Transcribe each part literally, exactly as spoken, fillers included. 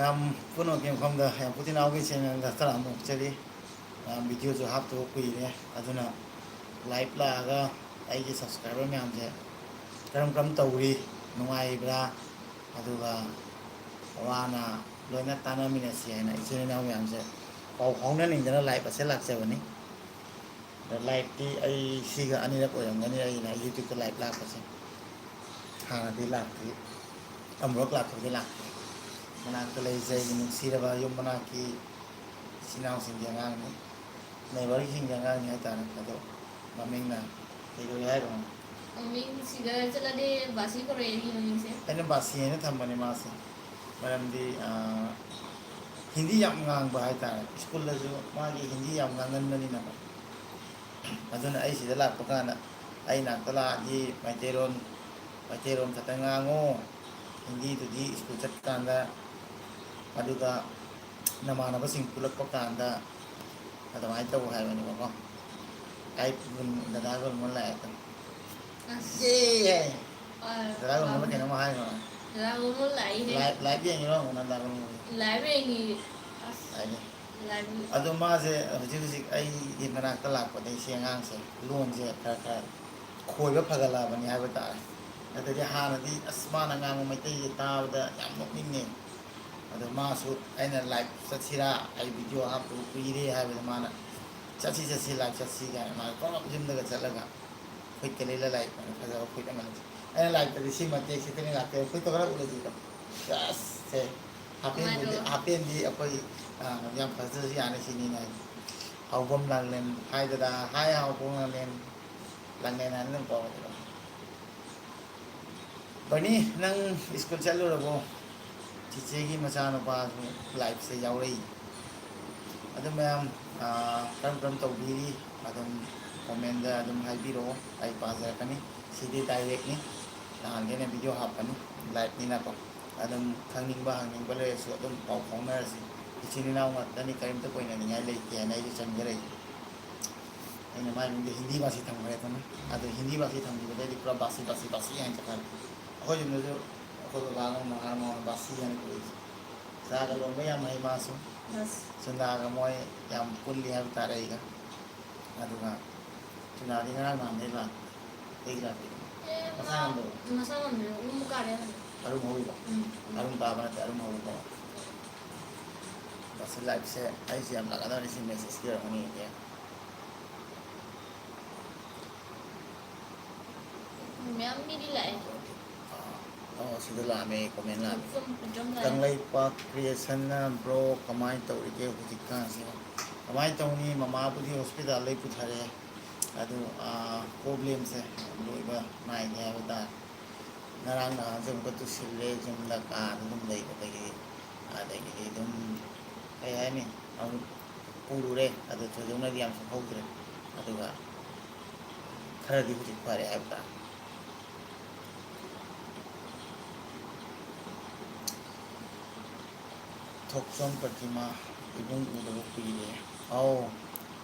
ꯃꯌꯥꯝ ꯄꯨꯝꯅꯃꯛꯀꯤ ꯃꯐꯝꯗ ꯌꯥꯝ ꯄꯨꯇꯤꯅꯥꯎꯒꯤ ꯆꯦꯅꯦꯜꯗ ꯁꯂꯥꯝ ꯑꯃꯨꯛ ꯆꯔꯤ꯫ ꯃꯌꯥꯝ ꯚꯤꯗꯤꯑꯣꯁꯨ ꯍꯥꯞꯇꯕ ꯀꯨꯏꯔꯦ, ꯑꯗꯨꯅ ꯂꯥꯏꯚ ꯂꯥꯛꯑꯒ ꯑꯩꯒꯤ ꯁꯕꯁꯀ꯭ꯔꯥꯏꯕꯔ ꯃꯌꯥꯝꯁꯦ ꯀꯔꯝ ꯀꯔꯝ ꯇꯧꯔꯤ, ꯅꯨꯡꯉꯥꯏꯔꯤꯕ꯭ꯔꯥ, ꯑꯗꯨꯒ ꯑꯋꯥ ꯑꯅꯥ ꯂꯣꯏꯅ ꯇꯥꯟꯅꯃꯤꯟꯅꯁꯤ ꯍꯥꯏꯅ ꯏꯆꯤꯟ ꯏꯅꯥꯎ ꯃꯌꯥꯝꯁꯦ ꯄꯥꯎ ꯐꯥꯎꯅꯅꯤꯡꯗꯅ ꯂꯥꯏꯚ ꯑꯁꯦ ꯂꯥꯛꯆꯕꯅꯤ꯫ ꯑꯗꯣ ꯂꯥꯏꯚꯇꯤ ꯑꯩ ꯁꯤꯒ ꯑꯅꯤꯔꯛ ꯑꯣꯏꯔꯝꯒꯅꯤ ꯑꯩꯅ ꯌꯨꯇ꯭ꯌꯨꯕꯇ ꯂꯥꯏꯚ ꯂꯥꯛꯄꯁꯦ꯫ ꯍꯥꯟꯅꯗꯤ ꯂꯥꯛꯇ꯭ꯔꯤ, ꯑꯃꯨꯔꯛ ꯂꯥꯛꯄꯗꯤ ꯂꯥꯛꯇ꯭ꯔꯤ꯫ ꯃꯅꯥꯛꯇ ꯂꯩꯖꯩ, ꯅꯨꯡꯁꯤꯔꯕ ꯌꯨꯝ ꯃꯅꯥꯛꯀꯤ ꯏꯆꯤꯟ ꯏꯅꯥꯎꯁꯤꯡꯒꯤ ꯑꯉꯥꯡꯅꯤ, ꯅꯦꯕꯔꯁꯤꯡꯒꯤ ꯑꯉꯥꯡꯅꯤ ꯍꯥꯏꯇꯥꯔꯦ꯫ ꯑꯗꯣ ꯃꯃꯤꯡꯅ ꯀꯩꯗꯧꯔꯤ ꯍꯥꯏꯕꯅꯣ? ꯃꯃꯤꯡ ꯁꯤꯗ ꯆꯠꯂꯗꯤ ꯕꯥꯁꯤ ꯀꯧꯔꯛꯑꯦ ꯑꯩꯒꯤ ꯃꯃꯤꯡꯁꯦ꯫ ꯑꯩꯅ ꯕꯥꯁꯤ ꯍꯥꯏꯅ ꯊꯝꯕꯅꯦ ꯃꯥꯁꯦ, ꯃꯔꯝꯗꯤ ꯍꯤꯟꯗꯤ ꯌꯥꯝ ꯉꯥꯡꯕ ꯍꯥꯏꯇꯥꯔꯦ꯫ ꯁ꯭ꯀꯨꯜꯗꯁꯨ ꯃꯥꯒꯤ ꯍꯤꯟꯗꯤ ꯌꯥꯝ ꯉꯥꯡꯒꯟꯕꯅꯤꯅꯀꯣ꯫ ꯑꯗꯨꯅ ꯑꯩ ꯁꯤꯗ ꯂꯥꯛꯄ ꯀꯥꯟꯗ ꯑꯩ ꯅꯥꯛꯇ ꯂꯥꯛꯑꯗꯤ ꯃꯩꯇꯩꯂꯣꯟ, ꯃꯩꯇꯩꯂꯣꯟ ꯈꯛꯇꯪ ꯉꯥꯡꯉꯣ, ꯍꯤꯟꯗꯤꯗꯨꯗꯤ ꯁ꯭ꯀꯨꯜ ꯆꯠꯄ ꯀꯥꯟꯗ ꯑꯗꯨꯒ ꯅꯃꯥꯟꯅꯕꯁꯤꯡ ꯄꯨꯜꯂꯛꯄ ꯀꯥꯟꯗ ꯑꯗꯨꯃꯥꯏꯅ ꯇꯧ ꯍꯥꯏꯕꯅꯦꯕꯀꯣ꯫ ꯑꯩ ꯗꯗꯥ ꯒꯨꯜꯃꯣꯟ ꯂꯥꯛꯑꯦ꯫ ꯑꯁ꯫ ꯌꯦ! ꯑ, ꯗꯗꯥ ꯒꯨꯜꯃꯣꯟꯗ ꯀꯩꯅꯣꯝ ꯍꯥꯏꯈ꯭ꯔꯣ꯫ ꯗꯗꯥ ꯒꯨꯜꯃꯣꯟ ꯂꯥꯛꯏꯍꯦ꯫ ꯂꯥꯏꯚ, ꯂꯥꯏꯚ ꯌꯦꯡꯉꯤꯔꯣ ꯍꯪꯉꯣ ꯅꯪ ꯗꯗꯥ ꯒꯨꯜꯃꯣꯟꯒꯤ? ꯂꯥꯏꯚ ꯌꯦꯡꯉꯤ꯫ ꯑꯁ, ꯍꯥꯏꯗꯤ꯫ ꯂꯥꯏꯚ꯫ ꯑꯗꯣ ꯃꯥꯁꯦ ꯍꯧꯖꯤꯛ ꯍꯧꯖꯤꯛ ꯑꯩꯒꯤ ꯃꯅꯥꯛꯇ ꯂꯥꯛꯄꯗꯒꯤ ꯁꯤ ꯑꯉꯥꯡꯁꯦ ꯂꯣꯟꯁꯦ ꯈꯔ ꯈꯔ ꯈꯣꯏꯕ ꯐꯒꯠꯂꯛꯑꯕꯅꯤ ꯍꯥꯏꯕ ꯇꯥꯔꯦ꯫ ꯅꯠꯇ꯭ꯔꯗꯤ ꯍꯥꯟꯅꯗꯤ ꯑꯁ ꯃꯥꯅ ꯉꯥꯡꯕ ꯃꯩꯇꯩꯁꯦ ꯇꯥꯕꯗ ꯌꯥꯝ ꯅꯣꯛꯅꯤꯡꯉꯦ꯫ ꯑꯗꯣ ꯃꯥꯁꯨ ꯑꯩꯅ ꯂꯥꯏꯚ ꯆꯠꯁꯤꯔꯥ, ꯑꯩ ꯚꯤꯗꯤꯑꯣ ꯍꯥꯞꯇꯕ ꯀꯨꯏꯔꯦ ꯍꯥꯏꯕꯗ ꯃꯥꯅ "ꯆꯠꯁꯤ, ꯆꯠꯁꯤ, ꯂꯥꯏꯚ ꯆꯠꯁꯤ" ꯀꯥꯏꯅ ꯃꯥꯅ ꯄꯨꯂꯞ ꯌꯨꯝꯗꯒ ꯆꯠꯂꯒ ꯐꯨꯔꯤꯠꯀ ꯂꯤꯠꯂ ꯂꯥꯛꯏ꯫ ꯐꯖꯕ ꯐꯨꯔꯤꯠ ꯑꯃ ꯂꯤꯠ-, ꯑꯩꯅ ꯂꯥꯏꯚꯇꯗꯤ ꯁꯤ ꯃꯇꯦꯛꯁꯤꯗꯅꯤ ꯂꯥꯛꯇꯣꯏ꯫ ꯐꯨꯔꯤꯠꯇꯣ ꯈꯔ ꯎꯠꯂꯁꯤꯀꯣ꯫ ꯑꯁ, ꯁꯦ꯫ ꯍꯥꯄꯦꯟꯕꯨꯗꯤ, ꯀꯃꯥꯏꯅ? ꯍꯥꯄꯦꯟꯗꯤ ꯑꯩꯈꯣꯏ, ꯑ, ꯌꯥꯝ ꯐꯖꯗ꯭ꯔꯁꯨ ꯌꯥꯅꯤ ꯁꯤꯅꯤꯅ ꯍꯥꯏꯗꯤ꯫ ꯍꯥꯎꯕꯝ ꯂꯥꯡꯂꯦꯟ ꯍꯥꯏꯗꯨꯗ, ꯍꯥꯏ ꯍꯥꯎꯕꯝ ꯂꯥꯡꯂꯦꯟ, ꯂꯥꯡꯂꯦꯟ ꯍꯥꯏꯅ ꯑꯗꯨꯝ ꯀꯧꯔꯒꯦꯀꯣ꯫ ꯕꯔꯅꯤ, ꯅꯪ ꯁ꯭ꯀꯨꯜ ꯆꯠꯂꯨꯔꯕꯣ? ꯆꯤꯆꯦꯒꯤ ꯃꯆꯥꯅꯨꯄꯥꯁꯨ ꯂꯥꯏꯐꯁꯦ ꯌꯥꯎꯔꯛꯏ꯫ ꯑꯗꯨ ꯃꯌꯥꯝ, ꯑꯥ, ꯀꯔꯝ ꯀꯔꯝ ꯇꯧꯕꯤꯔꯤ? ꯑꯗꯨꯝ ꯀꯣꯃꯦꯟꯗ ꯑꯗꯨꯝ ꯍꯥꯏꯕꯤꯔꯛꯑꯣ, ꯑꯩ ꯄꯥꯖꯔꯛꯀꯅꯤ꯫ ꯁꯤꯗꯤ ꯗꯥꯏꯔꯦꯛꯅꯤ, ꯅꯍꯥꯟꯒꯩꯅ ꯚꯤꯗꯤꯑꯣ ꯍꯥꯞꯄꯅꯤ, ꯂꯥꯏꯐꯅꯤꯅꯀꯣ꯫ ꯑꯗꯨꯝ ꯈꯪꯅꯤꯡꯕ ꯍꯪꯅꯤꯡꯕ ꯂꯩꯔꯁꯨ ꯑꯗꯨꯝ ꯄꯥꯎ ꯐꯥꯎꯅꯔꯁꯤ꯫ ꯏꯆꯤꯟ ꯏꯅꯥꯎ ꯉꯥꯛꯇꯅꯤ, ꯀꯔꯤꯝꯇ ꯀꯣꯏꯅꯅꯤꯡꯉꯥꯏ ꯂꯩꯇꯦ ꯍꯥꯏꯅ ꯑꯩꯁꯨ ꯆꯪꯖꯔꯛꯏ꯫ ꯑꯩꯅ ꯃꯥꯏ ꯃꯤꯡꯗ ꯍꯤꯟꯗꯤ ꯕꯥꯁꯤ ꯊꯝꯈ꯭ꯔꯦ ꯑꯗꯨꯅ꯫ ꯑꯗꯣ ꯍꯤꯟꯗꯤ ꯕꯥꯁꯤ ꯊꯝꯈꯤꯕꯗꯩꯗꯤ ꯄꯨꯔꯥ ꯕꯥꯁꯤ, ꯕꯥꯁꯤ, ꯕꯥꯁꯤ ꯍꯥꯏꯅ ꯆꯠꯈ꯭ꯔꯦ꯫ ꯑꯩꯈꯣꯏ ꯌꯨꯝꯗꯁꯨ ꯑꯩꯈꯣꯏ ꯕꯕꯥꯒ ꯃꯃꯥꯒ ꯃꯉꯣꯟꯗ ꯕꯥꯁꯤ ꯍꯥꯏꯅ ꯀꯧꯏ꯫ ꯆꯨꯅꯥꯒ ꯂꯣꯟꯕ ꯌꯥꯝ ꯍꯩ ꯃꯥꯁꯨ꯫ ꯑꯁ꯫ ꯆꯨꯅꯥꯒ ꯃꯣꯏ ꯌꯥꯝ ꯄꯨꯜꯂꯤ ꯍꯥꯏꯕ ꯇꯥꯔꯦ ꯑꯩꯒ꯫ ꯑꯗꯨꯒ ꯆꯨꯅꯥꯗꯤ ꯉꯔꯥꯡ ꯅꯍꯥꯟꯗꯩ ꯂꯥꯛ-, ꯑꯩꯒꯤ ꯂꯥꯛꯄꯤꯗꯣ꯫ ꯑꯦ, ꯃꯁꯥ ꯃꯥ ꯉꯝꯗꯕ꯫ ꯃꯁꯥ ꯉꯝꯗꯕ, ꯎꯝ, ꯀꯥꯔꯦ ꯍꯥꯏꯕꯅꯤ꯫ ꯑꯔꯨꯝ ꯍꯧꯔꯤꯕ? ꯎꯝ꯫ ꯑꯔꯨꯝ ꯇꯥꯕ ꯅꯠꯇꯦ, ꯑꯔꯨꯝ ꯍꯧꯕ꯫ ꯃꯁꯤ ꯂꯥꯏꯐꯁꯦ ꯑꯩꯁꯦ ꯌꯥꯝ ꯂꯥꯛꯀꯗꯧꯔꯤ, ꯁꯤ ꯃꯦꯁꯦꯖꯀꯤ ꯑꯣꯏꯔꯝꯒꯅꯤ, ꯏꯟꯗꯤꯌꯥ꯫ ꯃꯌꯥꯝ ꯃꯤꯗꯤ ꯂꯥꯛꯑꯦ꯫ ꯑꯣ, ꯁꯤꯗ ꯂꯥꯛꯑꯝꯃꯦ, ꯀꯣꯃꯦꯟ ꯂꯥꯛꯑꯝꯃꯦ꯫ ꯁꯨꯝ ꯁꯨꯝ ꯂꯥꯛꯑꯦ꯫ ꯀꯪꯂꯩꯄꯥꯛ ꯀ꯭ꯔꯤꯌꯦꯁꯟꯅ, "ꯕ꯭ꯔꯣ, ꯀꯃꯥꯏꯅ ꯇꯧꯔꯤꯒꯦ ꯍꯧꯖꯤꯛꯀꯥꯟꯁꯦ?" ꯀꯃꯥꯏꯅ ꯇꯧꯅꯤ, ꯃꯃꯥꯕꯨꯗꯤ ꯍꯣꯁꯄꯤꯇꯥꯜꯗꯩ ꯄꯨꯊꯔꯛꯑꯦ꯫ ꯑꯗꯨ, ꯑꯥ, ꯄ꯭ꯔꯣꯕ꯭ꯂꯦꯝꯁꯦ ꯂꯣꯏꯕ ꯅꯥꯏꯗꯦ ꯍꯥꯏꯕ ꯇꯥꯔꯦ꯫ ꯉꯔꯥꯡ ꯅꯍꯥꯟꯁꯨ ꯑꯃꯨꯛꯀ ꯇꯨꯁꯤꯜꯂꯦ, ꯌꯨꯝꯗ ꯀꯥꯗ ꯑꯗꯨꯝ ꯂꯩꯕꯗꯒꯤ꯫ ꯑꯗꯒꯤꯗꯤ ꯑꯗꯨꯝ, ꯀꯩ ꯍꯥꯏꯅꯤ, ꯑꯃꯨꯛ ꯄꯨꯔꯨꯔꯦ꯫ ꯑꯗꯨ ꯊꯣꯏꯗꯣꯛꯅꯗꯤ ꯌꯥꯝ ꯁꯣꯛꯍꯧꯗ꯭ꯔꯦ꯫ ꯑꯗꯨꯒ ꯈꯔꯗꯤ ꯍꯧꯖꯤꯛ ꯐꯔꯦ ꯍꯥꯏꯕ ꯇꯥꯔꯦ꯫ ꯊꯣꯛꯆꯣꯝ ꯄ꯭ꯔꯇꯤꯃꯥ, ꯏꯕꯨꯡ ꯎꯗꯕ ꯀꯨꯏꯔꯦ꯫ ꯑꯧ,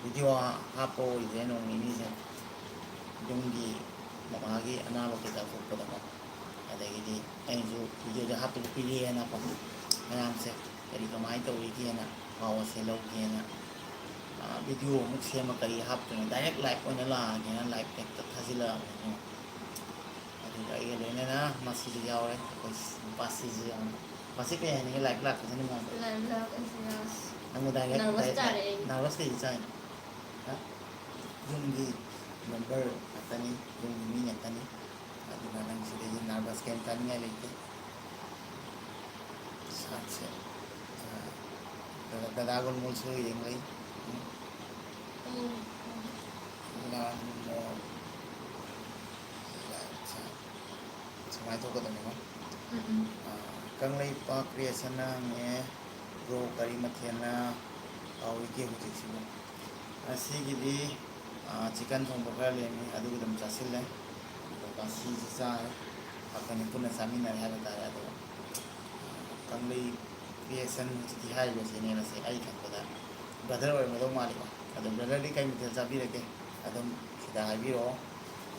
ꯚꯤꯗꯤꯑꯣ ꯍꯥꯞꯄ ꯑꯣꯏꯗ꯭ꯔꯦ ꯅꯣꯡ ꯅꯤꯅꯤꯁꯦ꯫ ꯌꯨꯝꯒꯤ ꯃꯃꯥꯒꯤ ꯑꯅꯥꯕ ꯀꯩꯀꯥ ꯊꯣꯛꯄꯗꯀꯣ꯫ ꯑꯗꯒꯤꯗꯤ ꯑꯩꯅꯁꯨ ꯚꯤꯗꯤꯑꯣꯁꯦ ꯍꯥꯞꯇꯕ ꯀꯨꯏꯔꯦꯅꯀꯣ, ꯃꯌꯥꯝꯁꯦ ꯀꯔꯤ ꯀꯃꯥꯏꯅ ꯇꯧꯔꯤꯒꯦꯅ ꯄꯥꯎ ꯑꯁꯦ ꯂꯧꯒꯦꯅ, ꯑꯥ, ꯚꯤꯗꯤꯑꯣ ꯑꯃꯨꯛ ꯁꯦꯝꯃ ꯀꯔꯤ ꯍꯥꯞꯇꯣꯏꯅꯣ, ꯗꯥꯏꯔꯦꯛ ꯂꯥꯏꯞ ꯑꯣꯏꯅ ꯂꯥꯛꯑꯒꯦꯅ ꯂꯥꯏꯞ ꯍꯦꯛꯇ ꯊꯥꯖꯤꯜꯂꯛꯑꯕꯅꯤꯅ꯫ ꯑꯗꯨꯒ ꯑꯩꯒ ꯂꯣꯏꯅꯅ ꯃꯁꯤꯁꯨ ꯌꯥꯎꯔꯦ, ꯑꯩꯈꯣꯏ ꯅꯨꯄꯥꯁꯤꯁꯨ ꯌꯥꯎꯔꯦ꯫ ꯃꯁꯤ ꯀꯩ ꯍꯥꯏꯅꯤꯡꯉꯤ, ꯂꯥꯏꯞ ꯂꯥꯛꯄꯁꯤꯅ ꯅꯨꯡꯉꯥꯏꯕ꯭ꯔꯥ? ꯂꯥꯏꯞ ꯂꯥꯛꯄꯁꯤ ꯌꯥꯎꯔꯦ꯫ ꯅꯪꯕꯨ ꯗꯥꯏꯔꯦꯛ ꯅꯔꯚꯁ ꯗꯥꯏꯔꯦꯛ ꯇꯥꯔꯦ ꯑꯩ꯫ ꯅꯔꯚꯁ ꯀꯩꯒꯤ ꯆꯥꯏꯅꯣ? ꯍꯥ? ꯌꯨꯝꯒꯤ ꯃꯦꯝꯕꯔ ꯉꯥꯛꯇꯅꯤ, ꯌꯨꯝꯒꯤ ꯃꯤ ꯉꯥꯛꯇꯅꯤ꯫ ꯑꯗꯨꯅ ꯅꯪ ꯁꯤꯗꯩꯗꯤ ꯅꯔꯚꯁ ꯀꯩꯝ ꯆꯥꯅꯤꯡꯉꯥꯏ ꯂꯩꯇꯦ꯫ ꯁꯥꯛꯁꯦ, ꯑ, ꯗꯗꯥ, ꯗꯗꯥ ꯒꯨꯜꯃꯣꯜꯁꯨ ꯌꯦꯡꯂꯩ꯫ ꯎꯝ꯫ ꯎꯝ꯫ ꯂꯥꯜꯃꯣ-, ꯁꯨꯃꯥꯏꯅ ꯊꯣꯛꯀꯗꯕꯅꯤꯀꯣ꯫ ꯎꯝ, ꯎꯝ꯫ ꯑ, ꯀꯪꯂꯩꯄꯥꯛ ꯀ꯭ꯔꯤꯌꯦꯁꯟꯅ ꯍꯪꯉꯦ, "ꯕ꯭ꯔꯣ, ꯀꯔꯤ ꯃꯊꯦꯜꯅ ꯍꯥꯎꯔꯤꯒꯦ ꯍꯧꯖꯤꯛꯁꯤꯕꯨ?" ꯉꯁꯤꯒꯤꯗꯤ, ꯑ, ꯆꯤꯛꯀꯟ ꯊꯣꯡꯕ ꯈꯔ ꯂꯦꯝꯃꯤ, ꯑꯗꯨꯒ ꯑꯗꯨꯝ ꯆꯥꯁꯤꯜꯂꯦ꯫ ꯑꯗꯨꯒ ꯉꯁꯤꯁꯤ ꯆꯥꯔꯦ꯫ ꯑꯩꯈꯣꯏꯅꯤ ꯄꯨꯟꯅ ꯆꯥꯃꯤꯟꯅꯔꯦ ꯍꯥꯏꯕ ꯇꯥꯔꯦ꯫ ꯑꯗꯣ, ꯑ, ꯀꯪꯂꯩ ꯀ꯭ꯔꯤꯌꯦꯁꯟ ꯍꯧꯖꯤꯛꯇꯤ ꯍꯥꯏꯔꯤꯕꯁꯤꯅꯦ ꯃꯁꯤ ꯑꯩ ꯈꯟꯕꯗ ꯕ꯭ꯔꯗꯔ ꯑꯣꯏꯔꯝꯒꯗꯧ ꯃꯥꯜꯂꯤꯀꯣ꯫ ꯑꯗꯣ ꯕ꯭ꯔꯗꯔꯗꯤ ꯀꯩ ꯃꯊꯦꯜ ꯆꯥꯕꯤꯔꯒꯦ? ꯑꯗꯨꯝ ꯁꯤꯗ ꯍꯥꯏꯕꯤꯔꯛꯑꯣ꯫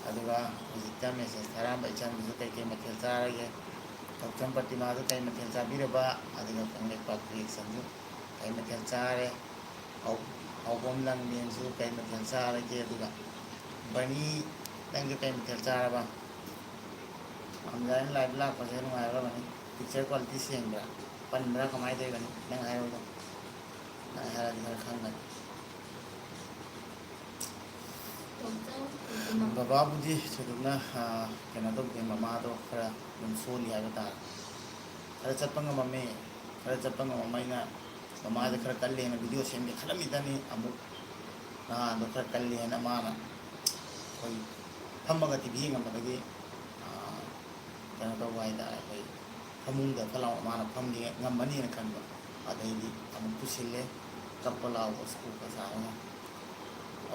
ꯑꯗꯨꯒ ꯍꯧꯖꯤꯛꯇ ꯃꯦꯁꯦꯖ ꯊꯥꯔꯛꯑꯝꯕ ꯏꯆꯟꯗꯨꯁꯨ ꯀꯩꯀꯩ ꯃꯊꯦꯜ ꯆꯥꯔꯒꯦ? ꯊꯧꯆꯝ ꯄ꯭ꯔꯇꯤꯃꯥꯗꯨ ꯀꯩ ꯃꯊꯦꯜ ꯆꯥꯕꯤꯔꯕ? ꯑꯗꯨꯒ ꯀꯪꯂꯩꯄꯥꯛ ꯀ꯭ꯔꯤꯌꯦꯁꯟꯁꯨ ꯀꯩ ꯃꯊꯦꯜ ꯆꯥꯔꯦ? ꯍꯧ-, ꯍꯧꯕꯝ ꯂꯪꯂꯦꯟꯁꯨ ꯀꯩ ꯃꯊꯦꯜ ꯆꯥꯔꯒꯦ? ꯑꯗꯨꯒ ꯕꯅꯤ, ꯅꯪꯁꯨ ꯀꯩ ꯃꯊꯦꯜ ꯆꯥꯔꯕ? ꯄꯥꯝꯖꯥꯏꯅ ꯂꯥꯏꯕ ꯂꯥꯛꯄꯁꯦ ꯅꯨꯡꯉꯥꯏꯕ꯭ꯔꯥ ꯕꯅꯤ? Picture quality ꯁꯦꯡꯕ꯭ꯔꯥ? ꯄꯟꯕ꯭ꯔꯥ? ꯀꯃꯥꯏꯅ ꯇꯧꯔꯤꯕꯅꯤ? ꯅꯪ ꯍꯥꯏꯔꯛꯎꯗꯣ꯫ ꯅꯪ ꯍꯥꯏꯔꯛꯑꯗꯤ ꯈꯔ ꯈꯪꯒꯅꯤ꯫ ꯕꯕꯥꯕꯨꯗꯤ ꯊꯣꯏꯗꯣꯛꯅ, ꯑ, ꯀꯩꯅꯣ ꯇꯧꯗꯦ, ꯃꯃꯥꯗꯣ ꯈꯔ ꯑꯗꯨꯝ ꯁꯣꯜꯂꯤ ꯍꯥꯏꯕ ꯇꯥꯔꯦ꯫ ꯈꯔ ꯆꯠꯄ ꯉꯝꯃꯝꯃꯦ, ꯈꯔ ꯆꯠꯄ ꯉꯝꯃꯝꯃ ꯑꯩꯅ ꯃꯃꯥꯗ ꯈꯔ ꯀꯜꯂꯦꯅ ꯚꯤꯗꯤꯑꯣ ꯁꯦꯝꯒꯦ ꯈꯜꯂꯝꯃꯤꯗꯅꯤ꯫ ꯑꯃꯨꯛ ꯅꯍꯥꯟꯗꯣ ꯈꯔ ꯀꯜꯂꯦꯅ ꯃꯥꯅ ꯑꯩꯈꯣꯏ ꯐꯝꯃꯒ ꯇꯤ ꯚꯤ ꯌꯦꯡꯉꯝꯕꯗꯒꯤ, ꯑ, ꯀꯩꯅꯣ ꯇꯧꯕ ꯍꯥꯏꯇꯥꯔꯦ, ꯑꯩꯈꯣꯏ ꯐꯃꯨꯡꯗ ꯐꯠ ꯂꯥꯎꯅ ꯃꯥꯅ ꯐꯝꯒꯦ ꯉꯝꯃꯅꯤꯅ ꯈꯟꯕ꯫ ꯑꯗꯩꯗꯤ ꯑꯃꯨꯛ ꯄꯨꯁꯤꯜꯂꯦ, ꯀꯞꯄ ꯂꯥꯎꯕ ꯁ꯭ꯀꯨꯜꯒ ꯁꯥꯔꯒ꯫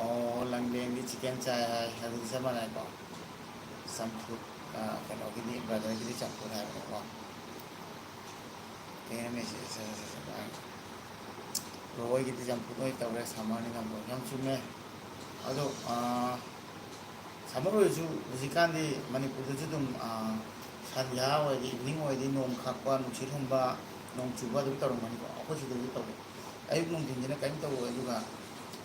ꯑꯣ, ꯂꯪꯂꯦꯟꯗꯤ ꯆꯤꯛꯀꯟ ꯆꯥꯏ ꯍꯥꯏ, ꯑꯗꯨꯗꯤ ꯆꯞ ꯃꯥꯟꯅꯩꯀꯣ꯫ ꯆꯝꯐꯨꯠ, ꯑ, ꯀꯩꯅꯣꯒꯤꯗꯤ, ꯕ꯭ꯔꯗꯔꯒꯤꯗꯤ ꯆꯝꯐꯨꯠ ꯍꯥꯏꯕꯅꯦꯀꯣ꯫ ꯀꯩꯅꯣ ꯃꯦꯁꯦꯖ ꯁꯠ ꯁꯠ ꯁꯠ ꯁꯠ ꯍꯥꯏ꯫ ꯕ꯭ꯔꯣ ꯍꯣꯏꯒꯤꯗꯤ ꯆꯝꯐꯨꯠ ꯑꯣꯏ ꯇꯧꯔꯦ, ꯁꯝꯃꯔꯅꯤꯅ ꯕ꯭ꯔꯣ꯫ ꯌꯥꯝ ꯆꯨꯝꯃꯦ꯫ ꯑꯗꯣ, ꯑ, ꯁꯝꯃꯔ ꯑꯣꯏꯔꯁꯨ ꯍꯧꯖꯤꯛꯀꯥꯟꯗꯤ ꯃꯅꯤꯄꯨꯔꯗꯁꯨ ꯑꯗꯨꯝ, ꯑ, ꯁꯟꯙ꯭ꯌꯥ ꯑꯣꯏꯔꯗꯤ, ꯏꯚꯤꯅꯤꯡ ꯑꯣꯏꯔꯗꯤ ꯅꯣꯡ ꯈꯥꯛꯄ, ꯅꯨꯡꯁꯤꯠ ꯍꯨꯝꯕ, ꯅꯣꯡ ꯆꯨꯕ ꯑꯗꯨꯝ ꯇꯧꯔꯝꯒꯅꯤꯀꯣ꯫ ꯑꯩꯈꯣꯏ ꯁꯤꯗꯁꯨ ꯇꯧꯋꯦ꯫ ꯑꯌꯨꯛ ꯅꯨꯡꯊꯤꯟꯁꯤꯅ ꯀꯔꯤꯝ ꯇꯧꯔꯣꯏ, ꯑꯗꯨꯒ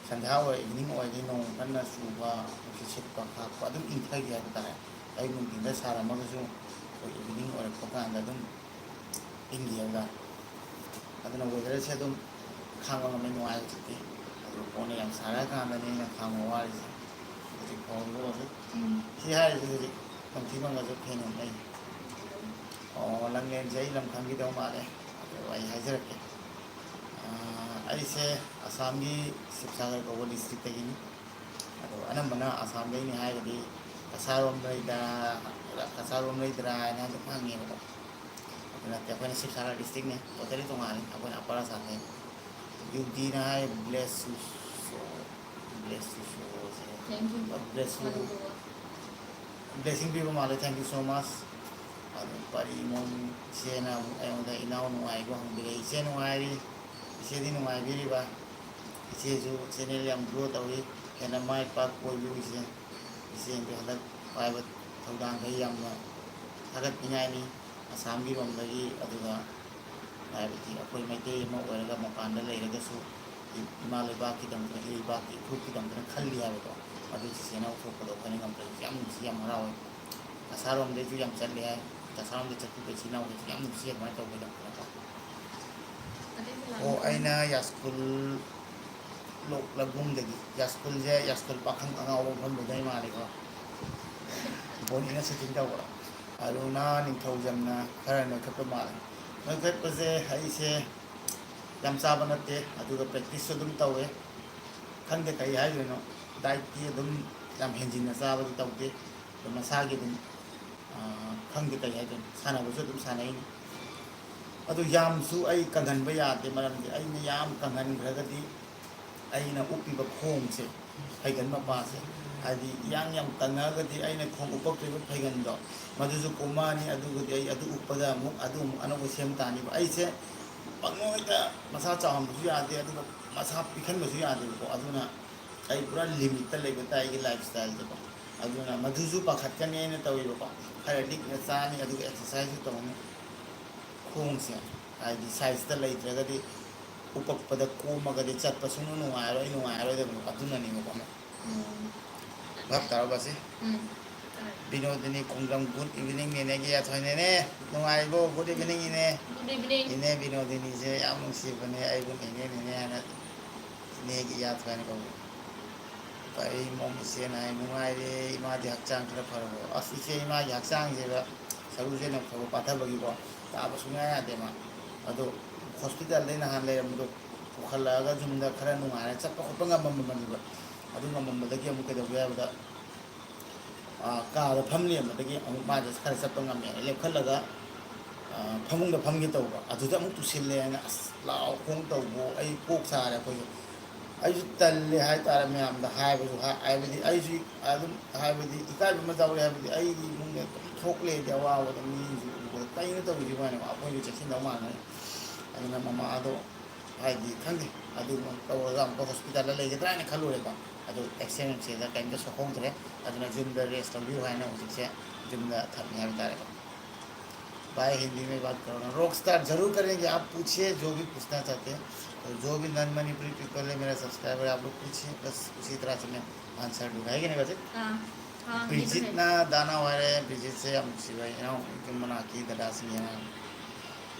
ꯁꯟꯙ꯭ꯌꯥ ꯑꯣꯏꯔ, ꯏꯚꯤꯅꯤꯡ ꯑꯣꯏꯔꯗꯤ ꯅꯣꯡ ꯀꯟꯅ ꯆꯨꯕ, ꯅꯨꯡꯁꯤꯠ ꯁꯤꯠꯄ ꯈꯥꯛꯄ ꯑꯗꯨꯝ ꯏꯪꯊꯈꯤ ꯍꯥꯏꯕ ꯇꯥꯔꯦ꯫ ꯑꯌꯨꯛ ꯅꯨꯡꯊꯤꯟꯗ ꯁꯥꯔꯝꯃꯒꯁꯨ ꯑꯩꯈꯣꯏ ꯏꯚꯤꯅꯤꯡ ꯑꯣꯏꯔꯛꯄ ꯀꯥꯟꯗ ꯑꯗꯨꯝ ꯏꯪꯈꯤ ꯍꯥꯏꯕ ꯇꯥꯔꯦ꯫ ꯑꯗꯨꯅ ꯋꯦꯗꯔꯁꯦ ꯑꯗꯨꯝ ꯈꯥꯡꯕ ꯉꯝꯃꯦ, ꯅꯨꯡꯉꯥꯏ ꯍꯧꯖꯤꯛꯇꯤ꯫ ꯑꯗꯨ ꯀꯣꯟꯅ ꯌꯥꯝ ꯁꯥꯔꯛꯑꯀꯥꯟꯗꯅꯦ ꯑꯩꯅ ꯈꯥꯡꯕ ꯋꯥꯔꯤꯁꯦ꯫ ꯍꯧꯖꯤꯛ ꯐꯥꯎꯕ ꯍꯧꯖꯤꯛ ꯎꯝ꯫ ꯁꯤ ꯍꯥꯏꯔꯤꯁꯦ ꯍꯧꯖꯤꯛ ꯅꯝꯊꯤ ꯃꯪꯒꯁꯨ ꯐꯦꯟ ꯍꯨꯝꯅꯩ꯫ ꯑꯣ, ꯂꯪꯂꯦꯟꯁꯦ ꯑꯩ ꯂꯝ ꯈꯪꯈꯤꯗꯧ ꯃꯥꯜꯂꯦ꯫ ꯑꯗꯨ ꯑꯩ ꯍꯥꯏꯖꯔꯛꯀꯦ꯫ ꯑꯥ, ꯑꯩꯁꯦ ꯑꯁꯥꯝꯒꯤ ꯁꯤꯕꯁꯥꯒꯔ ꯀꯧꯕ ꯗꯤꯁꯇ꯭ꯔꯤꯛꯇꯒꯤꯅꯤ꯫ ꯑꯗꯣ ꯑꯅꯝꯕꯅ ꯑꯁꯥꯝꯗꯩꯅꯤ ꯍꯥꯏꯔꯒꯗꯤ ꯀꯁꯥꯔꯣꯝꯗꯩꯗ, ꯀꯁꯥꯔꯣꯝꯗꯩꯗ꯭ꯔꯥ ꯍꯥꯏꯅ ꯑꯗꯨꯝ ꯍꯪꯉꯦꯕꯀꯣ꯫ ꯑꯗꯨ ꯅꯠꯇꯦ, ꯑꯩꯈꯣꯏꯅ ꯁꯤꯕꯁꯥꯒꯔ ꯗꯤꯁꯇ꯭ꯔꯤꯛꯅꯦ, ꯇꯣꯇꯦꯂꯤ ꯇꯣꯉꯥꯜꯂꯦ꯫ ꯑꯩꯈꯣꯏꯅ ꯑꯄꯔ ꯑꯁꯥꯝꯗꯩꯅꯤ꯫ ꯌꯨ ꯇꯤꯅ ꯍꯥꯏ, "Bless you so, bless you so" ꯁꯦ꯫ Thank you꯫ Bless you꯫ Manipur. Blessing ꯄꯤꯕ ꯃꯥꯜꯂꯦ, "Thank you so much"꯫ ꯑꯗꯨ ꯄꯔꯤꯃꯣꯟ ꯏꯆꯦꯅ ꯑꯃꯨꯛ ꯑꯩꯉꯣꯟꯗ, "ꯏꯅꯥꯎ ꯅꯨꯡꯉꯥꯏꯔꯤꯕꯣ?" ꯍꯪꯕꯤꯔꯛꯏ꯫ "ꯏꯆꯦ ꯅꯨꯡꯉꯥꯏꯔꯤ, ꯏꯆꯦꯗꯤ ꯅꯨꯡꯉꯥꯏꯕꯤꯔꯤꯕ?" ꯏꯆꯦꯁꯨ ꯆꯦꯅꯦꯜ ꯌꯥꯝ ꯒ꯭ꯔꯣ ꯇꯧꯏ, ꯍꯦꯟꯅ ꯃꯥꯏ ꯄꯥꯛꯄ ꯑꯣꯏꯕꯤꯌꯨ ꯏꯆꯦ꯫ ꯏꯆꯦꯗꯤ ꯍꯟꯗꯛ ꯄꯥꯏꯕ ꯊꯧꯗꯥꯡꯗ ꯌꯥꯝꯅ ꯊꯥꯒꯠꯅꯤꯡꯉꯥꯏꯅꯤ꯫ ꯑꯁꯥꯝꯒꯤ ꯔꯣꯝꯗꯒꯤ, ꯑꯗꯨꯒ ꯍꯥꯏꯕꯗꯤ ꯑꯩꯈꯣꯏ ꯃꯩꯇꯩ ꯑꯃ ꯑꯣꯏꯔꯒ ꯃꯄꯥꯟꯗ ꯂꯩꯔꯒꯁꯨ ꯏꯃꯥ ꯂꯩꯕꯥꯛꯀꯤꯗꯃꯛꯇ, ꯏꯔꯩꯕꯥꯛꯀꯤ ꯏꯐꯨꯔꯨꯞꯀꯤꯗꯃꯛꯇ ꯈꯜꯂꯤ ꯍꯥꯏꯕꯗꯣ, ꯑꯗꯨ ꯆꯤꯆꯦꯅ ꯎꯠꯊꯣꯛꯄꯗꯣ ꯑꯩꯈꯣꯏꯅ ꯉꯝꯖꯔꯤꯁꯦ ꯌꯥꯝ ꯅꯨꯡꯁꯤ, ꯌꯥꯝ ꯍꯔꯥꯎꯋꯦ꯫ ꯀꯁꯥꯔꯣꯝꯗꯩꯁꯨ ꯌꯥꯝ ꯆꯠꯂꯦ ꯍꯥꯏ꯫ ꯀꯁꯥꯔꯣꯝꯗ ꯆꯠꯈꯤꯕ ꯏꯆꯤꯟ ꯏꯅꯥꯎꯈꯩꯁꯨ ꯌꯥꯝ ꯅꯨꯡꯁꯤ ꯑꯗꯨꯃꯥꯏꯅ ꯇꯧꯕꯗꯣ꯫ ꯑꯣ, ꯑꯩꯅ ꯌꯥꯏꯁ꯭ꯀꯨꯜ ꯂꯣꯛꯂꯕꯨꯡꯗꯒꯤ, ꯌꯥꯏꯁ꯭ꯀꯨꯜꯁꯦ ꯌꯥꯏꯁ꯭ꯀꯨꯜ ꯄꯥꯈꯪ ꯑꯉꯥꯎꯕ ꯃꯐꯝꯗꯨꯗꯩ ꯃꯥꯜꯂꯤꯀꯣ꯫ ꯕꯣꯅꯤꯅ ꯁꯨꯇꯤꯡ ꯇꯧꯕ꯫ ꯑꯔꯨꯅꯥ ꯅꯤꯡꯊꯧꯖꯝꯅ ꯈꯔ ꯅꯣꯏꯈꯠꯄ ꯃꯥꯜꯂꯦ꯫ ꯅꯣꯏꯈꯠꯄꯁꯦ ꯑꯩꯁꯦ ꯌꯥꯝ ꯆꯥꯕ ꯅꯠꯇꯦ, ꯑꯗꯨꯒ ꯄ꯭ꯔꯦꯛꯇꯤꯁꯁꯨ ꯑꯗꯨꯝ ꯇꯧꯋꯦ꯫ ꯈꯪꯗꯦ ꯀꯔꯤ ꯍꯥꯏꯗꯣꯏꯅꯣ, ꯗꯥꯏꯠꯇꯤ ꯑꯗꯨꯝ ꯌꯥꯝ ꯍꯦꯟꯖꯤꯟꯅ ꯆꯥꯕꯗꯤ ꯇꯧꯗꯦ꯫ ꯑꯗꯣ ꯃꯁꯥꯒꯤ ꯑꯗꯨꯝ, ꯑꯥ, ꯈꯪꯗꯦ ꯀꯔꯤ ꯍꯥꯏꯗꯣꯏꯅꯣ, ꯁꯥꯟꯅꯕꯁꯨ ꯑꯗꯨꯝ ꯁꯥꯟꯅꯩ꯫ ꯑꯗꯨ ꯌꯥꯝꯁꯨ ꯑꯩ ꯀꯪꯍꯟꯕ ꯌꯥꯗꯦ, ꯃꯔꯝꯗꯤ ꯑꯩꯅ ꯌꯥꯝ ꯀꯪꯍꯟꯈ꯭ꯔꯒꯗꯤ ꯑꯩꯅ ꯎꯞꯄꯤꯕ ꯈꯣꯡꯁꯦ, ꯐꯩꯒꯟ ꯃꯄꯥꯁꯦ, ꯍꯥꯏꯗꯤ ꯏꯌꯥꯡ ꯌꯥꯝ ꯀꯪꯉꯛꯑꯒꯗꯤ ꯑꯩꯅ ꯈꯣꯡ ꯎꯞꯄꯛꯇꯣꯏꯕ ꯐꯩꯒꯟꯗꯣ, ꯃꯗꯨꯁꯨ ꯀꯣꯝꯃꯛꯑꯅꯤ꯫ ꯑꯗꯨꯒꯗꯤ ꯑꯩ ꯑꯗꯨ ꯎꯞꯄꯗ ꯑꯃꯨꯛ, ꯑꯗꯨ ꯑꯃꯨꯛ ꯑꯅꯧꯕ ꯁꯦꯝ ꯇꯥꯅꯤꯕ꯫ ꯑꯩꯁꯦ ꯄꯪꯅꯣꯏꯗ ꯃꯁꯥ ꯆꯥꯎꯍꯟꯕꯁꯨ ꯌꯥꯗꯦ, ꯑꯗꯨꯒ ꯃꯁꯥ ꯄꯤꯛꯍꯟꯕꯁꯨ ꯌꯥꯗꯦꯕꯀꯣ꯫ ꯑꯗꯨꯅ ꯑꯩ ꯄꯨꯔꯥ ꯂꯤꯃꯤꯠꯇ ꯂꯩꯕ ꯇꯥꯏ ꯑꯩꯒꯤ ꯂꯥꯏꯐ ꯁ꯭ꯇꯥꯏꯜꯁꯦꯀꯣ꯫ ꯑꯗꯨꯅ ꯃꯗꯨꯁꯨ ꯄꯥꯈꯠꯀꯅꯤ ꯑꯩꯅ ꯇꯧꯔꯤꯕꯀꯣ꯫ ꯈꯔ ꯂꯤꯛꯅ ꯆꯥꯅꯤ, ꯑꯗꯨꯒ ꯑꯦꯛꯁꯔꯁꯥꯏꯖꯁꯨ ꯇꯧꯅꯤ꯫ ꯈꯣꯡꯁꯦ ꯍꯥꯏꯗꯤ ꯁꯥꯏꯖꯇ ꯂꯩꯇ꯭ꯔꯒꯗꯤ ꯎꯄꯛꯄꯗ ꯀꯣꯝꯃꯒꯗꯤ ꯆꯠꯄ ꯁꯨꯡꯅꯨꯡ ꯅꯨꯡꯉꯥꯏꯔꯣꯏ, ꯅꯨꯡꯉꯥꯏꯔꯣꯏꯗꯕꯅꯤ꯫ ꯑꯗꯨꯅꯅꯦꯕꯀꯣ꯫ ꯎꯝ꯫ ꯚꯥꯞ ꯇꯥꯔꯕ ꯁꯤ? ꯎꯝ꯫ ꯕꯤꯅꯣꯗꯤꯅꯤ ꯈꯣꯡꯗ꯭ꯔꯝ, good evening ꯅꯦꯅꯦꯒꯤ ꯌꯥꯊꯣꯏꯅꯦꯅꯦ꯫ ꯅꯨꯡꯉꯥꯏꯔꯤꯕꯣ? Good evening ꯏꯅꯦ꯫ Good evening꯫ ꯏꯅꯦ ꯕꯤꯅꯣꯗꯤꯅꯤꯁꯦ ꯌꯥꯝ ꯅꯨꯡꯁꯤꯕꯅꯦ, ꯑꯩꯕꯨ ꯅꯦꯅꯦ ꯅꯦꯅꯦ ꯍꯥꯏꯅ ꯏꯅꯦꯒꯤ ꯏꯌꯥ ꯊꯣꯏꯅ ꯀꯧꯕ꯫ ꯀꯔꯤ ꯃꯣꯝ ꯏꯆꯦꯅ ꯍꯥꯏ, "ꯅꯨꯡꯉꯥꯏꯔꯦ, ꯏꯃꯥꯗꯤ ꯍꯛꯆꯥꯡ ꯈꯔ ꯐꯔꯕꯣ?" ꯑꯁ ꯏꯆꯦ, ꯏꯃꯥꯒꯤ ꯍꯛꯆꯥꯡꯁꯤꯗ ꯁꯔꯨꯁꯦ ꯅꯧꯊꯕ ꯄꯥꯊꯕꯒꯤꯀꯣ ꯇꯥꯕ ꯁꯨꯡꯌꯥ ꯌꯥꯗꯦ ꯃꯥ꯫ ꯑꯗꯣ ꯍꯣꯁꯄꯤꯇꯥꯜꯗꯩ ꯅꯍꯥꯟ ꯂꯩꯔꯝꯕꯗꯣ ꯄꯨꯈꯠꯂꯛꯑꯒ ꯌꯨꯝꯗ ꯈꯔ ꯅꯨꯡꯉꯥꯏꯔ ꯆꯠꯄ ꯈꯣꯠꯄ ꯉꯝꯃꯝꯕꯅꯦꯕ꯫ ꯑꯗꯨ ꯉꯝꯃꯝꯕꯗꯒꯤ ꯑꯃꯨꯛ ꯀꯩꯗꯧꯒꯦ ꯍꯥꯏꯕꯗ, ꯑꯥ, ꯀꯥꯗ ꯐꯝ ꯂꯩꯔꯝꯕꯗꯒꯤ ꯑꯃꯨꯛ ꯃꯥꯁꯦ ꯈꯔ ꯆꯠꯄ ꯉꯝꯃꯦ꯫ ꯂꯦꯞꯈꯠꯂꯒ, ꯑꯥ, ꯐꯃꯨꯡꯗ ꯐꯝꯒꯦ ꯇꯧꯕ, ꯑꯗꯨꯗ ꯑꯃꯨꯛ ꯇꯨꯁꯤꯜꯂꯦꯅ ꯑꯁ ꯂꯥꯎ ꯈꯣꯡ ꯇꯧꯕ, ꯑꯩ ꯀꯣꯛ ꯁꯥꯔꯦ꯫ ꯑꯩꯈꯣꯏꯁꯨ, ꯑꯩꯁꯨ ꯇꯜꯂꯦ ꯍꯥꯏꯇꯥꯔꯦ ꯃꯌꯥꯝꯗ ꯍꯥꯏꯕꯁꯨ ꯍꯥꯏ-, ꯍꯥꯏꯕꯗꯤ ꯑꯩꯁꯨ ꯑꯗꯨꯝ, ꯍꯥꯏꯕꯗꯤ ꯏꯀꯥꯏꯕ ꯑꯃ ꯌꯥꯎꯔꯦ꯫ ꯍꯥꯏꯕꯗꯤ ꯑꯩꯒꯤ ꯏꯃꯨꯡꯗ ꯑꯗꯨꯝ ꯊꯣꯛꯂꯦꯗꯤ ꯑꯋꯥꯕꯗ ꯃꯤꯁꯨ ꯎꯕꯗ ꯀꯩꯅꯣ ꯇꯧꯔꯤꯁꯤꯕꯣ ꯍꯥꯏꯅ ꯑꯩꯈꯣꯏꯁꯨ ꯆꯦꯛꯁꯤꯟꯗꯧ ꯃꯥꯟꯅꯔꯦ꯫ ꯑꯗꯨꯅ ꯃꯃꯥꯗꯣ ꯍꯥꯏꯗꯤ ꯈꯪꯗꯦ, ꯑꯗꯨ ꯇꯧꯔꯒ ꯑꯃꯨꯛꯀ ꯍꯣꯁꯄꯤꯇꯥꯜꯗ ꯂꯩꯒꯗ꯭ꯔꯥ ꯍꯥꯏꯅ ꯈꯜꯂꯨꯔꯦꯀꯣ꯫ ꯑꯗꯨ ꯑꯦꯛꯁꯔꯦ ꯅꯨꯡꯁꯔꯦꯗ ꯀꯔꯤꯝꯇ ꯁꯣꯛꯍꯧꯗ꯭ꯔꯦ꯫ ꯑꯗꯨꯅ ꯌꯨꯝꯗ ꯔꯦꯁ ꯂꯧꯕꯤꯌꯨ ꯍꯥꯏꯅ ꯍꯧꯖꯤꯛꯁꯦ ꯌꯨꯝꯗ ꯊꯝꯃꯤ ꯍꯥꯏꯕ ꯇꯥꯔꯦꯀꯣ꯫ भाई हिंदी में बात करो ना, रॉक स्टार जरूर करेंगे। आप पूछिए जो भी पूछना चाहते हैं। तो जो भी नॉन मणिपुरी पीपल है, मेरा सब्सक्राइबर है, आप लोग पूछिए, बस उसी तरह से मैं आंसर दूंगा, है कि नहीं वैसे? ꯑꯥ, ꯑꯥ, ꯕ꯭ꯔꯤꯖꯤꯠꯅ ꯗꯥ ꯅꯥꯎꯍꯥꯏꯔꯦ, ꯕ꯭ꯔꯤꯖꯤꯠꯁꯦ ꯌꯥꯝ ꯅꯨꯡꯁꯤꯕ ꯏꯅꯥꯎ, ꯏꯆꯨꯝ ꯃꯅꯥꯛꯀꯤ ꯗꯗꯥꯁꯤꯡꯅꯦꯅ꯫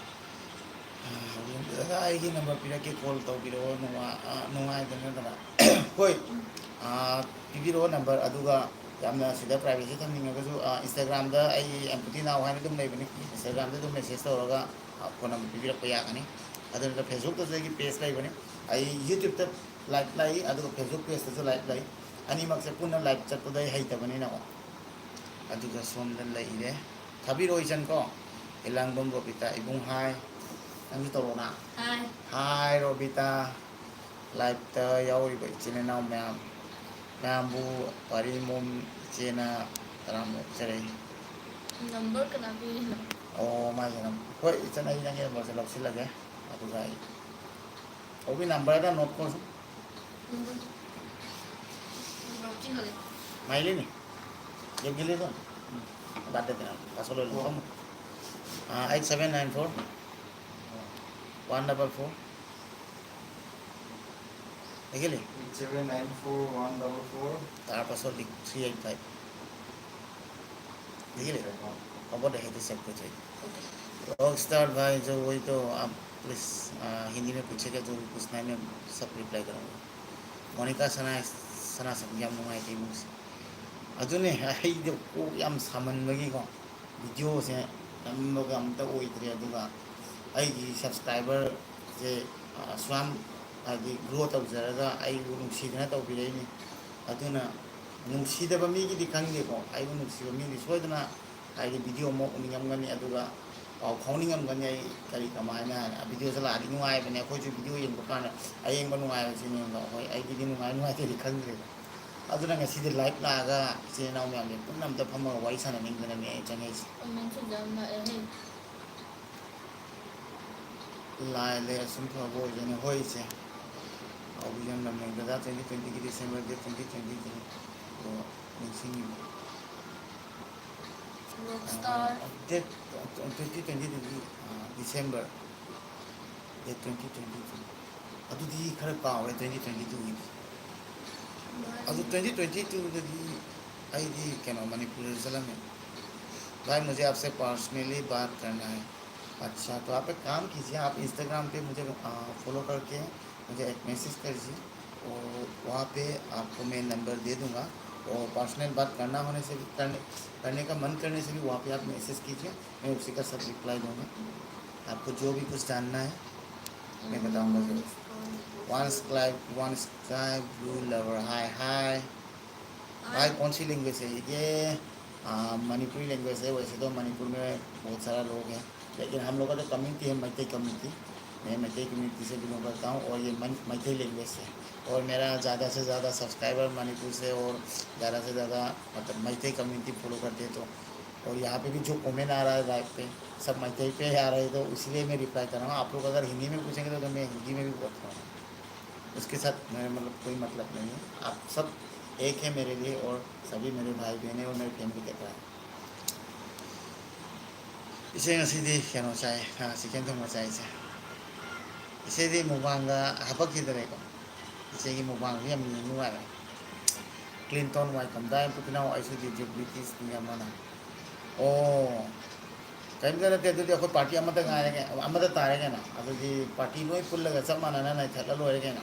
ꯑꯥ, ꯑꯩꯒꯤ ꯅꯝꯕꯔ ꯄꯤꯔꯛꯀꯦ, ꯀꯣꯜ ꯇꯧꯕꯤꯔꯛꯑꯣ, ꯅꯨꯡꯉꯥꯏ-, ꯑꯥ, ꯅꯨꯡꯉꯥꯏꯗꯅ꯫ ꯍꯣꯏ, ꯑꯥ, ꯄꯤꯕꯤꯔꯛꯑꯣ ꯅꯝꯕꯔ, ꯑꯗꯨꯒ ꯌꯥꯝꯅ ꯁꯤꯗ ꯄ꯭ꯔꯥꯏꯚꯦꯁꯤ ꯊꯝꯅꯤꯡꯉꯒꯁꯨ, ꯑꯥ, ꯏꯟꯁꯇꯥꯒ꯭ꯔꯥꯝꯗ ꯑꯩ ꯑꯦꯝꯄꯇꯤ ꯅꯥꯎ ꯍꯥꯏꯅ ꯑꯗꯨꯝ ꯂꯩꯕꯅꯤ꯫ ꯏꯟꯁꯇꯥꯒ꯭ꯔꯥꯝꯗ ꯑꯗꯨꯝ ꯃꯦꯁꯦꯖ ꯇꯧꯔꯒ, ꯑꯥ, ꯐꯣꯟ ꯅꯝꯕꯔ ꯄꯤꯕꯤꯔꯛꯄ ꯌꯥꯒꯅꯤ꯫ ꯑꯗꯨ ꯅꯠꯇ꯭ꯔꯒ ꯐꯦꯁꯕꯨꯛꯇꯁꯨ ꯑꯩꯒꯤ ꯄꯦꯖ ꯂꯩꯕꯅꯤ꯫ ꯑꯩ ꯌꯨꯇ꯭ꯌꯨꯕꯇ ꯂꯥꯏꯚ ꯂꯩ, ꯑꯗꯨꯒ ꯐꯦꯁꯕꯨꯛ ꯄꯦꯖꯇꯁꯨ ꯂꯥꯏꯚ ꯂꯩ꯫ ꯑꯅꯤꯃꯛꯁꯦ ꯄꯨꯟꯅ ꯂꯥꯏꯚ ꯆꯠꯄꯗꯣ ꯑꯩ ꯍꯩꯇꯕꯅꯤꯅꯀꯣ꯫ ꯑꯗꯨꯒ ꯁꯣꯝꯗ ꯂꯩꯔꯦ꯫ ꯊꯥꯕꯤꯔꯛꯑꯣ ꯏꯆꯟ ꯀꯣ꯫ ꯏꯂꯥꯡꯕꯝ ꯔꯣꯕꯤꯇꯥ ꯏꯕꯨꯡ ꯍꯥꯏ꯫ ꯅꯪꯁꯨ ꯇꯧꯔꯛꯑꯣꯅ꯫ ꯍꯥꯏ꯫ ꯍꯥꯏ ꯔꯣꯕꯤꯇꯥ꯫ ꯂꯥꯏꯚꯇ ꯌꯥꯎꯔꯤꯕ ꯏꯆꯤꯟ ꯏꯅꯥꯎ ꯃꯌꯥꯝ, ꯃꯌꯥꯝꯕꯨ ꯋꯥꯔꯤꯃꯣꯝ ꯏꯆꯦꯅ ꯇꯔꯥꯝꯅ ꯑꯣꯛꯆꯔꯤ꯫ ꯅꯝꯕꯔ ꯀꯅꯥ ꯄꯤꯔꯤꯅꯣ? ꯑꯣ, ꯃꯥꯒꯤ ꯅꯝ-, ꯍꯣꯏ ꯏꯆꯟ, ꯑꯩ ꯅꯪꯒꯤ ꯅꯝꯕꯔꯁꯦ ꯂꯧꯁꯤꯜꯂꯒꯦ꯫ ꯑꯗꯨꯒ ꯑꯩ, ꯑꯣꯕꯤ ꯅꯝꯕꯔꯗ ꯅꯣꯠ ꯀꯣꯜ꯫ ꯅꯝꯕꯔ ꯂꯧꯁꯤꯜꯂꯒꯦ꯫ ꯃꯥꯏꯂꯤꯅꯤ꯫ ꯌꯦꯡꯒꯦꯂꯦꯗꯣ꯫ ꯕꯥꯠ ꯗꯦ ꯇꯦꯅꯥ, ꯄꯥꯁꯋꯥꯔꯗ ꯂꯣꯏ ꯂꯧꯊꯣꯛꯑꯝꯃꯣ꯫ ꯑꯥ, eight seven nine four one double four. ꯂꯩꯒꯦꯂꯦ꯫ Eight seven nine four one double four. ꯇꯥꯔ ꯄꯥꯁꯋꯥꯔꯗ ꯊ꯭ꯔꯤ ꯑꯩꯠ ꯐꯥꯏꯚ꯫ ꯂꯩꯒꯦꯂꯦ꯫ ꯈꯕꯔꯗ ꯍꯦꯛꯇ ꯆꯠꯄ ꯊꯣꯛꯏ꯫ ꯔꯣꯛ ꯁ꯭ꯇꯥꯔ ꯚꯥꯏ, ꯖꯣ ꯋꯥꯍꯤ ꯇꯣ ꯑꯥꯞ ꯄ꯭ꯂꯤꯖ, ꯑꯥ, ꯍꯤꯟꯗꯤ ꯃꯦ ꯄꯨꯆꯦꯒꯥ, ꯖꯣ ꯄꯨꯆꯅꯥ ꯍꯥꯏ ꯃꯦ ꯁꯕ ꯔꯤꯄ꯭ꯂꯥꯏ ꯀꯔꯨꯡꯒꯥ꯫ ꯃꯣꯅꯤꯀꯥ ꯁꯅꯥ, ꯁꯅꯥ ꯁꯝ, ꯌꯥꯝ ꯅꯨꯡꯉꯥꯏꯇꯦ ꯏꯃꯨꯡꯁꯦ꯫ ꯑꯗꯨꯅꯦ, ꯑꯩꯗꯣ ꯀꯣꯛ ꯌꯥꯝ ꯁꯥꯃꯟꯕꯒꯤꯀꯣ, ꯚꯤꯗꯤꯑꯣꯁꯦ ꯅꯝꯕꯒ ꯑꯝꯇ ꯑꯣꯏꯗ꯭ꯔꯦ꯫ ꯑꯗꯨꯒ ꯑꯩꯒꯤ ꯁꯕꯁꯀ꯭ꯔꯥꯏꯕꯔꯁꯦ, ꯑ, ꯑꯁꯨꯌꯥꯝ ꯍꯥꯏꯗꯤ ꯒ꯭ꯔꯣ ꯇꯧꯖꯔꯒ ꯑꯩꯕꯨ ꯅꯨꯡꯁꯤꯗꯅ ꯇꯧꯕꯤꯔꯛꯏꯅꯤ꯫ ꯑꯗꯨꯅ ꯅꯨꯡꯁꯤꯗꯕ ꯃꯤꯒꯤꯗꯤ ꯈꯪꯗꯦꯀꯣ, ꯑꯩꯕꯨ ꯅꯨꯡꯁꯤꯕ ꯃꯤꯗꯤ ꯁꯣꯏꯗꯅ ꯍꯥꯏꯗꯤ ꯚꯤꯗꯤꯑꯣ ꯑꯃ ꯎꯅꯤꯡꯉꯝꯒꯅꯤ꯫ ꯑꯗꯨꯒ ꯄꯥꯎ ꯐꯥꯎꯅꯤꯡꯉꯝꯒꯅꯤ꯫ ꯑꯩ ꯀꯔꯤ ꯀꯃꯥꯏꯅ ꯍꯥꯏꯅ ꯚꯤꯗꯤꯑꯣꯁꯦ ꯂꯥꯛꯑꯗꯤ ꯅꯨꯡꯉꯥꯏꯕꯅꯦ, ꯑꯩꯈꯣꯏꯁꯨ ꯚꯤꯗꯤꯑꯣ ꯌꯦꯡꯕ ꯀꯥꯟꯗ ꯑꯌꯦꯡꯕ ꯅꯨꯡꯉꯥꯏꯕꯁꯤꯅꯦꯕ꯫ ꯍꯣꯏ, ꯑꯩꯒꯤꯗꯤ ꯅꯨꯡꯉꯥꯏ ꯅꯨꯡꯉꯥꯏꯇꯦꯗꯤ ꯈꯪꯗ꯭ꯔꯦꯗ꯫ ꯑꯗꯨꯅ ꯉꯁꯤꯗꯤ ꯂꯥꯏꯚ ꯂꯥꯛꯑꯒ ꯏꯆꯤꯟ ꯏꯅꯥꯎ ꯃꯌꯥꯝꯁꯦ ꯄꯨꯟꯅ ꯑꯝꯇ ꯐꯝꯃꯒ ꯋꯥꯔꯤ ꯁꯥꯟꯅꯅꯤꯡꯗꯅꯅꯦ ꯑꯩ ꯆꯪꯉꯛꯏꯁꯦ꯫ ꯀꯃꯦꯟꯁꯨ ꯌꯥꯝ ꯂꯥꯛꯑꯦꯍꯦ꯫ ꯂꯥꯏ ꯂꯩ ꯑꯁꯨꯝ ꯐꯕ ꯑꯣꯏꯖꯅꯤ꯫ ꯍꯣꯏ ꯏꯆꯦ, ꯀꯥꯎꯕꯤꯒꯟꯕꯅꯦ꯫ ꯗꯗꯥ, twenty twenty ꯒꯤ December date twenty twenty ꯗꯣ ꯅꯤꯡꯁꯤꯡꯉꯤꯕ? ꯔꯣꯛꯁ꯭ꯇꯥꯔ꯫ Date, Twenty twenty two ꯒꯤ December date twenty twenty two꯫ ꯑꯗꯨꯗꯤ ꯈꯔ ꯀꯥꯎꯔꯦ twenty twenty two ꯒꯤꯗꯤ꯫ ꯑꯗꯨ twenty twenty two ꯗꯗꯤ ꯑꯩꯗꯤ ꯀꯩꯅꯣ ꯃꯅꯤꯄꯨꯔꯗ ꯆꯠꯂꯝꯃꯦ꯫ भाई, मुझे आपसे पर्सनली बात करना है। अच्छा, तो आप एक काम कीजिए, आप इंस्टाग्राम पे मुझे फॉलो करके मुझे एक मैसेज कर दीजिए, और वहाँ पे आपको मैं नंबर दे दूँगा। और पर्सनल बात करना होने से भी, करने करने का मन करने से भी वहाँ पे आप मैसेज कीजिए, मैं उसी का सब रिप्लाई दूँगा। आपको जो भी कुछ जानना है, मैं बताऊँगा ज़रूर। One sky, one sky blue lover, hi hi। भाई, कौन सी लैंग्वेज है ये? आ, मणिपुरी लैंग्वेज है। वैसे तो मणिपुर में बहुत सारा लोग हैं, लेकिन हम लोग का जो कम्युनिटी है, मैतई कम्युनिटी, मैं मैतई कम्युनिटी से बिलोंग करता हूँ, और ये मन मैतई लैंग्वेज है। और मेरा ज़्यादा से ज़्यादा सब्सक्राइबर मणिपुर से, और ज़्यादा से ज़्यादा, मतलब, मैतई कम्युनिटी फॉलो करते हैं तो। और यहाँ पे भी जो कमेंट आ रहा है लाइव पे, सब मैतई पे आ रहे हैं, तो इसीलिए मैं रिप्लाई कर रहा हूँ। आप लोग अगर हिंदी में पूछेंगे तो, तो मैं हिंदी में भी बोलता हूँ। उसके साथ मेरा, मतलब, कोई मतलब नहीं है। आप सब एक है मेरे लिए, और सभी मेरे भाई बहन है और मेरी फैमिली की तरह है। ꯏꯆꯦ, ꯉꯁꯤꯗꯤ ꯀꯩꯅꯣ ꯆꯥꯏ, ꯑꯥ, ꯆꯤꯀꯟ ꯊꯣꯡꯕ ꯆꯥꯏ ꯏꯆꯦ꯫ ꯏꯆꯦꯗꯤ ꯃꯨꯛꯕꯥꯡꯒ ꯍꯥꯄꯛꯈꯤꯗꯔꯦꯀꯣ꯫ ꯏꯆꯦꯒꯤ ꯃꯨꯛꯕꯥꯡꯁꯨ ꯌꯥꯝ ꯌꯦꯡ ꯅꯨꯡꯉꯥꯏꯔꯦ꯫ Clinton, welcome back to the channel. ꯑꯩꯁꯨ ꯗꯤꯖꯦꯕꯤꯂꯤꯇꯤꯁꯅꯤ ꯌꯥꯝ ꯃꯥꯟꯅ꯫ ꯑꯣ, ꯀꯔꯤꯝꯇ ꯅꯠꯇꯦ꯫ ꯑꯗꯨꯗꯤ ꯑꯩꯈꯣꯏ ꯄꯥꯔꯇꯤ ꯑꯃꯠꯇ ꯉꯥꯏꯔꯦ ꯀꯩꯅꯣ, ꯑꯃꯠꯇ ꯇꯥꯔꯦ ꯀꯩꯅꯣ꯫ ꯑꯗꯨꯗꯤ ꯄꯥꯔꯇꯤ ꯂꯣꯏ ꯄꯨꯜꯂꯒ ꯆꯞ ꯃꯥꯟꯅꯅ ꯅꯩꯊꯠꯂ ꯂꯣꯏꯔꯦ ꯀꯩꯅꯣ꯫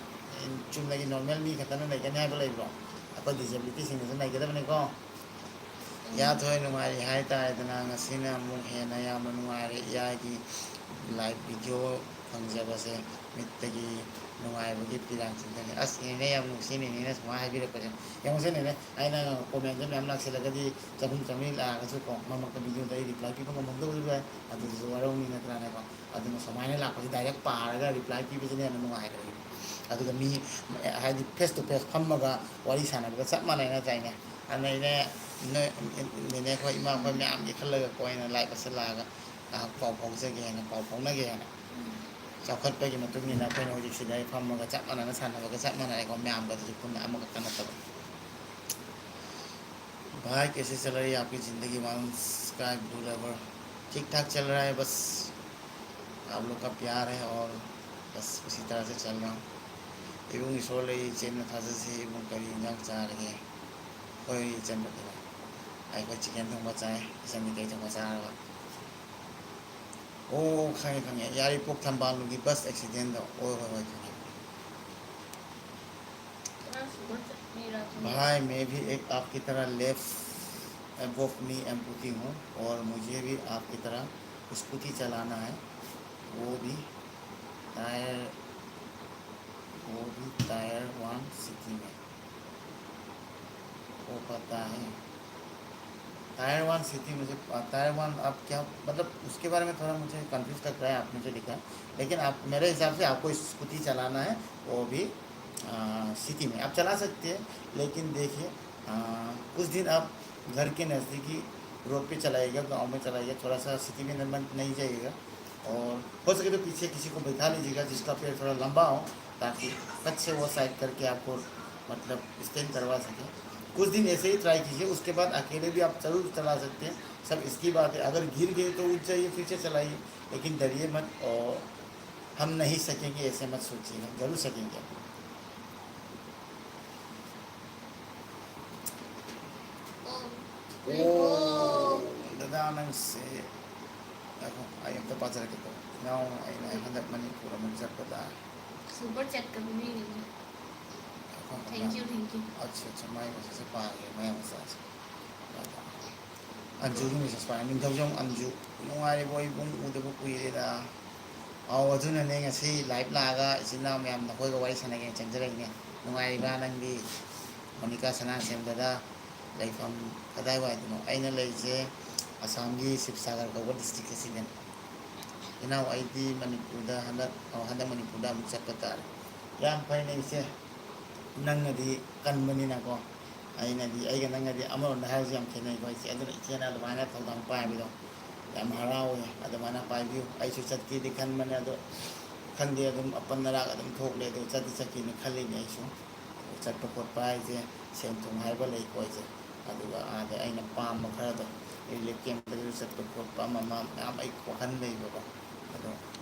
ꯆꯨꯝꯅꯒꯤ ꯅꯣꯔꯃꯦꯜ ꯃꯤ ꯈꯛꯇꯅ ꯅꯩꯒꯅꯤ ꯍꯥꯏꯕ ꯂꯩꯕ꯭ꯔꯣ? ꯑꯩꯈꯣꯏ ꯗꯤꯖꯦꯕꯤꯂꯤꯇꯤꯁꯤꯡꯅꯁꯨ ꯅꯩꯒꯗꯕꯅꯤꯀꯣ꯫ ꯏꯌꯥ ꯊꯣꯏ ꯅꯨꯡꯉꯥꯏꯔꯤ ꯍꯥꯏꯇꯥꯔꯦꯗꯅ, ꯉꯁꯤꯅ ꯑꯃꯨꯛ ꯍꯦꯟꯅ ꯌꯥꯝꯅ ꯅꯨꯡꯉꯥꯏꯔꯦ꯫ ꯏꯌꯥꯒꯤ ꯂꯥꯏꯚ ꯚꯤꯗꯤꯑꯣ ꯐꯪꯖꯕꯁꯦ ꯃꯤꯠꯇꯒꯤ ꯅꯨꯡꯉꯥꯏꯕꯒꯤ ꯄꯤꯔꯥꯡ ꯆꯤꯡꯊꯔꯦ꯫ ꯑꯁ, ꯅꯦꯅꯦ ꯌꯥꯝ ꯅꯨꯡꯁꯤ, ꯅꯦꯅꯦꯅ ꯁꯨꯃꯥꯏꯅ ꯍꯥꯏꯕꯤꯔꯛꯄꯁꯦ꯫ ꯌꯦꯡꯉꯨꯁꯦ ꯅꯦꯅꯦ, ꯑꯩꯅ ꯀꯣꯃꯦꯟꯁꯦ ꯃꯌꯥꯝ ꯂꯥꯛꯁꯤꯜꯂꯒꯗꯤ ꯆꯍꯨꯝ ꯆꯥꯝꯃꯔꯤ ꯂꯥꯛꯑꯒꯁꯨ ꯀꯣ, ꯃꯔꯛ ꯃꯔꯛꯇ ꯚꯤꯗꯤꯑꯣꯗ ꯑꯩ ꯔꯤꯄ꯭ꯂꯥꯏ ꯄꯤꯕ ꯉꯝꯍꯧꯗꯕꯁꯨ ꯌꯥꯏ, ꯑꯗꯨꯗꯁꯨ ꯋꯥꯔꯧꯅꯤ ꯅꯠꯇ꯭ꯔꯥꯅꯦꯀꯣ? ꯑꯗꯨꯅ ꯁꯨꯃꯥꯏꯅ ꯂꯥꯛꯄꯁꯦ ꯗꯥꯏꯔꯦꯛ ꯄꯥꯔꯒ ꯔꯤꯄ꯭ꯂꯥꯏ ꯄꯤꯕꯁꯤꯅ ꯍꯦꯟꯅ ꯅꯨꯡꯉꯥꯏꯔꯦ꯫ ꯑꯗꯨꯒ ꯃꯤ, ꯍꯥꯏꯗꯤ, ꯐꯦꯁ ꯇꯨ ꯐꯦꯁ ꯐꯝꯃꯒ ꯋꯥꯔꯤ ꯁꯥꯟꯅꯕꯒ ꯆꯞ ꯃꯥꯟꯅꯩ ꯅꯠꯇ꯭ꯔꯥꯅꯦ? ꯑꯗꯨꯅ ꯑꯩꯅ ꯅꯣꯏ, ꯅꯦꯅꯦ ꯈꯣꯏ, ꯏꯃꯥ ꯈꯣꯏ ꯃꯌꯥꯝꯒꯤ ꯈꯜꯂꯒꯀꯣ ꯑꯩꯅ ꯂꯥꯏꯚ ꯑꯁꯤ ꯂꯥꯛꯑꯒ, ꯑ, ꯄꯥꯎ ꯐꯥꯎꯖꯒꯦ ꯍꯥꯏꯅ, ꯄꯥꯎ ꯐꯥꯎꯅꯒꯦ ꯍꯥꯏꯅ꯫ ꯆꯥꯎꯈꯠꯄꯒꯤ ꯃꯇꯨꯡ ꯏꯟꯅ ꯑꯩꯈꯣꯏꯅ ꯍꯧꯖꯤꯛ ꯁꯤꯗ ꯐꯝꯃꯒ ꯆꯞ ꯃꯥꯟꯅꯅ ꯁꯥꯟꯅꯕꯒ ꯆꯞ ꯃꯥꯟꯅꯔꯦꯀꯣ, ꯃꯌꯥꯝꯒ ꯑꯗꯨꯁꯨ ꯄꯨꯟꯅ ꯑꯃꯈꯛꯇ ꯅꯠꯇꯕ꯫ भाई, कैसे चल रही है आपकी ज़िंदगी? One sky blue lover, ठीक ठाक चल रहा है, बस आप लोग का प्यार है और बस उसी तरह से चल रहा हूँ। ꯏꯕꯨꯡ ꯏꯁꯣꯔ ꯂꯩ, ꯏꯆꯦꯟꯅ ꯊꯥꯖꯁꯤ꯫ ꯏꯕꯨꯡ ꯀꯔꯤ ꯏꯟꯖꯥꯡ ꯆꯥꯔꯒꯦ? ꯍꯣꯏ, ꯏꯆꯟ ꯅꯨꯄꯤꯅ꯫ ꯑꯩꯈꯣꯏ ꯆꯤꯀꯟ ꯊꯣꯡꯕ ꯆꯥꯏ꯫ ꯏꯆꯟꯗꯤ ꯀꯩ ꯊꯣꯡꯕ ꯆꯥꯔꯕ? ꯑꯣ, ꯈꯪꯉꯦ, ꯈꯪꯉꯦ꯫ ꯌꯥꯏꯔꯤꯄꯣꯛ ꯊꯝꯕꯥꯜꯅꯨꯒꯤ ꯕꯁ ꯑꯦꯛꯁꯤꯗꯦꯟꯗꯣ꯫ ꯍꯣꯏ, ꯍꯣꯏ, ꯍꯣꯏ, ꯈꯪꯉꯦ꯫ भाई, मैं भी एक आपकी तरह left above knee amputee हूँ और मुझे भी आपकी तरह स्कूटी चलाना है, वो भी टायर, वो भी टायर वन सिटी में। वो पता है। टायर वन सिटी मुझे, टायर वन आप क्या, मतलब, उसके बारे में थोड़ा मुझे कंफ्यूज लग रहा है, आपने जो लिखा है। लेकिन आप, मेरे हिसाब से आपको स्कूटी चलाना है, वो भी आ, सिटी में आप चला सकते हैं। लेकिन देखिए, आ, कुछ दिन आप घर के नज़दीकी रोड पे चलाइएगा, गांव में चलाइएगा, थोड़ा सा सिटी में नहीं जाइएगा। और हो सके तो पीछे किसी को बैठा लीजिएगा जिसका पैर थोड़ा लंबा हो, ताकि फट से वो साइड करके आपको, मतलब, स्टैंड करवा सके। कुछ दिन ऐसे ही ट्राई कीजिए, उसके बाद अकेले भी आप ज़रूर चला सकते हैं। सब इसकी बात है, अगर गिर गए तो उठ जाइए, फिर से चलाइए, लेकिन डरिए मत। और हम नहीं सकेंगे ऐसे मत सोचिएगा, ज़रूर सकेंगे। ꯑꯣ, ꯗꯗꯥ, ꯅꯪꯁꯦ꯫ ꯉꯥꯏꯈꯣ, ꯑꯩ ꯑꯝꯇ ꯄꯥꯖꯔꯛꯀꯦꯀꯣ꯫ ꯏꯅꯥꯎ, ꯑꯩꯅ ꯍꯟꯗꯛ ꯃꯅꯤꯄꯨꯔ ꯑꯃꯨꯛ ꯆꯠꯄꯗ꯫ ꯁꯨꯄꯔ ꯆꯦꯠꯀ ꯄꯤꯕꯤꯔꯤꯅꯦ꯫ ꯉꯥꯏꯈꯣ, ꯉꯥꯏꯈꯣ꯫ Thank you, thank you꯫ ꯑꯠꯁꯥ, ꯑꯠꯁꯥ, ꯃꯥꯏ ꯃꯦꯁꯦꯖꯁꯦ ꯄꯥꯒꯦ, ꯃꯌꯥꯝ ꯃꯆꯥꯁꯦ꯫ ꯑꯟꯖꯨꯒꯤ ꯃꯦꯁꯦꯖ ꯄꯥꯏ꯫ ꯅꯤꯡꯊꯧꯖꯝ ꯑꯟꯖꯨ, ꯅꯨꯡꯉꯥꯏꯔꯤꯕꯣ? ꯏꯕꯨꯡ ꯎꯗꯕ ꯀꯨꯏꯔꯦꯗ꯫ ꯑꯧ, ꯑꯗꯨꯅꯅꯦ ꯉꯁꯤ ꯂꯥꯏꯚ ꯂꯥꯛꯑꯒ ꯏꯆꯤꯟ ꯏꯅꯥꯎ ꯃꯌꯥꯝ ꯅꯈꯣꯏꯒ ꯋꯥꯔꯤ ꯁꯥꯟꯅꯒꯦꯅ ꯆꯪꯖꯔꯛꯏꯅꯦ꯫ ꯅꯨꯡꯉꯥꯏꯔꯤꯕ꯭ꯔꯥ ꯅꯪꯗꯤ? ꯃꯣꯅꯤꯀꯥ ꯁꯅꯥꯁꯦꯝ ꯗꯗꯥ, ꯂꯩꯐꯝ ꯀꯗꯥꯏꯋꯥꯏꯗꯅꯣ? ꯑꯩꯅ ꯂꯩꯁꯦ ꯑꯁꯥꯝꯒꯤ ꯁꯤꯕꯁꯥꯒꯔ ꯀꯧꯕ ꯗꯤꯁꯇ꯭ꯔꯤꯛ ꯑꯁꯤꯗꯅꯤ꯫ ꯏꯅꯥꯎ, ꯑꯩꯗꯤ ꯃꯅꯤꯄꯨꯔꯗ ꯍꯟꯗꯛ, ꯑꯣ, ꯍꯟꯗꯛ ꯃꯅꯤꯄꯨꯔꯗ ꯑꯃꯨꯛ ꯆꯠꯄ ꯇꯥꯔꯦ꯫ ꯌꯥꯝ ꯐꯩꯅꯦ ꯏꯆꯦ, ꯅꯪꯅꯗꯤ ꯀꯟꯕꯅꯤꯅꯀꯣ꯫ ꯑꯩꯅꯗꯤ, ꯑꯩꯒ ꯅꯪꯒꯗꯤ ꯑꯃꯔꯣꯝꯗ ꯍꯥꯏꯔꯁꯨ ꯌꯥꯝ ꯈꯦꯠꯅꯩꯀꯣ ꯏꯆꯦ꯫ ꯑꯗꯨꯅ ꯏꯆꯦꯅ ꯑꯗꯨꯃꯥꯏꯅ ꯊꯧꯗꯥꯡ ꯄꯥꯏꯕꯗꯣ ꯌꯥꯝ ꯍꯔꯥꯎꯋꯦ꯫ ꯑꯗꯨꯃꯥꯏꯅ ꯄꯥꯏꯕꯤꯌꯨ꯫ ꯑꯩꯁꯨ ꯆꯠꯀꯦꯗꯤ ꯈꯟꯕꯅꯦ, ꯑꯗꯣ ꯈꯪꯗꯦ, ꯑꯗꯨꯝ ꯑꯄꯟ ꯑꯔꯥꯛ ꯑꯗꯨꯝ ꯊꯣꯛꯂꯦ꯫ ꯑꯗꯣ ꯆꯠꯇꯤ ꯆꯠꯀꯦꯅ ꯈꯜꯂꯤꯅꯦ ꯑꯩꯁꯨ꯫ ꯑꯗꯣ ꯆꯠꯄ ꯈꯣꯠꯄ ꯍꯥꯏꯁꯦ ꯁꯦꯟ ꯊꯨꯝ ꯍꯥꯏꯕ ꯂꯩꯀꯣ ꯏꯆꯦ꯫ ꯑꯗꯨꯒ ꯑꯥꯗ ꯑꯩꯅ ꯄꯥꯝꯕ ꯈꯔꯗꯣ, ꯔꯤꯂꯤꯐ ꯀꯦꯝꯞꯇꯁꯨ ꯆꯠꯄ ꯈꯣꯠꯄ ꯑꯃ ꯑꯃ ꯃꯌꯥꯝ ꯑꯩ ꯋꯥꯈꯜ ꯂꯩꯕꯀꯣ꯫ ꯑꯗꯣ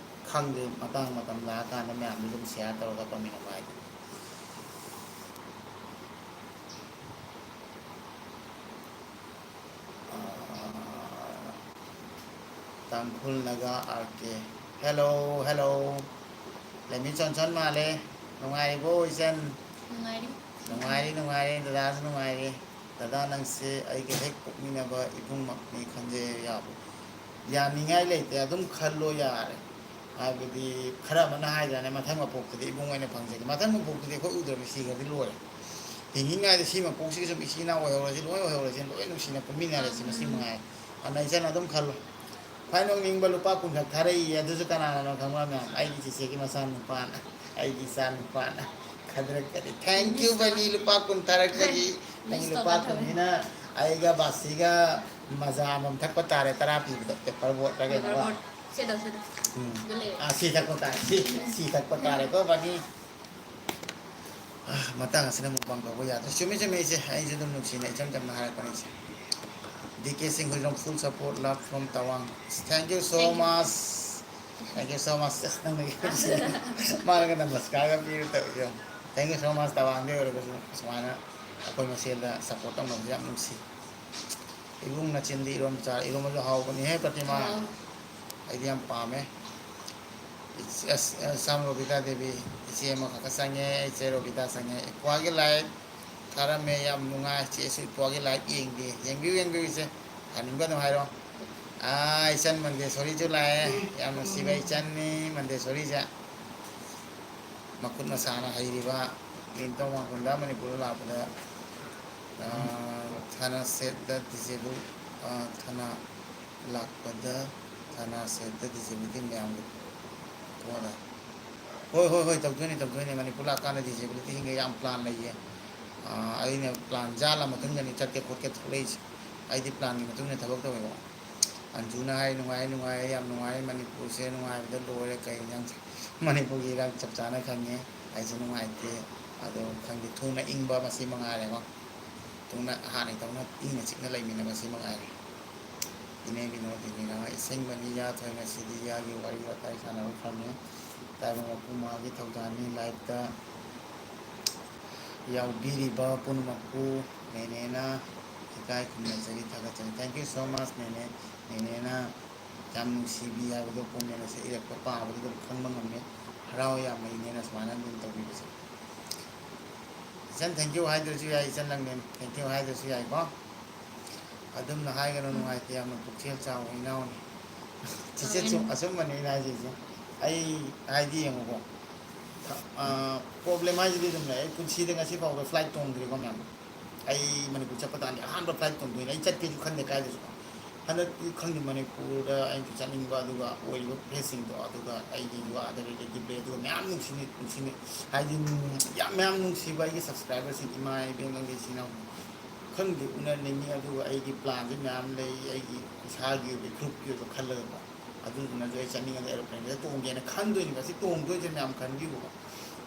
ꯈꯪꯗꯦ, ꯃꯇꯥꯡ ꯃꯇꯝ ꯂꯥꯛꯑꯀꯥꯟꯗ ꯃꯌꯥꯝꯗ ꯑꯗꯨꯝ ꯁꯤꯌꯥꯔ ꯇꯧꯔꯒ ꯇꯧꯃꯤꯟꯅꯕ ꯍꯥꯏꯗꯨꯅꯤ꯫ Tangkhul Naga R K. Hello, hello. ꯂꯩꯃꯤ ꯆꯣꯟꯆꯣꯟ ꯃꯥꯜꯂꯦ꯫ ꯅꯨꯡꯉꯥꯏꯔꯤꯕꯣ ꯏꯆꯟ? ꯅꯨꯡꯉꯥꯏꯔꯤ꯫ ꯅꯨꯡꯉꯥꯏꯔꯤ, ꯅꯨꯡꯉꯥꯏꯔꯤ꯫ ꯗꯗꯥꯁꯨ ꯅꯨꯡꯉꯥꯏꯔꯤ꯫ ꯗꯗꯥ, ꯅꯪꯁꯦ ꯑꯩꯒ ꯍꯦꯛ ꯄꯣꯛꯃꯤꯟꯅꯕ ꯏꯕꯨꯡꯃꯛꯅꯤ ꯈꯟꯖꯩ꯫ ꯌꯥꯕ, ꯌꯥꯅꯤꯡꯉꯥꯏ ꯂꯩꯇꯦ, ꯑꯗꯨꯝ ꯈꯜꯂꯣ ꯌꯥꯔꯦ꯫ ꯍꯥꯏꯕꯗꯤ ꯈꯔ ꯑꯃꯅ ꯍꯥꯏꯗ꯭ꯔꯅꯦ, "ꯃꯊꯪ ꯃꯄꯣꯛꯇꯗꯤ ꯏꯕꯨꯡ ꯑꯣꯏꯅ ꯐꯪꯖꯒꯦ"꯫ ꯃꯊꯪ ꯃꯄꯣꯛꯇꯗꯤ ꯑꯩꯈꯣꯏ ꯎꯗ꯭ꯔꯕ ꯁꯤꯈ꯭ꯔꯗꯤ ꯂꯣꯏꯔꯦ꯫ ꯍꯤꯡꯉꯤꯉꯩꯗ ꯁꯤ ꯃꯄꯣꯛꯁꯤꯒꯤ ꯁꯨꯝ ꯏꯆꯤꯟ ꯏꯅꯥꯎ ꯑꯣꯏꯍꯧꯔꯁꯤ, ꯂꯣꯏ ꯑꯣꯏꯍꯧꯔꯁꯤ, ꯂꯣꯏ ꯅꯨꯡꯁꯤꯅ ꯄꯨꯟꯃꯤꯟꯅꯔꯁꯤ, ꯃꯁꯤ ꯃꯉꯥꯏ꯫ ꯑꯗꯨꯅ ꯏꯆꯟ ꯑꯗꯨꯝ ꯈꯜꯂꯣ꯫ ꯈ꯭ꯋꯥꯏ ꯅꯣꯛꯅꯤꯡꯕ, ꯂꯨꯄꯥ ꯀꯨꯟꯈꯛ ꯊꯥꯔꯛꯏꯌꯦ꯫ ꯑꯗꯨꯁꯨ ꯀꯅꯥꯅꯅꯣ ꯈꯪꯕ꯭ꯔꯥ ꯃꯌꯥꯝ? ꯑꯩꯒꯤ ꯆꯤꯆꯦꯒꯤ ꯃꯆꯥꯅꯨꯄꯥꯅ, ꯑꯩꯒꯤ ꯏꯆꯥꯅꯨꯄꯥꯅ꯫ ꯈꯗ꯭ꯔꯛꯀꯗꯤ꯫ Thank you, ꯕꯅꯤ, ꯂꯨꯄꯥ ꯀꯨꯟ ꯊꯥꯔꯛꯄꯒꯤ꯫ ꯅꯪꯒꯤ ꯂꯨꯄꯥ ꯀꯨꯟꯁꯤꯅ ꯑꯩꯒ ꯕꯥꯁꯤꯒ ꯃꯖꯥ ꯑꯃꯃꯝ ꯊꯛꯄ ꯇꯥꯔꯦ, ꯇꯔꯥ ꯄꯤꯕꯗꯣ, paper boat ꯔ ꯀꯩꯅꯣ꯫ Paper boat꯫ ꯁꯤꯗ, ꯁꯤꯗ꯫ ꯎꯝ꯫ ꯁꯤꯗ ꯂꯩꯔꯦ꯫ ꯑꯥ, ꯁꯤ ꯊꯛꯄ ꯇꯥꯔꯦ, ꯁꯤ, ꯁꯤ ꯊꯛꯄ ꯇꯥꯔꯦꯀꯣ, ꯕꯅꯤ꯫ ꯑꯥ, ꯃꯇꯥꯡ ꯑꯁꯤꯅ ꯃꯨꯛꯕꯥꯡ ꯇꯧꯕ ꯌꯥꯗ꯭ꯔꯦ꯫ ꯆꯨꯝꯃꯤ, ꯆꯨꯝꯃꯤ, ꯏꯆꯦ꯫ ꯑꯩꯁꯨ ꯑꯗꯨꯝ ꯅꯨꯡꯁꯤꯅ ꯏꯆꯝ ꯆꯝꯅ ꯍꯥꯏꯔꯛꯄꯅꯤ, ꯏꯆꯦ꯫ ꯗꯤ ꯀꯦ ꯁꯤꯡ Huidrom, full support, love from Tawang꯫ Thank you so much꯫ Thank you so much꯫ ꯑꯁ, ꯅꯪꯅ ꯃꯥꯅꯒ ꯅꯃꯁꯀꯥꯔꯒ ꯄꯤꯔ ꯇꯧꯔꯤꯁꯦ꯫ Thank you so much꯫ ꯇꯋꯥꯡꯗꯩ ꯑꯣꯏꯔꯒꯁꯨ ꯁꯨꯃꯥꯏꯅ ꯑꯩꯈꯣꯏ ꯃꯁꯦꯜꯗ support ꯇꯧꯅꯕꯁꯦ ꯌꯥꯝ ꯅꯨꯡꯁꯤ꯫ ꯏꯕꯨꯡ ꯅꯆꯤꯟꯗꯤ ꯏꯔꯣꯝ ꯆꯥ-, ꯏꯔꯣꯝꯕꯁꯨ ꯍꯥꯎꯕꯅꯤꯍꯦ, ꯄ꯭ꯔꯇꯤꯃꯥ꯫ ꯍꯥꯎ꯫ ꯑꯩꯗꯤ ꯌꯥꯝ ꯄꯥꯝꯃꯦ꯫ ꯏꯆ-, ꯑꯁ, ꯑ, ꯁꯥꯝ ꯔꯣꯕꯤꯇꯥ ꯗꯦꯕꯤ, ꯏꯆꯦ ꯑꯃꯈꯛꯀ ꯆꯪꯉꯦ, ꯏꯆꯦ ꯔꯣꯕꯤꯇꯥ ꯆꯪꯉꯦ꯫ ꯏꯄ꯭ꯋꯥꯒꯤ live ꯊꯥꯔꯝꯃꯦ, ꯌꯥꯝ ꯅꯨꯡꯉꯥꯏ꯫ ꯆꯦꯁꯨ ꯏꯄ꯭ꯋꯥꯒꯤ live ꯌꯦꯡꯗꯦ꯫ ꯌꯦꯡꯕꯤꯌꯨ, ꯌꯦꯡꯕꯤꯌꯨ ꯏꯆꯦ꯫ ꯊꯥꯅꯤꯡꯕ ꯑꯗꯨꯝ ꯍꯥꯏꯔꯣ꯫ ꯑꯥ, ꯏꯆꯟ ꯃꯟꯗꯦꯁꯣꯔꯤꯁꯨ ꯂꯥꯛꯑꯦ꯫ ꯌꯥꯝ ꯅꯨꯡꯁꯤꯕ ꯏꯆꯟꯅꯤ ꯃꯟꯗꯦꯁꯣꯔꯤꯁꯦ꯫ ꯃꯈꯨꯠ ꯃꯁꯥꯅ ꯍꯩꯔꯤꯕ, ꯂꯤꯟꯇꯣꯡ ꯃꯥꯡꯈꯨꯟꯗ ꯃꯅꯤꯄꯨꯔꯗ ꯂꯥꯛꯄꯗ, ꯑ, ꯊꯥꯅ ꯁꯦꯠꯇ ꯗꯤꯖꯦꯕꯜ, ꯑ, ꯊꯥꯅ ꯂꯥꯛꯄꯗ ꯊꯥꯅ ꯁꯦꯠꯇ ꯗꯤꯖꯦꯕꯜꯒꯤ ꯃꯌꯥꯝꯒꯤ ꯀꯣꯟꯅ꯫ ꯍꯣꯏ, ꯍꯣꯏ, ꯍꯣꯏ, ꯇꯧꯗꯣꯏꯅꯤ, ꯇꯧꯗꯣꯏꯅꯤ꯫ ꯃꯅꯤꯄꯨꯔ ꯂꯥꯛꯀꯥꯟꯗ ꯗꯤꯖꯦꯕꯤꯂꯤꯇꯤꯁꯤꯡꯒ ꯌꯥꯝ plan ꯂꯩꯌꯦ꯫ ꯑ, ꯑꯩꯅ plan ꯖꯥꯜꯂ ꯃꯇꯨꯡꯗꯅꯤ ꯆꯠꯀꯦ ꯈꯣꯠꯀꯦ ꯊꯣꯛꯂꯛꯏꯁꯦ꯫ ꯑꯩꯗꯤ planꯒꯤ ꯃꯇꯨꯡ ꯏꯟꯅ ꯊꯕꯛ ꯇꯧꯋꯦꯕ꯫ ꯑꯟꯖꯨꯅ ꯍꯥꯏ, "ꯅꯨꯡꯉꯥꯏ, ꯅꯨꯡꯉꯥꯏ, ꯌꯥꯝ ꯅꯨꯡꯉꯥꯏ, ꯃꯅꯤꯄꯨꯔꯁꯦ ꯅꯨꯡꯉꯥꯏꯕꯗ ꯂꯣꯏꯔꯦ, ꯀꯩ ꯏꯟꯖꯥꯡ ꯆꯥ-?" ꯃꯅꯤꯄꯨꯔꯒꯤ ꯏꯔꯥꯡ ꯆꯞ ꯆꯥꯅ ꯈꯪꯉꯦ꯫ ꯑꯩꯁꯨ ꯅꯨꯡꯉꯥꯏꯇꯦ꯫ ꯑꯗꯣ ꯈꯪꯗꯦ, ꯊꯨꯅ ꯏꯪꯕ ꯃꯁꯤ ꯃꯉꯥꯏꯔꯦꯀꯣ꯫ ꯇꯨꯡꯅ ꯍꯥꯟꯅꯒꯤ ꯇꯧꯅ ꯏꯪꯅ ꯆꯤꯛꯅ ꯂꯩꯃꯤꯟꯅꯕꯁꯤ ꯃꯉꯥꯏꯔꯦ꯫ ꯏꯅꯦ ꯕꯤꯅꯣꯗꯤꯅꯤꯅ ꯑꯁꯦꯡꯕꯅꯤ ꯌꯥꯊꯣꯏ, ꯉꯁꯤꯗꯤ ꯌꯥꯒꯤ ꯋꯥꯔꯤ ꯋꯥꯇꯥꯏ ꯁꯥꯟꯅꯕ ꯐꯪꯉꯦ꯫ ꯇꯥꯏꯕꯪ ꯃꯄꯨ ꯃꯥꯒꯤ ꯊꯧꯖꯥꯜꯅꯤ꯫ Live-ꯇ ꯌꯥꯎꯕꯤꯔꯤꯕ ꯄꯨꯝꯅꯃꯛꯄꯨ ꯅꯦꯅꯦꯅ ꯏꯀꯥꯏ ꯈꯨꯝꯅꯖꯔꯤ, ꯊꯥꯒꯠꯆꯔꯤ꯫ Thank you so much, ꯅꯦꯅꯦ꯫ ꯅꯦꯅꯦꯅ ꯌꯥꯝ ꯅꯨꯡꯁꯤꯕꯤ ꯍꯥꯏꯕꯗꯣ ꯀꯣꯃꯦꯟ ꯑꯁꯦ ꯏꯔꯛꯄ ꯄꯥꯕꯗ ꯑꯗꯨꯝ ꯈꯪꯕ ꯉꯝꯃꯦ꯫ ꯍꯔꯥꯎ ꯌꯥꯝꯅ ꯏꯅꯦꯅ ꯁꯨꯃꯥꯏꯅ ꯑꯗꯨꯝ ꯇꯧꯕꯤꯕꯁꯦ꯫ ꯏꯆꯟ, thank you ꯍꯥꯏꯗ꯭ꯔꯁꯨ ꯌꯥꯏ, ꯏꯆꯟ ꯅꯪꯅꯦ꯫ Thank you ꯍꯥꯏꯗ꯭ꯔꯁꯨ ꯌꯥꯏꯀꯣ꯫ ꯑꯗꯨꯝꯅ ꯍꯥꯏꯒꯅꯨ, ꯎꯝ꯫ ꯅꯨꯡꯉꯥꯏꯇꯦ ꯌꯥꯝꯅ, ꯄꯨꯛꯆꯦꯜ ꯆꯥꯎꯕ ꯏꯅꯥꯎꯅꯤ꯫ ꯆꯤꯆꯦ, ꯆꯨꯝ-, ꯑꯃꯥꯏꯅ꯫ ꯑꯆꯨꯝꯕꯅꯦ ꯑꯩꯅ ꯍꯥꯏꯁꯦ, ꯏꯆꯦ꯫ ꯑꯩ ꯍꯥꯏꯗꯤ ꯌꯦꯡꯉꯨꯀꯣ, ꯊ-, ꯑ, problem ꯍꯥꯏꯁꯤꯗꯤ ꯑꯗꯨꯝ ꯂꯩ꯫ ꯑꯩ ꯄꯨꯟꯁꯤꯗ ꯉꯁꯤ ꯐꯥꯎꯕ flight ꯇꯣꯡꯗ꯭ꯔꯤꯀꯣ ꯃꯌꯥꯝ꯫ ꯑꯩ ꯃꯅꯤꯄꯨꯔ ꯆꯠꯄ ꯇꯥꯔꯗꯤ ꯑꯍꯥꯟꯕ flight ꯇꯣꯡꯗꯣꯏꯅꯦ꯫ ꯑꯩ ꯆꯠꯀꯦꯁꯨ ꯈꯟꯗꯦ ꯀꯥꯏꯗꯁꯨ꯫ ꯍꯟꯗꯛꯇꯤ ꯈꯪꯗꯦ, ꯃꯅꯤꯄꯨꯔꯗ ꯑꯩꯅꯁꯨ ꯆꯠꯅꯤꯡꯕ, ꯑꯗꯨꯒ ꯑꯣꯏꯔꯤꯕ ꯐꯦꯁꯁꯤꯡꯗꯣ, ꯑꯗꯨꯒ ꯑꯩꯒꯤ ꯌꯨ ꯑꯥꯔꯗ ꯂꯩꯕ ꯑꯗꯨꯒ ꯃꯌꯥꯝ ꯅꯨꯡꯁꯤꯅ, ꯅꯨꯡꯁꯤꯅ, ꯍꯥꯏꯗꯤ, ꯌꯥꯝ, ꯃꯌꯥꯝ ꯅꯨꯡꯁꯤꯕ ꯑꯩꯒꯤ subscriberꯁꯤꯡ, ꯏꯃꯥ, ꯏꯕꯦꯟ, ꯅꯪꯒꯤ ꯏꯆꯤꯟ ꯏꯅꯥꯎ, ꯈꯪꯗꯦ, ꯎꯅꯅꯤꯡꯉꯤ꯫ ꯑꯗꯨꯒ ꯑꯩꯒꯤ planꯁꯦ ꯃꯌꯥꯝ ꯂꯩ, ꯑꯩꯒꯤ ꯏꯁꯥꯒꯤ ꯑꯣꯏꯕ, groupꯀꯤ ꯑꯣꯏꯕ ꯈꯜꯂꯒꯀꯣ꯫ ꯑꯗꯨꯗꯨꯅꯁꯨ ꯑꯩ ꯆꯠꯅꯤꯡꯉꯗꯤ aeroplaneꯁꯤꯗ ꯇꯣꯡꯒꯦꯅ ꯈꯟꯗꯣꯏꯅꯦꯕ꯫ ꯁꯤ ꯇꯣꯡꯗꯣꯏꯁꯦ ꯃꯌꯥꯝ ꯈꯟꯕꯤꯌꯨꯕꯀꯣ꯫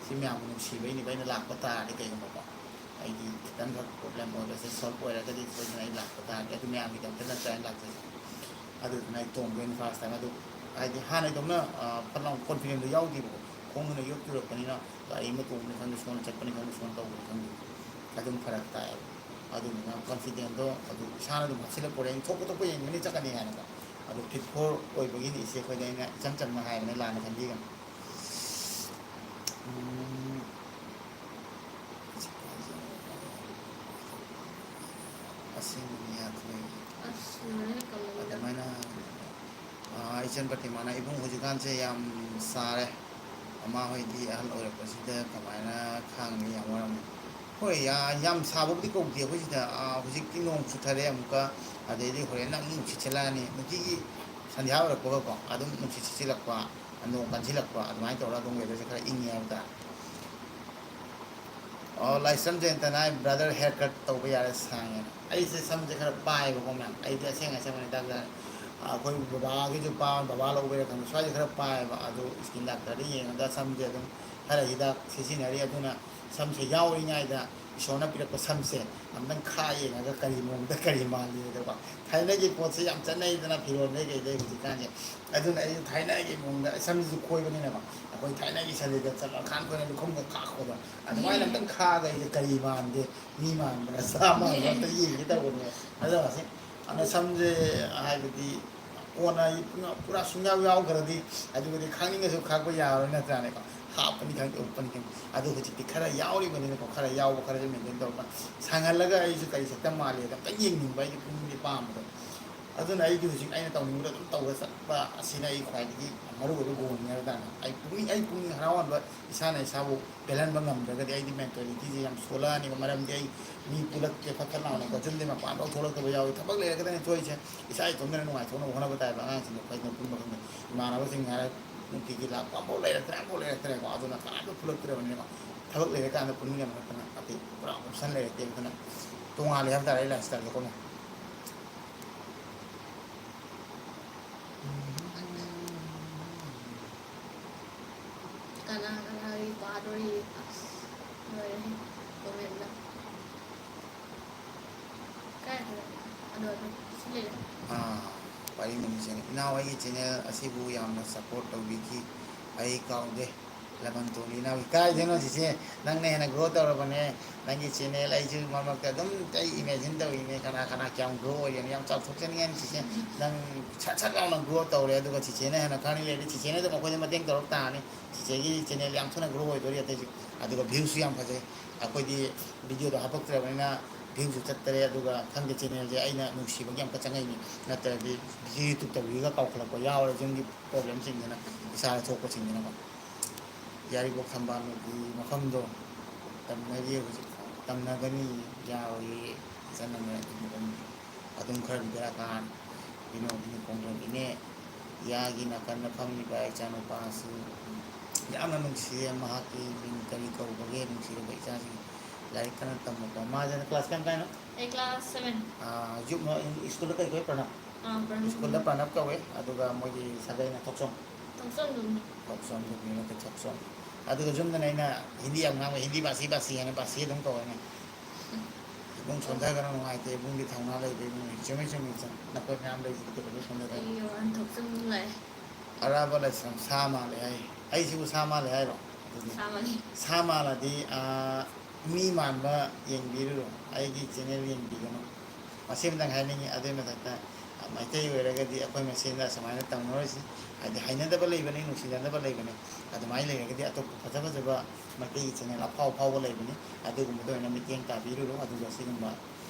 ꯁꯤ ꯃꯌꯥꯝꯒꯤ ꯅꯨꯡꯁꯤꯕꯩꯅꯦꯕ꯫ ꯑꯩꯅ ꯂꯥꯛꯄ ꯇꯥꯔꯗꯤ ꯀꯩꯒꯨꯝꯕꯀꯣ, ꯑꯩꯒꯤ ꯈꯤꯇꯪꯈꯛ problem ꯑꯣꯏꯔꯒꯁꯨ, solve ꯑꯣꯏꯔꯒꯗꯤ ꯁꯣꯏꯗꯅ ꯑꯩ ꯂꯥꯛꯄ ꯇꯥꯔꯗꯤ ꯑꯗꯨ ꯃꯌꯥꯝꯒꯤꯗꯃꯛꯇ ꯅꯠꯇ꯭ꯔꯥ ꯑꯩꯅ ꯂꯥꯛꯆꯩꯁꯦ꯫ ꯑꯗꯨꯗꯨꯅ ꯑꯩ ꯇꯣꯡꯗꯣꯏꯅꯤ first time꯫ ꯑꯗꯨ ꯍꯥꯏꯗꯤ ꯍꯥꯟꯅꯩꯗꯧꯅ, ꯑ, ꯐꯠ ꯂꯥꯎ confidentꯗꯣ ꯌꯥꯎꯗꯦꯕꯀꯣ꯫ ꯈꯣꯡꯅ ꯌꯣꯠ ꯆꯨꯔꯛꯄꯅꯤꯅ ꯒꯥꯔꯤ ꯑꯃ ꯇꯣꯡꯕꯅꯤ ꯈꯪꯗꯦ, ꯁꯣꯝꯗ ꯆꯠꯄꯅꯤ ꯈꯪꯗꯦ, ꯁꯣꯝꯗ ꯇꯧꯕꯅꯤ ꯈꯪꯗꯦ, ꯑꯗꯨꯝ ꯐꯔꯛ ꯇꯥꯏꯌꯦꯕ꯫ ꯑꯗꯨꯗꯨꯅ confidentꯗꯣ ꯑꯗꯨ ꯏꯁꯥꯅ ꯑꯗꯨꯝ ꯍꯥꯞꯆꯤꯜꯂ ꯄꯨꯔꯛꯏ, ꯊꯣꯛꯄ ꯊꯣꯛꯄ ꯌꯦꯡꯒꯅꯤ, ꯆꯠꯀꯅꯤ ꯍꯥꯏꯅꯀꯣ꯫ ꯑꯗꯨ fit four ꯑꯣꯏꯕꯒꯤꯅꯤ ꯏꯆꯦ ꯑꯩꯈꯣꯏꯗ ꯑꯩꯅ ꯏꯆꯝ ꯆꯝꯅ ꯍꯥꯏꯕꯅꯦ, ꯂꯥꯟꯅ ꯈꯟꯕꯤꯒꯅꯨ꯫ ꯎꯝ, ꯑꯁꯦꯡꯕꯅꯤ ꯌꯥꯊꯣꯏ꯫ ꯑꯁ, ꯂꯣꯏꯔꯦ, ꯀꯜꯂꯒ꯫ ꯑꯗꯨꯃꯥꯏꯅ, ꯑꯥ, ꯏꯆꯟ ꯄꯇꯤꯃꯥꯅ, "ꯏꯕꯨꯡ, ꯍꯧꯖꯤꯛꯀꯥꯟꯁꯦ ꯌꯥꯝ ꯁꯥꯔꯦ꯫ ꯃꯃꯥ ꯍꯣꯏꯗꯤ ꯑꯍꯜ ꯑꯣꯏꯔꯛꯄꯁꯤꯗ ꯀꯃꯥꯏꯅ ꯈꯥꯡꯅꯤ? ꯌꯥꯝ ꯋꯥꯔꯝꯅꯤ꯫" ꯍꯣꯏ, ꯌꯥ-, ꯌꯥꯝ ꯁꯥꯕꯕꯨꯗꯤ ꯀꯧꯗꯦ ꯑꯩꯈꯣꯏ ꯁꯤꯗ꯫ ꯑꯥ, ꯍꯧꯖꯤꯛꯇꯤ ꯅꯣꯡ ꯆꯨꯊꯔꯦ ꯑꯃꯨꯛꯀ, ꯑꯗꯩꯗꯤ ꯍꯣꯔꯦꯟꯅ ꯑꯃꯨꯛ ꯅꯨꯡꯁꯤꯠ ꯁꯤꯠꯂꯛꯑꯅꯤ꯫ ꯅꯨꯡꯇꯤꯒꯤ ꯁꯟꯙ꯭ꯌꯥ ꯑꯣꯏꯔꯛꯄꯒꯀꯣ, ꯑꯗꯨꯝ ꯅꯨꯡꯁꯤꯠ ꯁꯤꯠꯆꯤꯜꯂꯛꯄ, ꯅꯣꯡ ꯀꯟꯁꯤꯜꯂꯛꯄ, ꯑꯗꯨꯃꯥꯏꯅ ꯇꯧꯔꯒ ꯑꯗꯨꯝ weatherꯁꯦ ꯈꯔ ꯏꯪꯉꯦ ꯍꯥꯏꯕ ꯇꯥꯔꯦ꯫ ꯑꯣ, ꯂꯥꯏꯁ꯭ꯔꯝ ꯖꯌꯟꯇꯅ ꯍꯥꯏ, "Brother, hair cut ꯇꯧꯕ ꯌꯥꯔꯦ, ꯁꯥꯡꯉꯦꯅ꯫" ꯑꯩꯁꯦ ꯁꯝꯁꯦ ꯈꯔ ꯄꯥꯏꯌꯦꯕꯀꯣ ꯃꯌꯥꯝ, ꯑꯩꯗꯤ ꯑꯁꯦꯡ ꯑꯁꯦꯡꯕꯅꯤ ꯗꯥꯛꯇꯔ꯫ ꯑꯩꯈꯣꯏ ꯕꯕꯥꯒꯤꯁꯨ ꯄꯥ-, ꯕꯕꯥ ꯂꯧꯕꯩꯔꯥ ꯈꯪꯗꯦ, ꯁ꯭ꯋꯥꯏꯁꯦ ꯈꯔ ꯄꯥꯏꯌꯦꯕ꯫ ꯑꯗꯨ skin doctorꯗ ꯌꯦꯡꯉꯒ ꯁꯝꯁꯦ ꯑꯗꯨꯝ ꯈꯔ ꯍꯤꯗꯥꯛ ꯁꯤꯖꯤꯟꯅꯔꯤ꯫ ꯑꯗꯨꯅ ꯁꯝꯁꯦ ꯌꯥꯎꯔꯤꯉꯩꯗ ꯏꯁꯣꯔꯅ ꯄꯤꯔꯛꯄ ꯁꯝꯁꯦ ꯑꯝꯇꯪ ꯈꯥ ꯌꯦꯡꯉꯒ ꯀꯔꯤ ꯃꯑꯣꯡꯗ ꯀꯔꯤ ꯃꯥꯜꯂꯤꯗꯀꯣ꯫ ꯊꯥꯏꯅꯒꯤ ꯄꯣꯠꯁꯦ ꯌꯥꯝ ꯆꯠꯅꯩꯗꯅ, ꯐꯤꯔꯣꯜꯗꯩ ꯀꯩꯗꯩ ꯍꯧꯖꯤꯛꯀꯥꯟꯁꯦ꯫ ꯑꯗꯨꯅ ꯑꯩꯁꯨ ꯊꯥꯏꯅꯒꯤ ꯃꯑꯣꯡꯗ, ꯁꯝꯁꯤꯁꯨ ꯈꯣꯏꯕꯅꯤꯅꯀꯣ, ꯑꯩꯈꯣꯏ ꯊꯥꯏꯅꯒꯤ ꯁꯟꯗꯦꯗ ꯆꯠꯂꯀꯥꯟ ꯑꯩꯈꯣꯏꯅ ꯂꯨꯈꯝꯒ ꯈꯥꯛꯄꯗꯣ, ꯑꯗꯨꯃꯥꯏꯅ ꯑꯝꯇꯪ ꯈꯥꯛꯑꯒ ꯑꯩꯁꯦ ꯀꯔꯤ ꯃꯥꯟꯒꯦ, ꯃꯤ ꯃꯥꯟꯕ꯭ꯔꯥ ꯁꯥ ꯃꯥꯟꯕ꯭ꯔꯥ ꯑꯝꯇ ꯌꯦꯡꯒꯦ ꯇꯧꯕꯅꯦ꯫ ꯑꯗꯣ ꯍꯧꯖꯤꯛ ꯑꯗꯣ ꯁꯝꯁꯦ ꯍꯥꯏꯕꯗꯤ ꯀꯣꯟꯅ ꯑꯩ ꯄꯨꯔꯥ ꯁꯨꯡꯌꯥꯎ ꯌꯥꯎꯈ꯭ꯔꯗꯤ, ꯑꯗꯨꯒꯗꯤ ꯈꯪꯅꯤꯡꯉꯁꯨ ꯈꯥꯛꯄ ꯌꯥꯔꯣꯏ ꯅꯠꯇ꯭ꯔꯥꯅꯦꯀꯣ? ꯍꯥꯞꯄꯅꯤ ꯈꯪꯗꯦ, ꯎꯞꯄꯅꯤ ꯈꯪꯗꯦ꯫ ꯑꯗꯣ ꯍꯧꯖꯤꯛꯇꯤ ꯈꯔ ꯌꯥꯎꯔꯤꯕꯅꯤꯅꯀꯣ, ꯈꯔ ꯌꯥꯎꯕ ꯈꯔꯁꯨ ꯃꯦꯟꯇꯦꯟ ꯇꯧꯔꯒ ꯁꯪꯍꯜꯂꯒ ꯑꯩꯁꯨ ꯀꯔꯤ ꯁꯛꯇꯝ ꯃꯥꯜꯂꯦꯗ ꯑꯝꯇꯪ ꯌꯦꯡꯅꯤꯡꯕ, ꯑꯩꯒꯤ ꯄꯨꯛꯅꯤꯡꯒꯤ ꯄꯥꯝꯕꯗꯣ꯫ ꯑꯗꯨꯅ ꯑꯩꯒꯤ ꯍꯧꯖꯤꯛ ꯑꯩꯅ ꯇꯧꯅꯤꯡꯕꯗꯣ ꯑꯗꯨꯝ ꯇꯧꯔ ꯆꯠꯄ ꯑꯁꯤꯅ ꯑꯩ ꯈ꯭ꯋꯥꯏꯗꯒꯤ ꯃꯔꯨꯑꯣꯏꯕ ꯒꯣꯜꯅꯤ ꯍꯥꯏꯕ ꯇꯥꯔꯦ꯫ ꯑꯩ ꯄꯨꯛꯅꯤꯡ, ꯑꯩ ꯄꯨꯛꯅꯤꯡ ꯍꯔꯥꯎꯍꯟꯕ, ꯏꯁꯥꯅ ꯏꯁꯥꯕꯨ ꯄꯦꯜꯍꯟꯕ ꯉꯝꯗ꯭ꯔꯒꯗꯤ ꯑꯩꯗꯤ ꯃꯦꯟꯇꯦꯂꯤꯇꯤꯁꯦ ꯌꯥꯝ ꯁꯣꯜꯂꯛꯑꯅꯦꯕ꯫ ꯃꯔꯝꯗꯤ ꯑꯩ ꯃꯤ ꯄꯨꯜꯂꯛꯇꯦ, ꯐꯠ ꯐꯠ ꯂꯥꯎꯅꯀꯣ, ꯌꯨꯝꯗꯩ ꯃꯄꯥꯟꯐꯥꯎ ꯊꯣꯛꯂꯛꯇꯕ ꯌꯥꯎꯏ꯫ ꯊꯕꯛ ꯂꯩꯔꯒꯗꯅ ꯊꯣꯛꯏꯁꯦ꯫ ꯏꯁꯥ ꯏꯇꯣꯝꯇꯅ ꯅꯨꯡꯉꯥꯏꯊꯣꯛꯅꯕ ꯍꯣꯠꯅꯕ ꯇꯥꯏꯕ꯫ ꯑꯉꯥꯡꯁꯤꯡꯗꯣ ꯐꯖꯅ ꯄꯨꯟꯕ ꯈꯪꯗꯦ꯫ ꯏꯃꯥꯟꯅꯕꯁꯤꯡ ꯍꯥꯏꯔꯦ, ꯅꯨꯡꯇꯤꯒꯤ ꯂꯥꯛꯄ ꯑꯃꯐꯥꯎ ꯂꯩꯔꯛꯇ꯭ꯔꯦ, ꯑꯃꯐꯥꯎ ꯂꯩꯔꯛꯇ꯭ꯔꯦꯀꯣ꯫ ꯑꯗꯨꯅ ꯀꯅꯥꯝꯇ ꯄꯨꯜꯂꯛꯇ꯭ꯔꯕꯅꯤꯅꯀꯣ꯫ ꯊꯕꯛ ꯂꯩꯔꯀꯥꯟꯗ ꯄꯨꯟꯃꯤꯟꯅꯕ ꯅꯠꯇꯅ ꯑꯇꯩ ꯄꯨꯔꯥ ꯑꯣꯞꯁꯟ ꯂꯩꯔꯛꯇꯦ꯫ ꯑꯗꯨꯅ ꯇꯣꯉꯥꯜꯂꯦ ꯍꯥꯏꯕ ꯇꯥꯔꯦ ꯑꯩ ꯂꯥꯏꯐ ꯁ꯭ꯇꯥꯏꯜꯁꯦꯀꯣ꯫ ꯀꯅꯥ ꯀꯅꯥꯒꯤ ꯄꯥꯗꯣꯔꯤ? ꯑꯁ, ꯂꯣꯏꯔꯦꯍꯦ, ꯀꯣꯃꯦꯟꯗ꯫ ꯀꯥꯏꯗꯅꯣ? ꯑꯗꯣ, ꯑꯗꯣ, ꯁꯤ ꯂꯩꯔꯦ꯫ ꯑꯥ, ꯄꯥꯔꯤꯡ ꯃꯃꯤꯁꯦ, "ꯏꯅꯥꯎ, ꯑꯩꯒꯤ ꯆꯦꯅꯦꯜ ꯑꯁꯤꯕꯨ ꯌꯥꯝꯅ ꯁꯞꯄꯣꯔꯠ ꯇꯧꯕꯤꯈꯤ꯫ ꯑꯩ ꯀꯥꯎꯗꯦ꯫ ꯂꯃꯟ ꯇꯣꯂꯤ ꯏꯅꯥꯎꯒꯤ", ꯀꯥꯏꯗꯩꯅꯣ ꯁꯤꯁꯦ? ꯅꯪꯅ ꯍꯦꯟꯅ ꯒ꯭ꯔꯣ ꯇꯧꯔꯕꯅꯦ꯫ ꯅꯪꯒꯤ ꯆꯦꯅꯦꯜ ꯑꯩꯁꯨ ꯃꯔꯛ ꯃꯔꯛꯇ ꯑꯗꯨꯝ ꯑꯩ ꯏꯃꯦꯖꯤꯟ ꯇꯧꯔꯤꯅꯦ, ꯀꯅꯥ ꯀꯅꯥ ꯀꯌꯥꯝ ꯒ꯭ꯔꯣ ꯑꯣꯏꯔꯤꯅꯣ꯫ ꯌꯥꯝ ꯆꯥꯎꯊꯣꯛꯆꯅꯤꯡꯉꯥꯏꯅꯤ ꯁꯤꯁꯦ꯫ ꯅꯪ ꯁꯠ ꯁꯠ ꯂꯥꯎꯅ ꯒ꯭ꯔꯣ ꯇꯧꯔꯦ, ꯑꯗꯨꯒ ꯆꯤꯆꯦꯅ ꯍꯦꯟꯅ ꯈꯪꯅꯤꯡ ꯂꯩꯔꯗꯤ ꯆꯤꯆꯦꯅ ꯑꯗꯨꯝ ꯑꯩꯈꯣꯏꯗ ꯃꯇꯦꯡ ꯇꯧꯔꯛ ꯇꯥꯔꯅꯤ꯫ ꯆꯤꯆꯦꯒꯤ ꯆꯦꯅꯦꯜ ꯌꯥꯝ ꯊꯨꯅ ꯒ꯭ꯔꯣ ꯑꯣꯏꯗꯣꯔꯤ꯫ ꯑꯇꯩꯁꯨ ꯑꯗꯨꯒ ꯚ꯭ꯌꯨꯁꯨ ꯌꯥꯝ ꯐꯖꯩ꯫ ꯑꯩꯈꯣꯏꯗꯤ ꯚꯤꯗꯤꯑꯣꯗꯣ ꯍꯥꯄꯛꯇ꯭ꯔꯕꯅꯤꯅ ꯚ꯭ꯌꯨꯁꯨ ꯆꯠꯇꯔꯦ꯫ ꯑꯗꯨꯒ ꯈꯪꯗꯦ, ꯆꯦꯅꯦꯜꯁꯦ ꯑꯩꯅ ꯅꯨꯡꯁꯤꯕꯒꯤ ꯑꯃꯨꯛꯀ ꯆꯪꯉꯛꯏꯅꯤ, ꯅꯠꯇ꯭ꯔꯗꯤ ꯚꯤꯗꯤꯑꯣ ꯌꯨꯇ꯭ꯌꯨꯕꯇ ꯚ꯭ꯌꯨꯒ ꯀꯥꯎꯈꯠꯂꯛꯄ ꯌꯥꯎꯔꯦ, ꯌꯨꯝꯒꯤ ꯄ꯭ꯔꯣꯕ꯭ꯂꯦꯝꯁꯤꯡꯁꯤꯅ, ꯏꯁꯥꯗ ꯊꯣꯛꯄꯁꯤꯡꯁꯤꯅꯀꯣ꯫ ꯌꯥꯏꯔꯤꯄꯣꯛ ꯊꯝꯕꯥꯜꯒꯤ ꯃꯐꯝꯗꯣ ꯇꯝꯅꯔꯤ ꯍꯧꯖꯤꯛ, ꯇꯝꯅꯒꯅꯤ, ꯌꯥꯔꯣꯏꯌꯦ, ꯏꯆꯟ ꯑꯃ ꯑꯗꯨꯝ, ꯑꯗꯨꯝ ꯈꯔꯗꯤ ꯕꯦꯔꯥ ꯀꯥꯔꯅꯤ꯫ ꯕꯤꯅꯣꯗꯤꯅꯤ ꯈꯣꯡꯖꯣꯝ ꯏꯅꯦ, ꯌꯥꯒꯤ ꯅꯥꯀꯟꯗ ꯐꯝꯂꯤꯕ ꯏꯆꯥꯅꯨꯄꯥ ꯑꯁꯤ ꯌꯥꯝꯅ ꯅꯨꯡꯁꯤꯌꯦ꯫ ꯃꯍꯥꯛꯀꯤ ꯃꯤꯡ ꯀꯔꯤ ꯀꯧꯕꯒꯦ? ꯅꯨꯡꯁꯤꯔꯕ ꯏꯆꯥꯁꯤꯡ ꯂꯥꯏꯔꯤꯛ ꯀꯟꯅ ꯇꯝꯃꯨꯀꯣ꯫ ꯃꯥꯁꯤꯅ ꯀ꯭ꯂꯥꯁ ꯀꯌꯥꯝ ꯀꯥꯏꯅꯣ? ꯑꯩ ꯀ꯭ꯂꯥꯁ ꯁꯚꯦꯟ꯫ ꯑꯥ, ꯌꯨꯝ, ꯁ꯭ꯀꯨꯜꯗ ꯀꯩ ꯀꯧꯏ? ꯄ꯭ꯔꯅꯕ? ꯑꯥ, ꯄ꯭ꯔꯅꯕ꯫ ꯁ꯭ꯀꯨꯜꯗ ꯄ꯭ꯔꯅꯕ ꯀꯧꯏ, ꯑꯗꯨꯒ ꯃꯣꯏꯒꯤ ꯁꯥꯒꯩꯅ ꯊꯣꯛꯆꯣꯝ꯫ ꯊꯣꯛꯆꯣꯝꯗꯨꯅꯤ꯫ ꯊꯣꯛꯆꯣꯝꯗꯨꯅꯤ, ꯅꯠꯇꯦ, ꯊꯣꯛꯆꯣꯝ꯫ ꯑꯗꯨꯒ ꯌꯨꯝꯗꯅ ꯑꯩꯅ ꯍꯤꯟꯗꯤ ꯌꯥꯝ ꯉꯥꯡꯕ, "ꯍꯤꯟꯗꯤ ꯕꯥꯁꯤ, ꯕꯥꯁꯤ" ꯍꯥꯏꯅ ꯕꯥꯁꯤ ꯑꯗꯨꯝ ꯀꯧꯋꯦꯅꯦ꯫ "ꯏꯕꯨꯡ ꯁꯣꯟꯊꯒꯅꯨ, ꯅꯨꯡꯉꯥꯏꯇꯦ, ꯏꯕꯨꯡꯒꯤ ꯊꯧꯅꯥ ꯂꯩꯕ ꯏꯕꯨꯡꯅꯤ"꯫ ꯆꯨꯝꯃꯤ, ꯆꯨꯝꯃꯤ, ꯆꯨꯝꯃꯤ꯫ ꯅꯈꯣꯏ ꯃꯌꯥꯝ ꯂꯩꯁꯤꯗꯤ ꯀꯩꯗꯧꯕꯩ ꯁꯣꯟꯊꯗꯣꯏꯅꯣ? ꯑꯩ ꯋꯥꯍꯟꯊꯣꯛ ꯆꯨꯝ ꯂꯥꯛꯑꯦ꯫ ꯑꯔꯥꯕ ꯂꯥꯏꯁ꯭ꯔꯝ ꯁꯥ ꯃꯥꯜꯂꯦ ꯍꯥꯏ꯫ ꯑꯩꯁꯤꯕꯨ ꯁꯥ ꯃꯥꯜꯂꯦ ꯍꯥꯏꯔꯣ? ꯑꯗꯨꯗꯤ ꯁꯥ ꯃꯥꯜꯂꯦ꯫ ꯁꯥ ꯃꯥꯜꯂꯗꯤ, ꯑꯥ, ꯃꯤ ꯃꯥꯟꯕ ꯌꯦꯡꯕꯤꯔꯨꯔꯣ꯫ ꯑꯩꯒꯤ ꯆꯦꯅꯦꯜ ꯌꯦꯡꯕꯤꯒꯅꯨ꯫ ꯃꯁꯤꯃꯇꯪ ꯍꯥꯏꯅꯤꯡꯉꯤ꯫ ꯑꯗꯨꯒꯤ ꯃꯊꯛꯇ, ꯑ, ꯃꯩꯇꯩ ꯑꯣꯏꯔꯒꯗꯤ ꯑꯩꯈꯣꯏ ꯃꯁꯦꯟꯗ ꯑꯁꯨꯃꯥꯏꯅ ꯇꯧꯅꯔꯣꯏꯁꯤ꯫ ꯍꯥꯏꯗꯤ ꯍꯩꯅꯗꯕ ꯂꯩꯕꯅꯤ, ꯅꯨꯡꯁꯤꯅꯗꯕ ꯂꯩꯕꯅꯤ꯫ ꯑꯗꯨꯃꯥꯏꯅ ꯂꯩꯔꯒꯗꯤ ꯑꯇꯣꯞꯄ ꯐꯖ ꯐꯖꯕ ꯃꯩꯇꯩꯒꯤ ꯆꯦꯅꯦꯜ ꯑꯐꯥꯎ ꯑꯐꯥꯎꯕ ꯂꯩꯕꯅꯤ꯫ ꯑꯗꯨꯒꯨꯝꯕꯗ ꯑꯣꯏꯅ ꯃꯤꯠꯌꯦꯡ ꯇꯥꯕꯤꯔꯨꯔꯣ꯫ ꯑꯗꯨꯒ ꯁꯤꯒꯨꯝꯕ,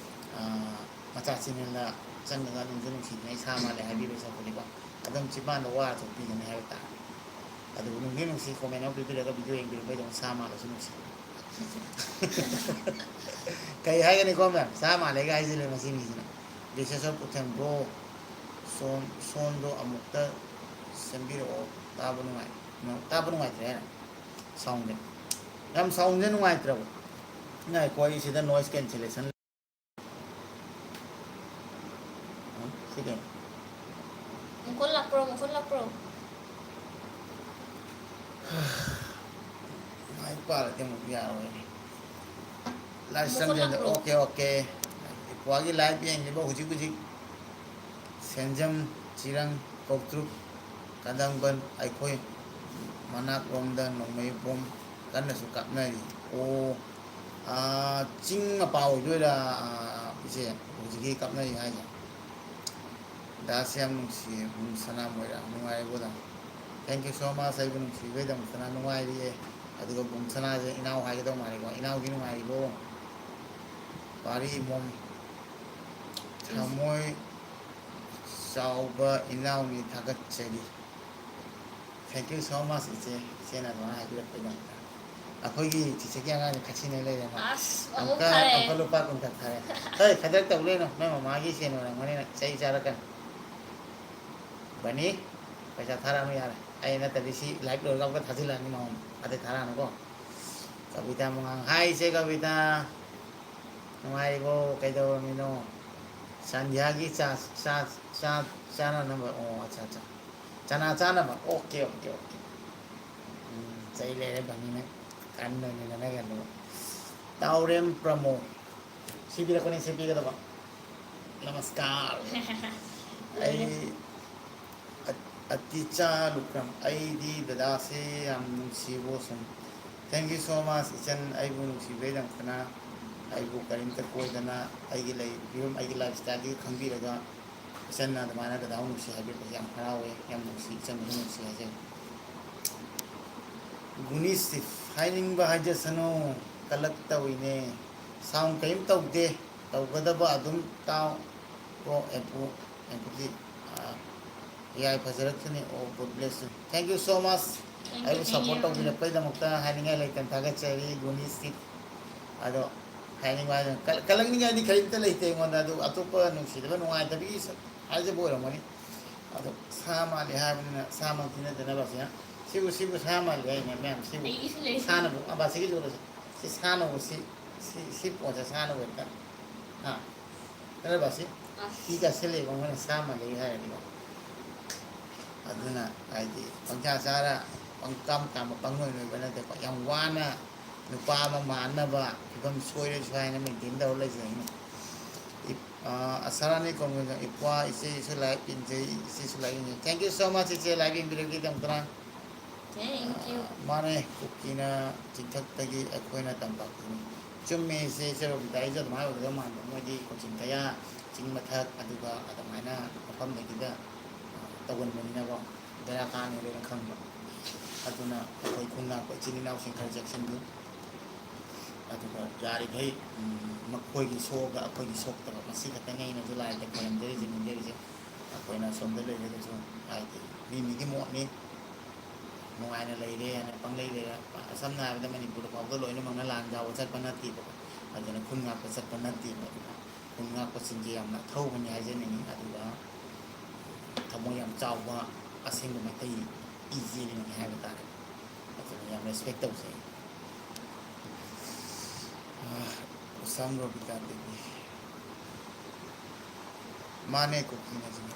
ꯑ, ꯃꯆꯥ ꯆꯦꯅꯦꯜꯗ ꯆꯪꯉꯒ ꯅꯨꯡꯁꯨ ꯅꯨꯡꯁꯤꯗꯅ ꯏꯁꯥ ꯃꯥꯜꯂꯦ ꯍꯥꯏꯕꯤꯕ ꯁꯔꯨꯛꯄꯨꯗꯤꯀꯣ꯫ ꯑꯗꯨꯝ ꯆꯤꯝꯕꯥꯟꯗ ꯋꯥꯔ ꯊꯣꯛꯄꯤꯒꯅꯤ ꯍꯥꯏꯕ ꯇꯥꯔꯦ꯫ ꯑꯗꯨꯕꯨ ꯅꯨꯡꯗꯤ ꯅꯨꯡꯁꯤ, comment ꯑꯃ ꯄꯤꯕꯤꯔꯒ video ꯌꯦꯡꯕꯤꯔꯛꯄꯩꯗꯃꯛ ꯁꯥ ꯃꯥꯜꯂꯁꯨ ꯅꯨꯡꯁꯤ꯫ ꯀꯩ ꯍꯥꯏꯒꯅꯤꯀꯣ ꯃꯌꯥꯝ? ꯁꯥ ꯃꯥꯜꯂꯦꯒ ꯍꯥꯏꯖꯤꯜꯂꯦ ꯃꯁꯤ ꯃꯤꯁꯤꯅ꯫ This is of Uthembo, ꯁꯣꯟ-, ꯁꯣꯟꯗꯣ ꯑꯃꯨꯛꯇ ꯁꯦꯝꯕꯤꯔꯛꯑꯣ, ꯇꯥꯕ ꯅꯨꯡꯉꯥꯏ-, ꯇꯥꯕ ꯅꯨꯡꯉꯥꯏꯇ꯭ꯔꯦ ꯍꯥꯏꯅ꯫ Soundꯁꯦ꯫ ꯌꯥꯝ soundꯁꯦ ꯅꯨꯡꯉꯥꯏꯇ꯭ꯔꯕ? ꯉꯥꯏꯈꯣ, ꯑꯩ ꯁꯤꯗ noise cancellation ꯁꯤ ꯀꯩꯅꯣ? ꯃꯈꯣꯟ ꯂꯥꯛꯄ꯭ꯔꯣ? ꯃꯈꯣꯟ ꯂꯥꯛꯄ꯭ꯔꯣ? ꯃꯥꯏ ꯄꯥꯜꯂꯗꯤ ꯑꯃꯨꯛ ꯌꯥꯔꯣꯏꯅꯦ꯫ ꯂꯥꯏꯁ꯭ꯔꯝ ꯃꯈꯣꯟ ꯂꯥꯛꯄ꯭ꯔꯣ? OK, OK꯫ ꯏꯄ꯭ꯋꯥꯒꯤ live ꯌꯦꯡꯂꯤꯕ ꯍꯧꯖꯤꯛ ꯍꯧꯖꯤꯛ ꯁꯦꯟꯖꯝ, ꯆꯤꯔꯪ, ꯀꯧꯇ꯭ꯔꯨꯛ, ꯀꯗꯝꯕꯟ, ꯑꯩꯈꯣꯏ ꯃꯅꯥꯛꯂꯣꯝꯗ ꯅꯣꯡꯃꯩ ꯕꯣꯝ ꯀꯟꯅꯁꯨ ꯀꯥꯞꯅꯔꯤ꯫ ꯑꯣ, ꯑꯥ, ꯆꯤꯡ ꯃꯄꯥ ꯑꯣꯏꯗꯣꯏꯔꯥ, ꯑꯥ, ꯏꯆꯦ, ꯍꯧꯖꯤꯛꯀꯤ ꯀꯥꯞꯅꯔꯤ ꯍꯥꯏꯁꯦ? ꯗꯥꯁ ꯌꯥꯝ ꯅꯨꯡꯁꯤꯌꯦ, ꯕꯨꯡ ꯁꯅꯥ ꯃꯣꯏꯔꯥꯡ, ꯅꯨꯡꯉꯥꯏꯔꯤꯕꯣ ꯗꯥ? Thank you so much, ꯑꯩꯕꯨ ꯅꯨꯡꯁꯤꯕꯤꯕꯩꯗꯃꯛꯇꯅ꯫ ꯅꯨꯡꯉꯥꯏꯔꯤꯌꯦ꯫ ꯑꯗꯨꯒ ꯕꯨꯡ ꯁꯅꯥꯁꯦ ꯏꯅꯥꯎ ꯍꯥꯏꯒꯗꯧ ꯃꯥꯜꯂꯦꯀꯣ꯫ ꯏꯅꯥꯎꯗꯤ ꯅꯨꯡꯉꯥꯏꯔꯤꯕꯣ? ꯄꯥꯔꯤ ꯏꯃꯣꯝ, ꯊꯃꯣꯏ ꯆꯥꯎꯕ ꯏꯅꯥꯎꯅꯤ, ꯊꯥꯒꯠꯆꯔꯤ꯫ Thank you so much, ꯏꯆꯦ꯫ ꯏꯆꯦꯅ ꯑꯗꯨꯃꯥꯏꯅ ꯍꯥꯏꯕꯤꯔꯛꯄꯒꯤꯗꯃꯛꯇ꯫ ꯑꯩꯈꯣꯏꯒꯤ ꯆꯤꯆꯦꯒꯤ ꯑꯉꯥꯡꯁꯦ ꯈꯠꯁꯤꯅ ꯂꯩꯔꯦ ꯃꯥ꯫ ꯑꯁ, ꯑꯃꯨꯛ ꯑꯃꯨꯛꯀ, ꯊꯥꯔꯛꯑꯦ꯫ ꯑꯃꯨꯛꯀ ꯂꯨꯄꯥ ꯀꯨꯟ ꯈꯛ ꯊꯥꯔꯛꯑꯦ꯫ ꯍꯦ, ꯈꯗꯔ ꯇꯧ ꯂꯩꯅꯣ꯫ ꯅꯣꯏ ꯃꯃꯥꯒꯤ ꯁꯦꯟ ꯑꯣꯏꯔꯝꯒꯅꯤꯅ ꯆꯩ ꯆꯥꯔꯛꯀꯅꯤ꯫ ꯕꯅꯤ, ꯄꯩꯁꯥ ꯊꯥꯔꯛꯑꯅꯨ ꯌꯥꯔꯦ꯫ ꯑꯩ ꯅꯠꯇꯗꯤ ꯁꯤ live ꯂꯣꯏꯔꯒ ꯑꯃꯨꯛꯀ ꯊꯥꯖꯤꯜꯂꯛꯑꯅꯤ ꯃꯉꯣꯟꯗ꯫ ꯑꯗꯩ ꯊꯥꯔꯛꯑꯅꯨꯀꯣ꯫ ꯀꯕꯤꯇꯥ ꯃꯉꯥꯡ꯫ Hi, ꯏꯆꯦ ꯀꯕꯤꯇꯥ꯫ ꯅꯨꯡꯉꯥꯏꯔꯤꯕꯣ? ꯀꯩꯗꯧꯔꯝꯃꯤꯅꯣ? ꯁꯟꯙ꯭ꯌꯥꯒꯤ ꯆꯥ, ꯆꯥ, ꯆꯥ ꯆꯥꯅꯅꯕ꯫ ꯑꯣ, ꯑꯠꯆꯥ, ꯑꯠꯆꯥ꯫ ꯆꯅꯥ ꯆꯥꯅꯕ꯫ OK, OK, OK꯫ ꯎꯝ, ꯆꯩ ꯂꯩꯔꯦ ꯕꯅꯤꯅ ꯀꯟꯅ ꯑꯣꯏꯅ ꯅꯅꯒꯅꯨ꯫ ꯇꯥꯎꯔꯦꯝ ꯄ꯭ꯔꯃꯣ꯫ ꯁꯤ ꯄꯤꯔꯛꯄꯅꯤ, ꯁꯤ ꯄꯤꯒꯗꯕ꯫ ꯅꯃꯁꯀꯥꯔ꯫ ꯑꯩ ꯑ-, ꯑꯇꯤꯆꯥ ꯂꯨꯀ꯭ꯔꯝ, ꯑꯩꯗꯤ ꯗꯗꯥꯁꯦ ꯌꯥꯝ ꯅꯨꯡꯁꯤꯕꯣ ꯁꯨꯝ꯫ Thank you so much, ꯏꯆꯟ, ꯑꯩꯕꯨ ꯅꯨꯡꯁꯤꯕꯤꯗꯃꯛꯇꯅ꯫ ꯑꯩꯕꯨ ꯀꯔꯤꯝꯇ ꯀꯣꯏꯗꯅ ꯑꯩꯒꯤ ꯂꯩꯔꯤꯕ ꯐꯤꯕꯝ, ꯑꯩꯒꯤ ꯂꯥꯏꯐ ꯁ꯭ꯇꯥꯏꯜꯗꯨ ꯈꯪꯕꯤꯔꯒ ꯏꯆꯟꯅ ꯑꯗꯨꯃꯥꯏꯅ ꯗꯗꯥꯕꯨ ꯅꯨꯡꯁꯤ ꯍꯥꯏꯕꯤꯔꯛꯄꯁꯦ ꯌꯥꯝ ꯍꯔꯥꯎꯋꯦ, ꯌꯥꯝ ꯅꯨꯡꯁꯤ, ꯏꯆꯟꯕꯨꯁꯨ ꯅꯨꯡꯁꯤ ꯍꯥꯏꯖꯩ꯫ ꯒꯨꯅꯤꯁꯇꯤ ꯍꯥꯏꯅꯤꯡꯕ ꯍꯥꯏꯖꯁꯅꯨ, ꯀꯂꯛ ꯇꯧꯏꯅꯦ꯫ ꯁꯥꯎꯟ ꯀꯔꯤꯝ ꯇꯧꯗꯦ, ꯇꯧꯒꯗꯕ ꯑꯗꯨꯝ ꯇꯥꯎ꯫ ꯀꯣ ꯑꯦꯝꯄꯨ, ꯑꯦꯝꯄꯨꯗꯤ, ꯑꯥ, ꯌꯥꯏ, ꯐꯖꯔꯛꯁꯅꯤ꯫ ꯑꯣ, God bless you, thank you so much꯫ Thank you, ꯑꯩꯕꯨ thank ꯁꯞꯄꯣꯔꯠ you꯫ ꯇꯧꯕꯤꯔꯛꯄꯩꯗꯃꯛꯇ ꯍꯥꯏꯅꯤꯡꯉꯥꯏ ꯂꯩꯇꯅ ꯊꯥꯒꯠꯆꯔꯤ ꯒꯨꯅꯤꯁꯇꯤ꯫ ꯑꯗꯣ ꯍꯥꯏꯅꯤꯡꯕ ꯍꯥꯏꯗꯅ ꯀꯜ-, ꯀꯜꯂꯛꯅꯤꯡꯉꯥꯏꯗꯤ ꯀꯔꯤꯝꯇ ꯂꯩꯇꯦ ꯑꯩꯉꯣꯟꯗ꯫ ꯑꯗꯨ ꯑꯇꯣꯞꯄ ꯅꯨꯡꯁꯤꯗꯕ, ꯅꯨꯡꯉꯥꯏꯇꯕꯒꯤ ꯁ-, ꯍꯥꯏꯖꯕ ꯑꯣꯏꯔꯝꯒꯅꯤ꯫ ꯑꯗꯣ ꯁꯥ ꯃꯥꯜꯂꯤ ꯍꯥꯏꯕꯅꯤꯅ ꯁꯥꯃꯛꯇꯤ ꯅꯠꯇꯅꯕ ꯑꯁꯤꯅ ꯁꯤꯕꯨ, ꯁꯤꯕꯨ ꯁꯥ ꯃꯥꯜꯂꯤ ꯍꯥꯏꯅꯦ ꯃꯌꯥꯝ꯫ ꯁꯤꯕꯨ ꯑꯩꯒꯤꯁꯨ ꯂꯩ꯫ ꯁꯥꯅꯕꯨ, ꯑꯕꯥꯁꯤꯒꯤꯁꯨ ꯎꯔꯁꯤ꯫ ꯁꯤ ꯁꯥꯅꯕꯨ, ꯁꯤ, ꯁꯤ, ꯁꯤ ꯄꯣꯠꯁꯦ ꯁꯥꯅꯕꯨ ꯍꯦꯛꯇ꯫ ꯍꯥ? ꯅꯠꯇ꯭ꯔꯕ ꯁꯤ? ꯑꯁ꯫ ꯁꯤ ꯆꯥꯁꯤꯜꯂꯦꯕ ꯃꯣꯏꯅ ꯁꯥ ꯃꯥꯜꯂꯤ ꯍꯥꯏꯔꯗꯤꯀꯣ꯫ ꯑꯗꯨꯅ ꯍꯥꯏꯗꯤ ꯄꯪꯆꯥ ꯆꯥꯔ ꯄꯪꯀꯥꯝ ꯀꯥꯝꯕ ꯄꯪꯅꯣꯏ ꯅꯣꯏꯕ ꯅꯠꯇꯦꯀꯣ꯫ ꯌꯥꯝ ꯋꯥꯅ ꯅꯨꯄꯥ ꯑꯃ ꯃꯥꯟꯅꯕ ꯐꯤꯕꯝ ꯁꯣꯏꯔꯁꯨ ꯍꯥꯏꯅ ꯃꯦꯟꯇꯦꯟ ꯇꯧꯔ ꯂꯩꯖꯩꯅꯦ꯫ ꯏꯞ-, ꯑ, ꯑꯁꯥꯔꯥꯅꯤ ꯀꯣꯡꯒꯣꯟꯖꯝ, ꯏꯄ꯭ꯋꯥ, ꯏꯆꯦꯁꯨ ꯂꯥꯏꯔꯤꯛ ꯌꯦꯡꯖꯩ, ꯏꯆꯦꯁꯨ ꯂꯥꯏꯔꯤꯛ ꯌꯦꯡꯖꯩ꯫ Thank you so much, ꯏꯆꯦ, ꯂꯥꯏꯔꯤꯛ ꯌꯦꯡꯕꯤꯔꯛꯄꯒꯤꯗꯃꯛꯇꯅ꯫ Thank you꯫ ꯑ, ꯃꯥꯅꯦ, ꯀꯨꯀꯤꯅ ꯆꯤꯡꯊꯛꯇꯒꯤ, ꯑꯩꯈꯣꯏꯅ ꯇꯝꯄꯥꯛꯇꯒꯤꯅꯤ꯫ ꯆꯨꯝꯃꯦ, ꯏꯆꯦ, ꯏꯆꯦ ꯔꯣꯕꯤꯇꯥ, ꯑꯩꯁꯨ ꯑꯗꯨꯃꯥꯏꯅ ꯑꯣꯏꯒꯗꯕ ꯃꯥꯟꯕ꯫ ꯃꯣꯏꯗꯤ ꯀꯣꯆꯤꯡ ꯀꯌꯥ, ꯆꯤꯡ ꯃꯊꯛ, ꯑꯗꯨꯒ ꯑꯗꯨꯃꯥꯏꯅ ꯃꯐꯝꯗꯒꯤꯗ, ꯑ, ꯇꯧꯒꯟꯕꯅꯤꯅꯀꯣ, ꯕꯦꯔꯥ ꯀꯥꯅꯤ ꯂꯣꯏꯅ ꯈꯪꯕ꯫ ꯑꯗꯨꯅ ꯑꯩꯈꯣꯏ ꯈꯨꯟ ꯉꯥꯛꯄ ꯏꯆꯤꯟ ꯏꯅꯥꯎꯁꯤꯡ ꯈꯔ ꯆꯦꯛꯁꯤꯟꯕꯤꯌꯨ꯫ ꯑꯗꯨꯒ ꯌꯥꯔꯤꯈꯩ, ꯎꯝ, ꯃꯈꯣꯏꯒꯤ ꯁꯣꯛꯑꯒ ꯑꯩꯈꯣꯏꯒꯤ ꯁꯣꯛꯇꯕ, ꯃꯁꯤ ꯈꯛꯇꯅꯤ ꯑꯩꯅꯁꯨ ꯂꯥꯏꯗ ꯈꯣꯏꯔꯝꯖꯔꯤꯁꯦ, ꯅꯤꯡꯖꯔꯤꯁꯦ꯫ ꯑꯩꯈꯣꯏꯅ ꯑꯁꯣꯝꯗ ꯂꯩꯔꯒꯁꯨ, ꯍꯥꯏꯗꯤ, ꯃꯤ ꯃꯤꯒꯤ ꯃꯣꯠꯅꯤ, ꯅꯨꯡꯉꯥꯏꯅ ꯂꯩꯔꯦ ꯍꯥꯏꯅ ꯄꯪꯂꯩ ꯂꯩꯔ-, ꯁꯝꯅ ꯍꯥꯏꯔꯕꯗ ꯃꯅꯤꯄꯨꯔ ꯐꯥꯎꯕꯗ ꯂꯣꯏꯅꯃꯛꯅ ꯂꯥꯟ ꯌꯥꯎꯕ ꯆꯠꯄ ꯅꯠꯇꯦꯕꯀꯣ꯫ ꯑꯗꯨꯅ ꯈꯨꯟ ꯉꯥꯛꯄ ꯆꯠꯄ ꯅꯠꯇꯦꯕ꯫ ꯑꯗꯨꯅ ꯈꯨꯟ ꯉꯥꯛꯄꯁꯤꯡꯁꯦ ꯌꯥꯝꯅ ꯑꯊꯧꯕꯅꯤ ꯍꯥꯏꯖꯅꯤꯡꯉꯤ꯫ ꯑꯗꯨꯒ ꯊꯃꯣꯏ ꯌꯥꯝ ꯆꯥꯎꯕ ꯑꯁꯦꯡꯕ ꯃꯩꯇꯩ ꯏ ꯆꯦꯜꯂꯤꯕꯅꯤ ꯍꯥꯏꯕ ꯇꯥꯔꯦ꯫ ꯑꯗꯨꯅ ꯌꯥꯝ ꯔꯦꯁꯄꯦꯛ ꯇꯧꯖꯩ꯫ ꯑꯥ, ꯎꯁꯥꯝ ꯔꯣꯕꯤꯇꯥ ꯗꯦꯕꯤ꯫ ꯃꯥꯅꯦ, ꯀꯨꯀꯤꯅ ꯁꯤꯅꯦ꯫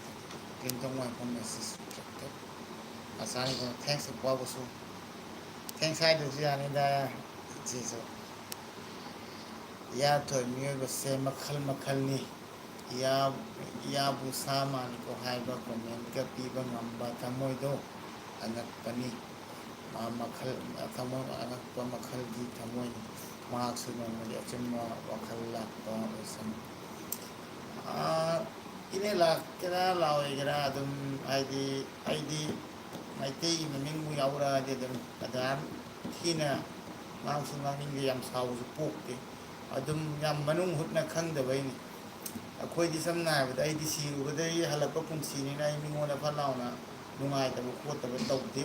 ꯀ꯭ꯂꯤꯟꯇꯣꯟ ꯋꯥꯏꯈꯣꯝ message ꯊꯥꯔꯛꯇꯦ꯫ ꯑꯁꯥꯅꯤ ꯀꯣ, thanks ꯏꯄ꯭ꯋꯥꯕꯨꯁꯨ꯫ ꯍꯌꯦꯡ ꯁ꯭ꯋꯥꯏꯗꯁꯨ ꯌꯥꯅꯤꯗ꯫ ꯁꯤꯁꯨ ꯏꯌꯥꯊꯣꯏ ꯃꯤꯑꯣꯏꯕꯁꯦ ꯃꯈꯜ ꯃꯈꯜꯅꯤ꯫ ꯏꯌꯥ- ꯏꯌꯥꯕꯨ ꯁꯥ ꯃꯥꯜꯂꯤꯀꯣ ꯍꯥꯏꯕ ꯀꯣꯃꯦꯟꯒ ꯄꯤꯕ ꯉꯝꯕ ꯊꯃꯣꯏꯗꯣ ꯑꯉꯛꯄꯅꯤ꯫ ꯃꯥ ꯃꯈꯜ ꯊꯃꯣꯏ ꯑꯉꯛꯄ ꯃꯈꯜꯒꯤ ꯊꯃꯣꯏꯅꯤ꯫ ꯃꯍꯥꯛꯁꯨ ꯅꯣꯡꯃꯗꯤ ꯑꯆꯨꯝꯕ ꯋꯥꯈꯜ ꯂꯥꯛꯄ ꯑꯣꯏꯁꯅꯨ꯫ ꯏꯅꯦ ꯂꯥꯛꯀꯦꯔꯥ ꯂꯥꯛꯑꯣꯏꯒꯦꯔꯥ ꯑꯗꯨꯝ, ꯍꯥꯏꯗꯤ ꯑꯩꯗꯤ ꯃꯩꯇꯩꯒꯤ ꯃꯃꯤꯡꯕꯨ ꯌꯥꯎꯔꯛꯑꯗꯤ ꯑꯗꯨꯝ ꯑꯗꯥꯝ ꯊꯤꯅ ꯉꯥꯡꯁꯨ ꯉꯥꯡꯅꯤꯡꯗꯦ, ꯌꯥꯝ ꯁꯥꯎꯕꯁꯨ ꯄꯣꯛꯇꯦ꯫ ꯑꯗꯨꯝ ꯌꯥꯝ ꯃꯅꯨꯡ ꯍꯨꯠꯅ ꯈꯪꯗꯕꯩꯅꯤ꯫ ꯑꯩꯈꯣꯏꯗꯤ ꯁꯝꯅ ꯍꯥꯏꯔꯕꯗ ꯑꯩꯗꯤ ꯁꯤꯔꯨꯕꯗꯒꯤ ꯍꯜꯂꯛꯄ ꯄꯨꯟꯁꯤꯅꯤꯅ ꯑꯩ ꯃꯤꯉꯣꯟꯗ ꯐꯠ ꯂꯥꯎꯅ ꯅꯨꯡꯉꯥꯏꯇꯕ ꯈꯣꯠꯇꯕ ꯇꯧꯗꯦ꯫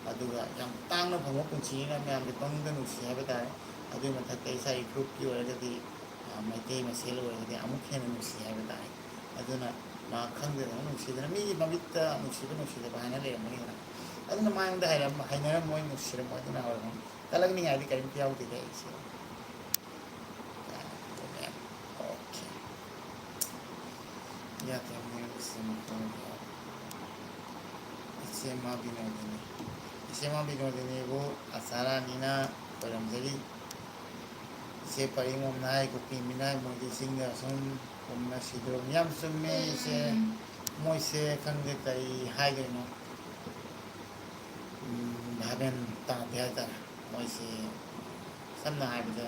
ꯑꯗꯨꯒ ꯌꯥꯝ ꯇꯥꯡꯅ ꯐꯪꯕ ꯄꯨꯟꯁꯤꯅꯤꯅ ꯃꯌꯥꯝꯒꯤ ꯄꯪꯅꯨꯡꯗ ꯅꯨꯡꯁꯤ ꯍꯥꯏꯕ ꯇꯥꯔꯦ꯫ ꯑꯗꯨꯒꯤ ꯃꯊꯛꯇ ꯏꯁꯥꯒꯤ ꯐꯨꯔꯨꯞꯀꯤ ꯑꯣꯏꯔꯒꯗꯤ ꯃꯩꯇꯩ ꯃꯁꯦꯜ ꯑꯣꯏꯔꯒꯗꯤ ꯑꯃꯨꯛ ꯍꯦꯟꯅ ꯅꯨꯡꯁꯤ ꯍꯥꯏꯕ ꯇꯥꯔꯦ꯫ ꯑꯗꯨꯅ ꯃꯥ ꯈꯪꯗꯗꯅ ꯅꯨꯡꯁꯤꯗꯅ ꯃꯤꯒꯤ ꯃꯃꯤꯠꯇ ꯅꯨꯡꯁꯤꯕ ꯅꯨꯡꯁꯤꯗꯕ ꯍꯥꯏꯅ ꯂꯩꯔꯝꯒꯅꯤꯗꯅ꯫ ꯑꯗꯨꯅ ꯃꯉꯣꯟꯗ ꯍꯥꯏꯔꯝ- ꯍꯥꯏꯅꯔꯝꯃꯣꯏ, ꯅꯨꯡꯁꯤꯔꯝꯃꯣꯏ꯫ ꯑꯗꯨꯅ ꯍꯥꯏꯔꯝꯃꯣꯏ꯫ ꯀꯂꯛꯅꯤꯡꯉꯥꯏꯗꯤ ꯀꯔꯤꯝꯇ ꯌꯥꯎꯗꯦꯗ ꯑꯩꯁꯦ꯫ ꯑꯣꯀꯦ꯫ ꯌꯥꯗ꯭ꯔꯕꯅꯦ ꯏꯆꯦ ꯃꯈꯣꯟ꯫ ꯏꯆꯦꯃ ꯕꯤꯅꯣꯗꯤꯅꯤ꯫ ꯏꯆꯦꯃ ꯕꯤꯅꯣꯗꯤꯅꯤꯕꯨ ꯑꯁꯥꯔꯥꯅꯤꯅ ꯈꯣꯏꯔꯝꯖꯔꯤ꯫ ꯏꯆꯦ ꯄꯔꯤꯡ ꯃꯣꯝꯅꯥꯏ, ꯀꯨꯀꯤ ꯃꯤꯅꯥꯏ, ꯃꯣꯏꯗꯤ ꯆꯤꯡꯗ ꯑꯁꯨꯝ ꯀꯨꯝꯅ ꯁꯤꯗ꯭ꯔꯣ꯫ ꯌꯥꯝ ꯆꯨꯝꯃꯦ ꯏꯆꯦ꯫ ꯎꯝ꯫ ꯃꯣꯏꯁꯦ ꯈꯪꯗꯦ ꯀꯔꯤ ꯍꯥꯏꯗꯣꯏꯅꯣ꯫ ꯎꯝ, ꯚꯥꯞ ꯃꯦꯟ ꯇꯥꯗꯦ ꯍꯥꯏꯇꯥꯔꯦ꯫ ꯃꯣꯏꯁꯦ ꯁꯝꯅ ꯍꯥꯏꯔꯕꯗ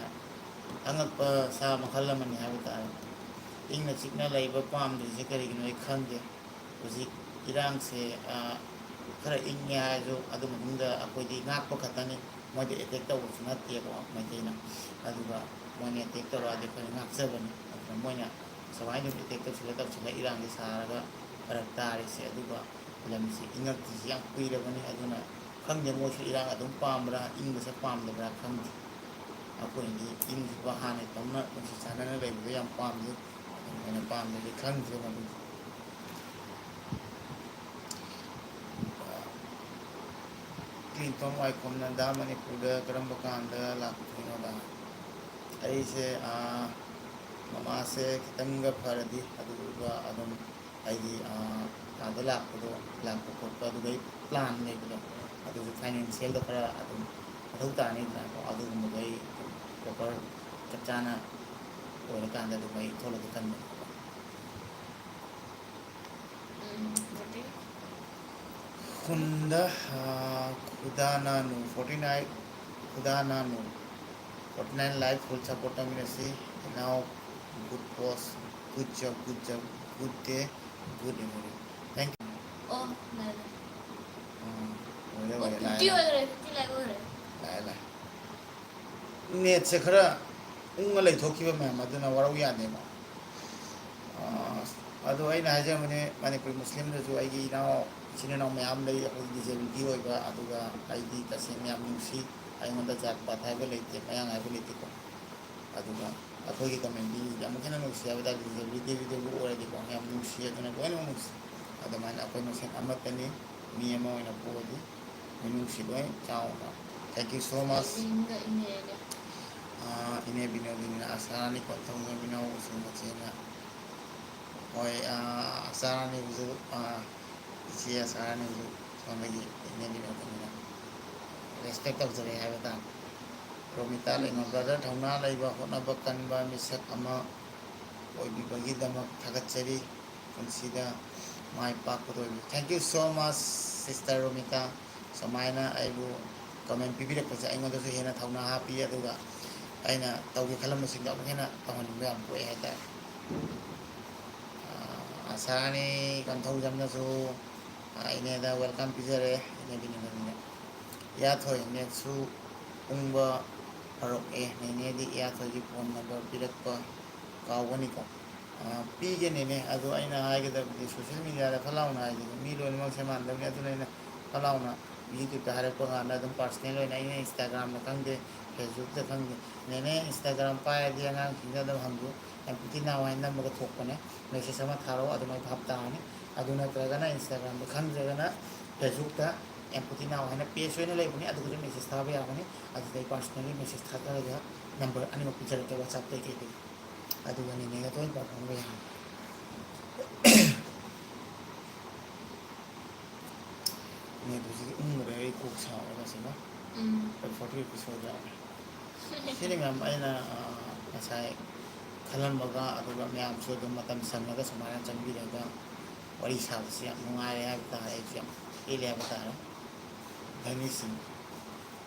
ꯑꯉꯛꯄ ꯁꯥ ꯃꯈꯜ ꯑꯃꯅꯤ ꯍꯥꯏꯕ ꯇꯥꯔꯦ꯫ ꯏꯪꯅ ꯆꯤꯛꯅ ꯂꯩꯕ ꯄꯥꯝꯗ꯭ꯔꯤꯁꯦ ꯀꯔꯤꯒꯤꯅꯣ ꯑꯩ ꯈꯪꯗꯦ꯫ ꯍꯧꯖꯤꯛ ꯏꯔꯥꯡꯁꯦ, ꯑ, ꯈꯔ ꯏꯪꯉꯦ ꯍꯥꯏꯔꯁꯨ ꯑꯗꯨ ꯃꯅꯨꯡꯗ ꯑꯩꯈꯣꯏꯗꯤ ꯉꯥꯛꯄ ꯈꯛꯇꯅꯤ꯫ ꯃꯣꯏꯗ ꯑꯦꯇꯦꯛ ꯇꯧꯕꯁꯨ ꯅꯠꯇꯦꯀꯣ ꯃꯩꯇꯩꯅ꯫ ꯑꯗꯨꯒ ꯃꯣꯏꯅ ꯑꯦꯇꯦꯛ ꯇꯧꯔꯛꯑꯗꯤ ꯑꯩꯈꯣꯏꯅ ꯉꯥꯛꯆꯕꯅꯤ꯫ ꯑꯗꯨꯅ ꯃꯣꯏꯅ ꯁꯨꯃꯥꯏꯅ ꯑꯗꯨꯝ ꯑꯦꯇꯦꯛ ꯇꯧꯁꯤꯜꯂ ꯇꯧꯁꯤꯜꯂ ꯏꯔꯥꯡꯁꯦ ꯁꯥꯔꯒ ꯐꯔꯛ ꯇꯥꯔꯤꯁꯦ꯫ ꯑꯗꯨꯒ ꯂꯝꯁꯤ ꯏꯪꯉꯛꯇ꯭ꯔꯤꯁꯤ ꯌꯥꯝ ꯀꯨꯏꯔꯕꯅꯤ꯫ ꯑꯗꯨꯅ ꯈꯪꯗꯦ ꯃꯣꯏꯁꯨ ꯏꯔꯥꯡ ꯑꯗꯨꯝ ꯄꯥꯝꯕ꯭ꯔꯥ, ꯏꯪꯕꯁꯦ ꯄꯥꯝꯗꯕ꯭ꯔꯥ ꯈꯪꯗꯦ꯫ ꯑꯩꯈꯣꯏꯗꯤ ꯏꯪꯈꯤꯕ ꯍꯥꯟꯅ ꯇꯧꯅ ꯅꯨꯡꯁꯤ ꯆꯥꯟꯅꯅ ꯂꯩꯕꯗꯣ ꯌꯥꯝ ꯄꯥꯝꯖꯩ꯫ ꯑꯗꯨꯃꯥꯏꯅ ꯄꯥꯝꯗ꯭ꯔꯗꯤ ꯈꯪꯗ꯭ꯔꯦ ꯃꯗꯨꯗꯤ꯫ ꯀ꯭ꯂꯤꯟꯇꯣꯟ ꯋꯥꯏꯈꯣꯝꯅ ꯗꯥ ꯃꯅꯤꯄꯨꯔꯗ ꯀꯔꯝꯕ ꯀꯥꯟꯗ ꯂꯥꯛꯇꯣꯏꯅꯣꯗ? ꯑꯩꯁꯦ, ꯑꯥ, ꯃꯃꯥꯁꯦ ꯈꯤꯇꯪꯒ ꯐꯔꯗꯤ ꯑꯗꯨꯒ ꯑꯗꯨꯝ ꯑꯩꯒꯤ, ꯑꯥ, ꯑꯥꯗ ꯂꯥꯛꯄꯗꯣ, ꯂꯥꯛꯄ ꯈꯣꯠꯄ ꯑꯗꯨꯒꯤ ꯄ꯭ꯂꯥꯟ ꯂꯩꯕꯗꯣ, ꯑꯗꯨꯁꯨ ꯐꯥꯏꯅꯥꯟꯁꯤꯌꯦꯜꯗꯣ ꯈꯔ ꯑꯗꯨꯝ ꯃꯊꯧ ꯇꯥꯅꯤꯗꯅꯀꯣ꯫ ꯑꯗꯨꯒꯨꯝꯕꯗꯣ ꯑꯩ ꯄ꯭ꯔꯣꯄꯔ ꯆꯞ ꯆꯥꯅ ꯑꯣꯏꯔꯀꯥꯟꯗ ꯑꯗꯨꯝ ꯑꯩ ꯊꯣꯛꯂꯛꯀꯦ ꯈꯟꯕꯅꯦꯕꯀꯣ꯫ ꯎꯝ, ꯐꯣꯔꯇꯤ꯫ ꯈꯨꯟꯗ, ꯑ, ꯈꯨꯗꯥ ꯅꯥꯅꯨ ꯐꯣꯔꯇꯤ ꯅꯥꯏꯟ, ꯈꯨꯗꯥ ꯅꯥꯅꯨ forty nine like full support ꯇꯧꯃꯤꯟꯅꯁꯤ꯫ ꯏꯅꯥꯎ, good post, good job, good job, good day, good evening. Thank you. ꯑꯣ, ꯂꯩꯔꯦ꯫ ꯎꯝ, ꯑꯣꯏꯔꯦ, ꯑꯣ, ꯑꯣꯏꯔꯦ, ꯂꯥꯛꯑꯦ, ꯐꯤꯐꯇꯤ ꯂꯥꯛꯑꯦ꯫ ꯑꯣꯏꯈ꯭ꯔꯦ, ꯐꯤꯐꯇꯤ ꯂꯥꯏꯛ ꯑꯣꯏꯈ꯭ꯔꯦ꯫ ꯂꯥꯛꯑꯦ, ꯂꯥꯛꯑꯦ꯫ ꯅꯦꯠꯁꯦ ꯈꯔ ꯎꯪꯉ ꯂꯩꯊꯣꯛꯈꯤꯕ ꯃꯌꯥꯝ ꯑꯗꯨꯅ ꯋꯥꯔꯧ ꯌꯥꯗꯦꯀꯣ꯫ ꯑꯥ, ꯑꯗꯣ ꯑꯩꯅ ꯍꯥꯏꯖꯕꯅꯦ, ꯃꯅꯤꯄꯨꯔꯤ ꯃꯨꯁꯂꯤꯝꯗꯁꯨ ꯑꯩꯒꯤ ꯏꯅꯥꯎ, ꯏꯆꯤꯟ ꯏꯅꯥꯎ ꯃꯌꯥꯝ ꯂꯩ, ꯑꯩꯈꯣꯏ ꯗꯤꯖꯦꯕꯤꯂꯤꯇꯤ ꯑꯣꯏꯕ, ꯑꯗꯨꯒ ꯑꯩꯗꯤ ꯇꯁꯦꯡꯅ ꯌꯥꯝ ꯅꯨꯡꯁꯤ꯫ ꯑꯩꯉꯣꯟꯗ ꯖꯥꯠ ꯄꯥꯠ ꯍꯥꯏꯕ ꯂꯩꯇꯦ, ꯃꯌꯥꯡ ꯍꯥꯏꯕ ꯂꯩꯇꯦꯀꯣ꯫ ꯑꯗꯨꯒ ꯑꯩꯈꯣꯏꯒꯤ ꯀꯝꯃ꯭ꯌꯨꯅꯤꯇꯤꯁꯤꯗꯤ ꯑꯃꯨꯛ ꯍꯦꯟꯅ ꯅꯨꯡꯁꯤ ꯍꯥꯏꯕ ꯇꯥꯔꯦ, ꯗꯤꯖꯦꯕꯤꯂꯤꯇꯤꯗꯨ ꯑꯣꯏꯔꯗꯤꯀꯣ ꯌꯥꯝ ꯅꯨꯡꯁꯤ, ꯑꯗꯨꯅ ꯂꯣꯏꯅꯃꯛ ꯅꯨꯡꯁꯤ꯫ ꯑꯗꯨꯃꯥꯏꯅ ꯑꯩꯈꯣꯏ ꯃꯁꯦꯟ ꯑꯃꯠꯇꯅꯤ, ꯃꯤ ꯑꯃ ꯑꯣꯏꯅ ꯄꯣꯛꯑꯗꯤ ꯃꯤꯅꯨꯡꯁꯤ ꯂꯣꯏ ꯆꯥꯎꯅ꯫ Thank you so much꯫ ꯏꯅꯦꯒ ꯏꯅꯦꯒ꯫ ꯑꯥ, ꯏꯅꯦ ꯕꯤꯅꯣꯗꯤꯅꯤꯅ ꯑꯁꯥꯔꯥꯅꯤ ꯀꯣꯟꯊꯧꯖꯝ ꯏꯅꯥꯎꯁꯤꯡ ꯃꯆꯦꯅ꯫ ꯍꯣꯏ, ꯑꯥ, ꯑꯁꯥꯔꯥꯅꯤꯕꯨꯁꯨ, ꯑꯥ, ꯏꯆꯦ ꯑꯁꯥꯔꯥꯅꯤꯕꯨꯁꯨ ꯁꯣꯝꯗꯒꯤ ꯏꯅꯦ ꯕꯤꯅꯣꯗꯤꯅꯤꯅ ꯔꯦꯁꯄꯦꯛ ꯇꯧꯖꯔꯦ ꯍꯥꯏꯕ ꯇꯥꯔꯦ꯫ ꯔꯣꯃꯤꯇꯥ ꯂꯩꯃ ꯕ꯭ꯔꯗꯔ, ꯊꯧꯅꯥ ꯂꯩꯕ, ꯍꯣꯠꯅꯕ ꯀꯟꯕ ꯃꯤꯁꯛ ꯑꯃ ꯑꯣꯏꯕꯤꯕꯒꯤꯗꯃꯛ ꯊꯥꯒꯠꯆꯔꯤ꯫ ꯄꯨꯟꯁꯤꯗ ꯃꯥꯏ ꯄꯥꯛꯄꯗ ꯑꯣꯏꯕꯤꯌꯨ꯫ Thank you so much, sister Romita. ꯁꯨꯃꯥꯏꯅ ꯑꯩꯕꯨ ꯀꯃꯦꯟ ꯄꯤꯕꯤꯔꯛꯄꯁꯦ ꯑꯩꯉꯣꯟꯗꯁꯨ ꯍꯦꯟꯅ ꯊꯧꯅꯥ ꯍꯥꯞꯄꯤ, ꯑꯗꯨꯒ ꯑꯩꯅ ꯇꯧꯒꯦ ꯈꯜꯂꯝꯕꯁꯤꯡꯗꯣ ꯑꯃꯨꯛ ꯍꯦꯟꯅ ꯇꯧꯍꯟꯅꯤꯡꯕ ꯌꯥꯝ ꯄꯣꯛꯑꯦ ꯍꯥꯏꯇꯥꯔꯦ꯫ ꯑꯥ, ꯑꯁꯥꯔꯥꯅꯤ ꯀꯟꯊꯧꯖꯝꯅꯁꯨ, ꯑꯥ, ꯏꯅꯦꯗ welcome ꯄꯤꯖꯔꯦ, ꯏꯅꯦ ꯕꯤꯅꯣꯗꯤꯅꯤꯅ꯫ ꯏꯌꯥꯊꯣꯏ, ꯅꯦꯠꯁꯨ ꯎꯪꯕ ꯍꯧꯔꯛꯑꯦ, ꯅꯦꯅꯦꯗꯤ ꯏꯌꯥꯊꯣꯏꯒꯤ ꯐꯣꯟ ꯅꯝꯕꯔ ꯄꯤꯔꯛꯄ ꯀꯥꯎꯒꯅꯤꯀꯣ꯫ ꯑꯥ, ꯄꯤꯒꯅꯤꯅꯦ, ꯑꯗꯣ ꯑꯩꯅ ꯍꯥꯏꯒꯗꯕꯗꯤ ꯁꯣꯁꯦꯜ ꯃꯦꯗꯤꯌꯥꯗ ꯐꯠ ꯂꯥꯎꯅ ꯍꯥꯏꯗꯤ ꯃꯤ ꯂꯣꯏꯅꯃꯛꯁꯦ ꯃꯥꯟꯅꯗꯕꯅꯤ, ꯑꯗꯨꯅ ꯑꯩꯅ ꯐꯠ ꯂꯥꯎꯅ ꯌꯨꯇ꯭ꯌꯨꯕꯇ ꯍꯥꯏꯔꯛꯄ ꯀꯥꯟꯗ ꯑꯗꯨꯝ ꯄꯥꯔꯁꯅꯦꯜ ꯑꯣꯏꯅ ꯑꯩꯅ ꯏꯟꯁꯇꯥꯒ꯭ꯔꯥꯝꯗ ꯈꯪꯗꯦ, ꯐꯦꯁꯕꯨꯛꯇ ꯈꯪꯗꯦ, ꯅꯦꯅꯦ ꯏꯟꯁꯇꯥꯒ꯭ꯔꯥꯝ ꯄꯥꯏꯔꯗꯤ ꯑꯉꯥꯡꯁꯤꯡꯗ ꯑꯗꯨꯝ ꯍꯪꯕꯤꯌꯨ, ꯑꯦꯝ ꯄꯤ ꯇꯤ ꯅꯥꯎ ꯍꯥꯏꯅ ꯅꯝꯃꯒ ꯊꯣꯛꯄꯅꯦ, ꯃꯦꯁꯦꯖ ꯑꯃ ꯊꯥꯔꯛꯑꯣ, ꯑꯗꯨꯝ ꯑꯩ ꯚꯥꯞ ꯇꯥꯔꯅꯤ꯫ ꯑꯗꯨ ꯅꯠꯇ꯭ꯔꯒꯅ ꯏꯟꯁꯇꯥꯒ꯭ꯔꯥꯝꯗ ꯈꯪꯗ꯭ꯔꯒꯅ ꯐꯦꯁꯕꯨꯛꯇ ꯑꯦꯝ ꯄꯤ ꯇꯤ ꯅꯥꯎ ꯍꯥꯏꯅ ꯄꯦꯖ ꯑꯣꯏꯅ ꯂꯩꯕꯅꯤ, ꯑꯗꯨꯗꯁꯨ ꯃꯦꯁꯦꯖ ꯊꯥꯕ ꯌꯥꯒꯅꯤ꯫ ꯑꯗꯨꯗ ꯑꯩ ꯄꯥꯔꯁꯅꯦꯜꯂꯤ ꯃꯦꯁꯦꯖ ꯊꯥꯖꯔꯒ ꯅꯝꯕꯔ ꯑꯅꯤꯃꯛ ꯄꯤꯖꯔꯛꯀꯦ, WhatsApp ꯀꯩꯀꯩꯗꯒꯤ꯫ ꯑꯗꯨꯒ ꯅꯦꯅꯦꯒ ꯇꯣꯏꯅ ꯄꯥꯎ ꯐꯥꯎꯅꯕ ꯌꯥꯒꯅꯤ꯫ ꯅꯦꯠ ꯍꯧꯖꯤꯛ ꯎꯪꯉꯨꯔꯦ, ꯑꯩ ꯀꯣꯛ ꯁꯥꯕ ꯉꯁꯤꯅ꯫ ꯎꯝ꯫ ꯑꯩꯈꯣꯏ ꯐꯣꯔꯇꯤ ꯑꯦꯄꯤꯁꯣꯗ ꯌꯥꯎꯔꯦ꯫ ꯁꯤꯅꯤ ꯃꯌꯥꯝ ꯑꯩꯅ, ꯑ, ꯉꯁꯥꯏ ꯈꯜꯂꯝꯕꯒ, ꯑꯗꯨꯒ ꯃꯌꯥꯝꯁꯨ ꯑꯗꯨꯝ ꯃꯇꯝ ꯁꯪꯉꯒ ꯁꯨꯃꯥꯏꯅ ꯆꯪꯕꯤꯔꯒ ꯋꯥꯔꯤ ꯁꯥꯕꯁꯤ ꯌꯥꯝ ꯅꯨꯡꯉꯥꯏꯔꯦ ꯍꯥꯏꯕ ꯇꯥꯔꯦ꯫ ꯑꯩꯁꯨ ꯌꯥꯝ ꯄꯦꯜꯂꯦ ꯍꯥꯏꯕ ꯇꯥꯔꯦ꯫ ꯙꯅꯤ ꯁꯤꯡ,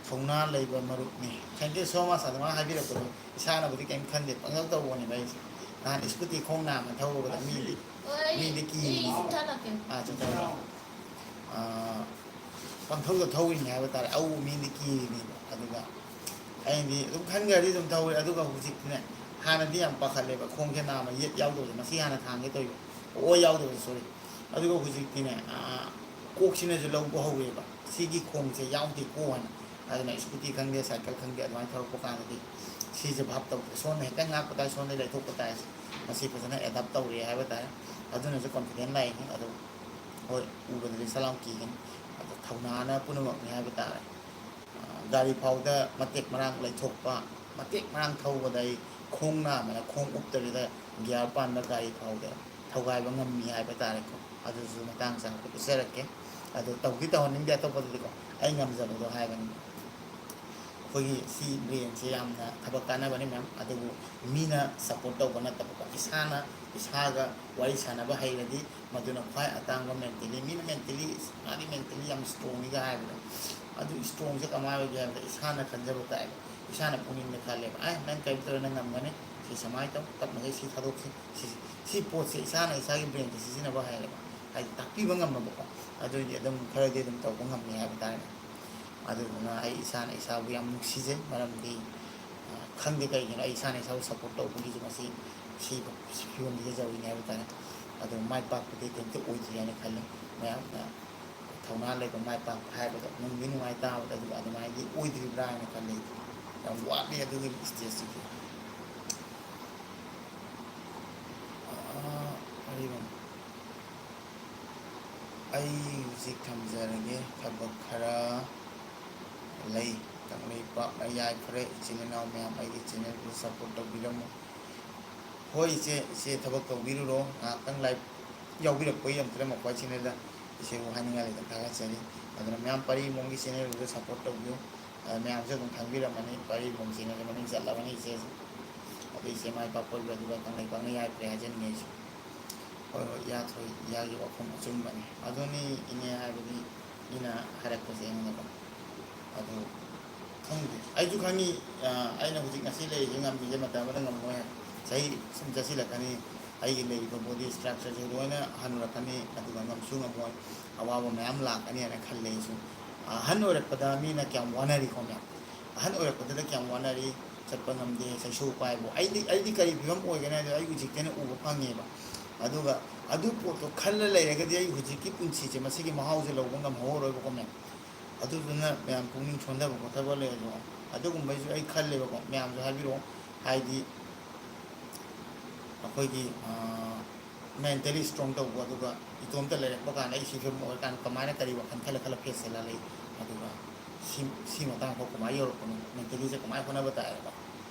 ꯊꯧꯅꯥ ꯂꯩꯕ ꯃꯔꯨꯞꯅꯤ꯫ Thank you so much ꯑꯗꯨꯃꯥꯏꯅ ꯍꯥꯏꯕꯤꯔꯛꯄꯗꯣ꯫ ꯏꯁꯥꯅꯕꯨꯗꯤ ꯀꯩꯝ ꯈꯟꯗꯦ, ꯄꯪꯇꯧ ꯇꯧꯕꯅꯦꯕ ꯑꯩꯁꯦ꯫ ꯅꯍꯥꯟ ꯁ꯭ꯀꯨꯇꯤ ꯈꯣꯡ ꯅꯥꯝꯃ ꯊꯧꯔꯨꯕꯗ ꯃꯤꯗꯤ, ꯍꯣꯏ, ꯃꯤꯗꯤ ꯀꯤꯔꯤꯅꯤ꯫ ꯑꯥ, ꯆꯠꯊꯔꯣ꯫ ꯑꯥ, ꯄꯪꯊꯧꯗ ꯊꯧꯔꯤꯅꯤ ꯍꯥꯏꯕ ꯇꯥꯔꯦ꯫ ꯑꯧ, ꯃꯤꯗꯤ ꯀꯤꯔꯤꯅꯦꯕ꯫ ꯑꯗꯨꯒ ꯑꯩꯗꯤ ꯑꯗꯨꯝ ꯈꯟꯈ꯭ꯔꯗꯤ ꯑꯗꯨꯝ ꯊꯧꯔꯦ꯫ ꯑꯗꯨꯒ ꯍꯧꯖꯤꯛꯇꯤꯅꯦ, ꯍꯥꯟꯅꯗꯤ ꯌꯥꯝ ꯄꯥꯈꯠꯂꯦꯕ, ꯈꯣꯡꯁꯦ ꯅꯥꯝꯃ ꯌꯦꯠ ꯌꯥꯎꯗꯕꯁꯦ, ꯃꯁꯤ ꯍꯥꯟꯅ ꯊꯥꯡꯒꯦ ꯇꯧꯏꯕ, ꯑꯣ ꯌꯥꯎꯗꯕꯁꯦ, ꯁꯣꯔꯤ꯫ ꯑꯗꯨꯒ ꯍꯧꯖꯤꯛꯇꯤꯅꯦ, ꯑꯥ, ꯀꯣꯛꯁꯤꯅꯁꯨ ꯂꯧꯕ ꯍꯧꯔꯦꯕ, ꯁꯤꯒꯤ ꯈꯣꯡꯁꯦ ꯌꯥꯎꯗꯦꯀꯣ ꯍꯥꯏꯅ꯫ ꯑꯗꯨꯅ ꯁ꯭ꯀꯨꯇꯤ ꯈꯪꯗꯦ, ꯁꯥꯏꯀꯜ ꯈꯪꯗꯦ, ꯑꯗꯨꯃꯥꯏꯅ ꯊꯧꯔꯛꯄ ꯀꯥꯟꯗꯗꯤ ꯁꯤꯁꯦ ꯚꯥꯞ ꯇꯧꯗ꯭ꯔꯦ꯫ ꯁꯣꯝꯅ ꯍꯦꯛꯇ ꯉꯥꯛꯄ ꯇꯥꯏ, ꯁꯣꯝꯗ ꯂꯩꯊꯣꯛꯄ ꯇꯥꯏ꯫ ꯃꯁꯤ ꯐꯖꯅ ꯑꯦꯗꯥꯞ ꯇꯧꯔꯦ ꯍꯥꯏꯕ ꯇꯥꯔꯦ꯫ ꯑꯗꯨꯅꯁꯨ ꯀꯣꯟꯐꯤꯗꯦꯟ ꯂꯥꯛꯏꯅꯤ꯫ ꯑꯗꯨ ꯍꯣꯏ, ꯎꯕꯗꯗꯤ ꯁꯠ ꯂꯥꯎ ꯀꯤꯒꯅꯤ꯫ ꯑꯗꯣ ꯊꯧꯅꯥꯅ ꯄꯨꯝꯅꯃꯛꯅꯤ ꯍꯥꯏꯕ ꯇꯥꯔꯦ꯫ ꯒꯥꯔꯤ ꯐꯥꯎꯗ ꯃꯇꯦꯛ ꯃꯔꯥꯡ ꯂꯩꯊꯣꯛꯄ, ꯃꯇꯦꯛ ꯃꯔꯥꯡ ꯊꯧꯕꯗ ꯑꯩ ꯈꯣꯡ ꯅꯥꯝꯃꯅ ꯈꯣꯡ ꯎꯞꯇꯕꯤꯗ ꯒꯤꯌꯥꯔ ꯄꯥꯟꯕ ꯒꯥꯔꯤ ꯐꯥꯎꯗ ꯊꯧꯒꯥꯏꯕ ꯉꯝꯃꯤ ꯍꯥꯏꯕ ꯇꯥꯔꯦꯀꯣ꯫ ꯑꯗꯨꯁꯨ ꯃꯇꯥꯡ ꯆꯥꯕꯗ ꯎꯠꯆꯔꯛꯀꯦ꯫ ꯑꯗꯣ ꯇꯧꯗꯤ ꯇꯧꯍꯟꯅꯤꯡꯗꯦ ꯑꯇꯣꯞꯄꯗꯗꯤꯀꯣ, ꯑꯩ ꯉꯝꯖꯕꯗꯣ ꯍꯥꯏꯕꯅꯤ꯫ ꯑꯩꯈꯣꯏꯒꯤ ꯁꯤ ꯕ꯭ꯔꯦꯟꯁꯦ ꯌꯥꯝꯅ ꯊꯕꯛ ꯀꯥꯟꯅꯕꯅꯤ ꯃꯌꯥꯝ, ꯑꯗꯨꯕꯨ ꯃꯤꯅ ꯁꯞꯄꯣꯔꯠ ꯇꯧꯕ ꯅꯠꯇꯕꯀꯣ, ꯏꯁꯥꯅ ꯏꯁꯥꯒ ꯋꯥꯔꯤ ꯁꯥꯟꯅꯕ ꯍꯩꯔꯗꯤ ꯃꯗꯨꯅ ꯈ꯭ꯋꯥꯏ ꯑꯇꯥꯡꯕ ꯃꯦꯟꯇꯦꯂꯤ꯫ ꯃꯤꯅ ꯃꯦꯟꯇꯦꯂꯤ, "ꯃꯥꯗꯤ ꯃꯦꯟꯇꯦꯂꯤ ꯌꯥꯝ ꯏꯁꯇ꯭ꯔꯣꯡꯅꯤꯒ" ꯍꯥꯏꯕꯗꯣ, ꯑꯗꯨ ꯏꯁꯇ꯭ꯔꯣꯡꯁꯦ ꯀꯃꯥꯏꯅ ꯑꯣꯏꯒꯦ ꯍꯥꯏꯕꯗ, ꯏꯁꯥꯅ ꯈꯟꯖꯕ ꯇꯥꯏꯕ꯫ ꯏꯁꯥꯅ ꯄꯨꯛꯅꯤꯡꯗ ꯈꯜꯂꯦꯕ, "ꯑꯦ, ꯅꯪ ꯀꯔꯤꯝ ꯇꯧꯔꯣꯏ, ꯅꯪ ꯉꯝꯒꯅꯤ, ꯁꯤ ꯁꯨꯃꯥꯏꯅ ꯇꯧ, ꯇꯞꯅꯒꯩ ꯁꯤ ꯊꯥꯗꯣꯛꯁꯤ", ꯁꯤ, ꯁꯤ ꯄꯣꯠꯁꯦ ꯏꯁꯥꯅ ꯏꯁꯥꯒꯤ ꯕ꯭ꯔꯦꯟꯁꯦ ꯁꯤꯖꯤꯟꯅꯕ ꯍꯩꯔꯦꯕ, ꯍꯥꯏꯗꯤ ꯇꯥꯛꯄꯤꯕ ꯉꯝꯃꯕꯀꯣ꯫ ꯑꯗꯨꯑꯣꯏꯗꯤ ꯑꯗꯨꯝ ꯈꯔꯗꯤ ꯑꯗꯨꯝ ꯇꯧꯕ ꯉꯝꯃꯦ ꯍꯥꯏꯕ ꯇꯥꯔꯦ꯫ ꯑꯗꯨꯗꯨꯅ ꯑꯩ ꯏꯁꯥꯅ ꯏꯁꯥꯕꯨ ꯌꯥꯝ ꯅꯨꯡꯁꯤꯖꯩ, ꯃꯔꯝꯗꯤ, ꯑ, ꯈꯪꯗꯦ ꯀꯩꯒꯤꯅꯣ, ꯑꯩ ꯏꯁꯥꯅ ꯏꯁꯥꯕꯨ ꯁꯞꯄꯣꯔꯠ ꯇꯧꯕꯒꯤꯁꯨ ꯃꯁꯤ, ꯁꯤ, ꯁꯤ ꯐꯤꯕꯝꯁꯤꯗ ꯌꯧꯔꯤꯅꯦ ꯍꯥꯏꯕ ꯇꯥꯔꯦ꯫ ꯑꯗꯣ ꯃꯥꯏ ꯄꯥꯛꯄꯗꯤ ꯀꯩꯝꯇ ꯑꯣꯏꯗ꯭ꯔꯤ ꯍꯥꯏꯅ ꯈꯜꯂꯤ꯫ ꯃꯌꯥꯝꯅ ꯊꯧꯅꯥ ꯂꯩꯕ ꯃꯥꯏ ꯄꯥꯛꯄ ꯍꯥꯏꯕꯗꯣ ꯅꯨꯡꯗꯤ ꯅꯨꯡꯉꯥꯏ ꯇꯥꯕꯗ, ꯑꯗꯨꯒ ꯑꯗꯨꯃꯥꯏꯅꯗꯤ ꯑꯣꯏꯗ꯭ꯔꯤꯕ꯭ꯔꯥ ꯍꯥꯏꯅ ꯈꯜꯂꯤ꯫ ꯌꯥꯝ ꯋꯥꯠꯂꯤ ꯑꯗꯨꯒꯤ ꯁ꯭ꯇꯦꯖꯇꯨꯗꯤ꯫ ꯑ, ꯑꯔꯤꯕꯝ꯫ ꯑꯩ ꯍꯧꯖꯤꯛ ꯊꯝꯖꯔꯒꯦ, ꯊꯕꯛ ꯈꯔ ꯂꯩ꯫ ꯀꯪꯂꯩꯄꯥꯛꯅ ꯌꯥꯏꯐꯔꯦ꯫ ꯏꯆꯤꯟ ꯏꯅꯥꯎ ꯃꯌꯥꯝ, ꯑꯩꯒꯤ ꯆꯦꯅꯦꯜꯗꯨ ꯁꯞꯄꯣꯔꯠ ꯇꯧꯕꯤꯔꯝꯃꯨ꯫ ꯍꯣꯏ ꯏꯆꯦ, ꯏꯆꯦ ꯊꯕꯛ ꯇꯧꯕꯤꯔꯨꯔꯣ, ꯉꯥꯏꯍꯥꯛꯇꯪ ꯂꯥꯏꯚ ꯌꯥꯎꯕꯤꯔꯛꯄꯒꯤ ꯑꯃꯨꯛꯇ ꯃꯈꯣꯏ ꯆꯦꯅꯦꯜꯗ ꯏꯆꯦꯕꯨ ꯍꯥꯏꯅꯤꯡꯉꯥꯏ ꯂꯩꯇꯅ ꯊꯥꯒꯠꯆꯔꯤ꯫ ꯑꯗꯨꯅ ꯃꯌꯥꯝ ꯄꯔꯤꯃꯣꯝꯒꯤ ꯆꯦꯅꯦꯜꯗꯨꯗ ꯁꯞꯄꯣꯔꯠ ꯇꯧꯕꯤꯌꯨ꯫ ꯃꯌꯥꯝꯁꯨ ꯑꯗꯨꯝ ꯈꯪꯕꯤꯔꯝꯃꯅꯤ, ꯄꯔꯤ ꯂꯣꯡꯆꯦꯟ ꯑꯗꯨ ꯃꯃꯤꯡ ꯆꯠꯂꯕꯅꯤ ꯏꯆꯦꯁꯦ꯫ ꯑꯗꯨ ꯏꯆꯦ ꯃꯥꯏ ꯄꯥꯛꯄ ꯑꯣꯏꯕꯤꯌꯨ, ꯑꯗꯨꯒ ꯀꯪꯂꯩ ꯄꯥꯛꯅ ꯌꯥꯏꯐꯔꯦ ꯍꯥꯏꯖꯅꯤꯡꯉꯤ ꯑꯩꯁꯨ꯫ ꯍꯣꯏ, ꯍꯣꯏ, ꯏꯌꯥ ꯊꯣꯏ, ꯏꯌꯥꯒꯤ ꯋꯥꯐꯝ ꯑꯆꯨꯝꯕꯅꯤ꯫ ꯑꯗꯨꯅꯤ ꯏꯅꯦ ꯍꯥꯏꯕꯗꯤ ꯃꯤꯅ ꯍꯥꯏꯔꯛꯄꯁꯦ ꯑꯩꯉꯣꯟꯗꯀꯣ꯫ ꯑꯗꯨ ꯈꯪꯗꯦ, ꯑꯩꯁꯨ ꯈꯪꯉꯤ, ꯑ, ꯑꯩꯅ ꯍꯧꯖꯤꯛ ꯉꯁꯤ ꯂꯩꯔꯤꯁꯦ ꯉꯝꯃꯤꯁꯦ ꯃꯇꯝ ꯑꯃꯗ ꯉꯝꯃꯣꯏ ꯍꯥꯏ꯫ ꯆꯍꯤ ꯁꯨꯝ ꯆꯠꯁꯤꯜꯂꯛꯀꯅꯤ, ꯑꯩꯒꯤ ꯂꯩꯔꯤꯕ ꯕꯣꯗꯤ ꯏꯁꯇ꯭ꯔꯛꯆꯔꯁꯦ ꯂꯣꯏꯅ ꯍꯟꯅꯨꯔꯛꯀꯅꯤ, ꯑꯗꯨꯒ ꯉꯝꯁꯨ ꯉꯝꯃꯣꯏ, ꯑꯋꯥꯕ ꯃꯌꯥꯝ ꯂꯥꯛꯀꯅꯤ ꯍꯥꯏꯅ ꯈꯜꯂꯦ ꯑꯩꯁꯨ꯫ ꯑꯍꯟ ꯑꯣꯏꯔꯛꯄꯗ ꯃꯤꯅ ꯀꯌꯥꯝ ꯋꯥꯅꯔꯤꯀꯣ ꯃꯌꯥꯝ, ꯑꯍꯟ ꯑꯣꯏꯔꯛꯄꯗꯨꯗ ꯀꯌꯥꯝ ꯋꯥꯅꯔꯤ, ꯆꯠꯄ ꯉꯝꯗꯦ, ꯆꯩꯁꯨ ꯄꯥꯏꯕ, ꯑꯩꯗꯤ, ꯑꯩꯗꯤ ꯀꯔꯤ ꯐꯤꯕꯝ ꯑꯣꯏꯒꯅꯤ ꯍꯥꯏꯗꯣ ꯑꯩ ꯍꯧꯖꯤꯛꯇꯅ ꯎꯕ ꯐꯪꯉꯦꯕ꯫ ꯑꯗꯨꯒ ꯑꯗꯨ ꯄꯣꯠꯇꯣ ꯈꯜꯂ ꯂꯩꯔꯒꯗꯤ ꯑꯩ ꯍꯧꯖꯤꯛꯀꯤ ꯄꯨꯟꯁꯤꯁꯦ, ꯃꯁꯤꯒꯤ ꯃꯍꯥꯎꯁꯦ ꯂꯧꯕ ꯉꯝꯍꯧꯔꯣꯏꯕꯀꯣ ꯃꯌꯥꯝ꯫ ꯑꯗꯨꯗꯨꯅ ꯃꯌꯥꯝ ꯄꯨꯛꯅꯤꯡ ꯁꯣꯟꯊꯕ ꯈꯣꯠꯊꯕ ꯂꯩꯔꯁꯨ ꯑꯗꯨꯒꯨꯝꯕꯩꯁꯨ ꯑꯩ ꯈꯜꯂꯦꯕꯀꯣ꯫ ꯃꯌꯥꯝꯁꯨ ꯍꯥꯏꯕꯤꯔꯛꯑꯣ, ꯍꯥꯏꯗꯤ ꯑꯩꯈꯣꯏꯒꯤ, ꯑ, ꯃꯦꯟꯇꯦꯂꯤ ꯏꯁꯇ꯭ꯔꯣꯡ ꯇꯧꯕ, ꯑꯗꯨꯒ ꯏꯇꯣꯝꯇ ꯂꯩꯔꯛꯄ ꯀꯥꯟꯗ ꯑꯩ ꯁꯤ ꯐꯤꯕꯝ ꯑꯣꯏꯔꯀꯥꯟꯗ ꯀꯃꯥꯏꯅ ꯀꯔꯤ ꯋꯥꯈꯜ ꯈꯜꯂ ꯈꯜꯂ ꯐꯦꯁ ꯆꯠꯂ ꯂꯩ, ꯑꯗꯨꯒ ꯁꯤ, ꯁꯤ ꯃꯇꯥꯡ ꯐꯥꯎ ꯀꯃꯥꯏꯅ ꯌꯧꯔꯛꯄꯅꯣ, ꯃꯦꯟꯇꯦꯂꯤꯁꯦ ꯀꯃꯥꯏꯅ ꯍꯣꯠꯅꯕ ꯇꯥꯏ ꯍꯥꯏꯕ,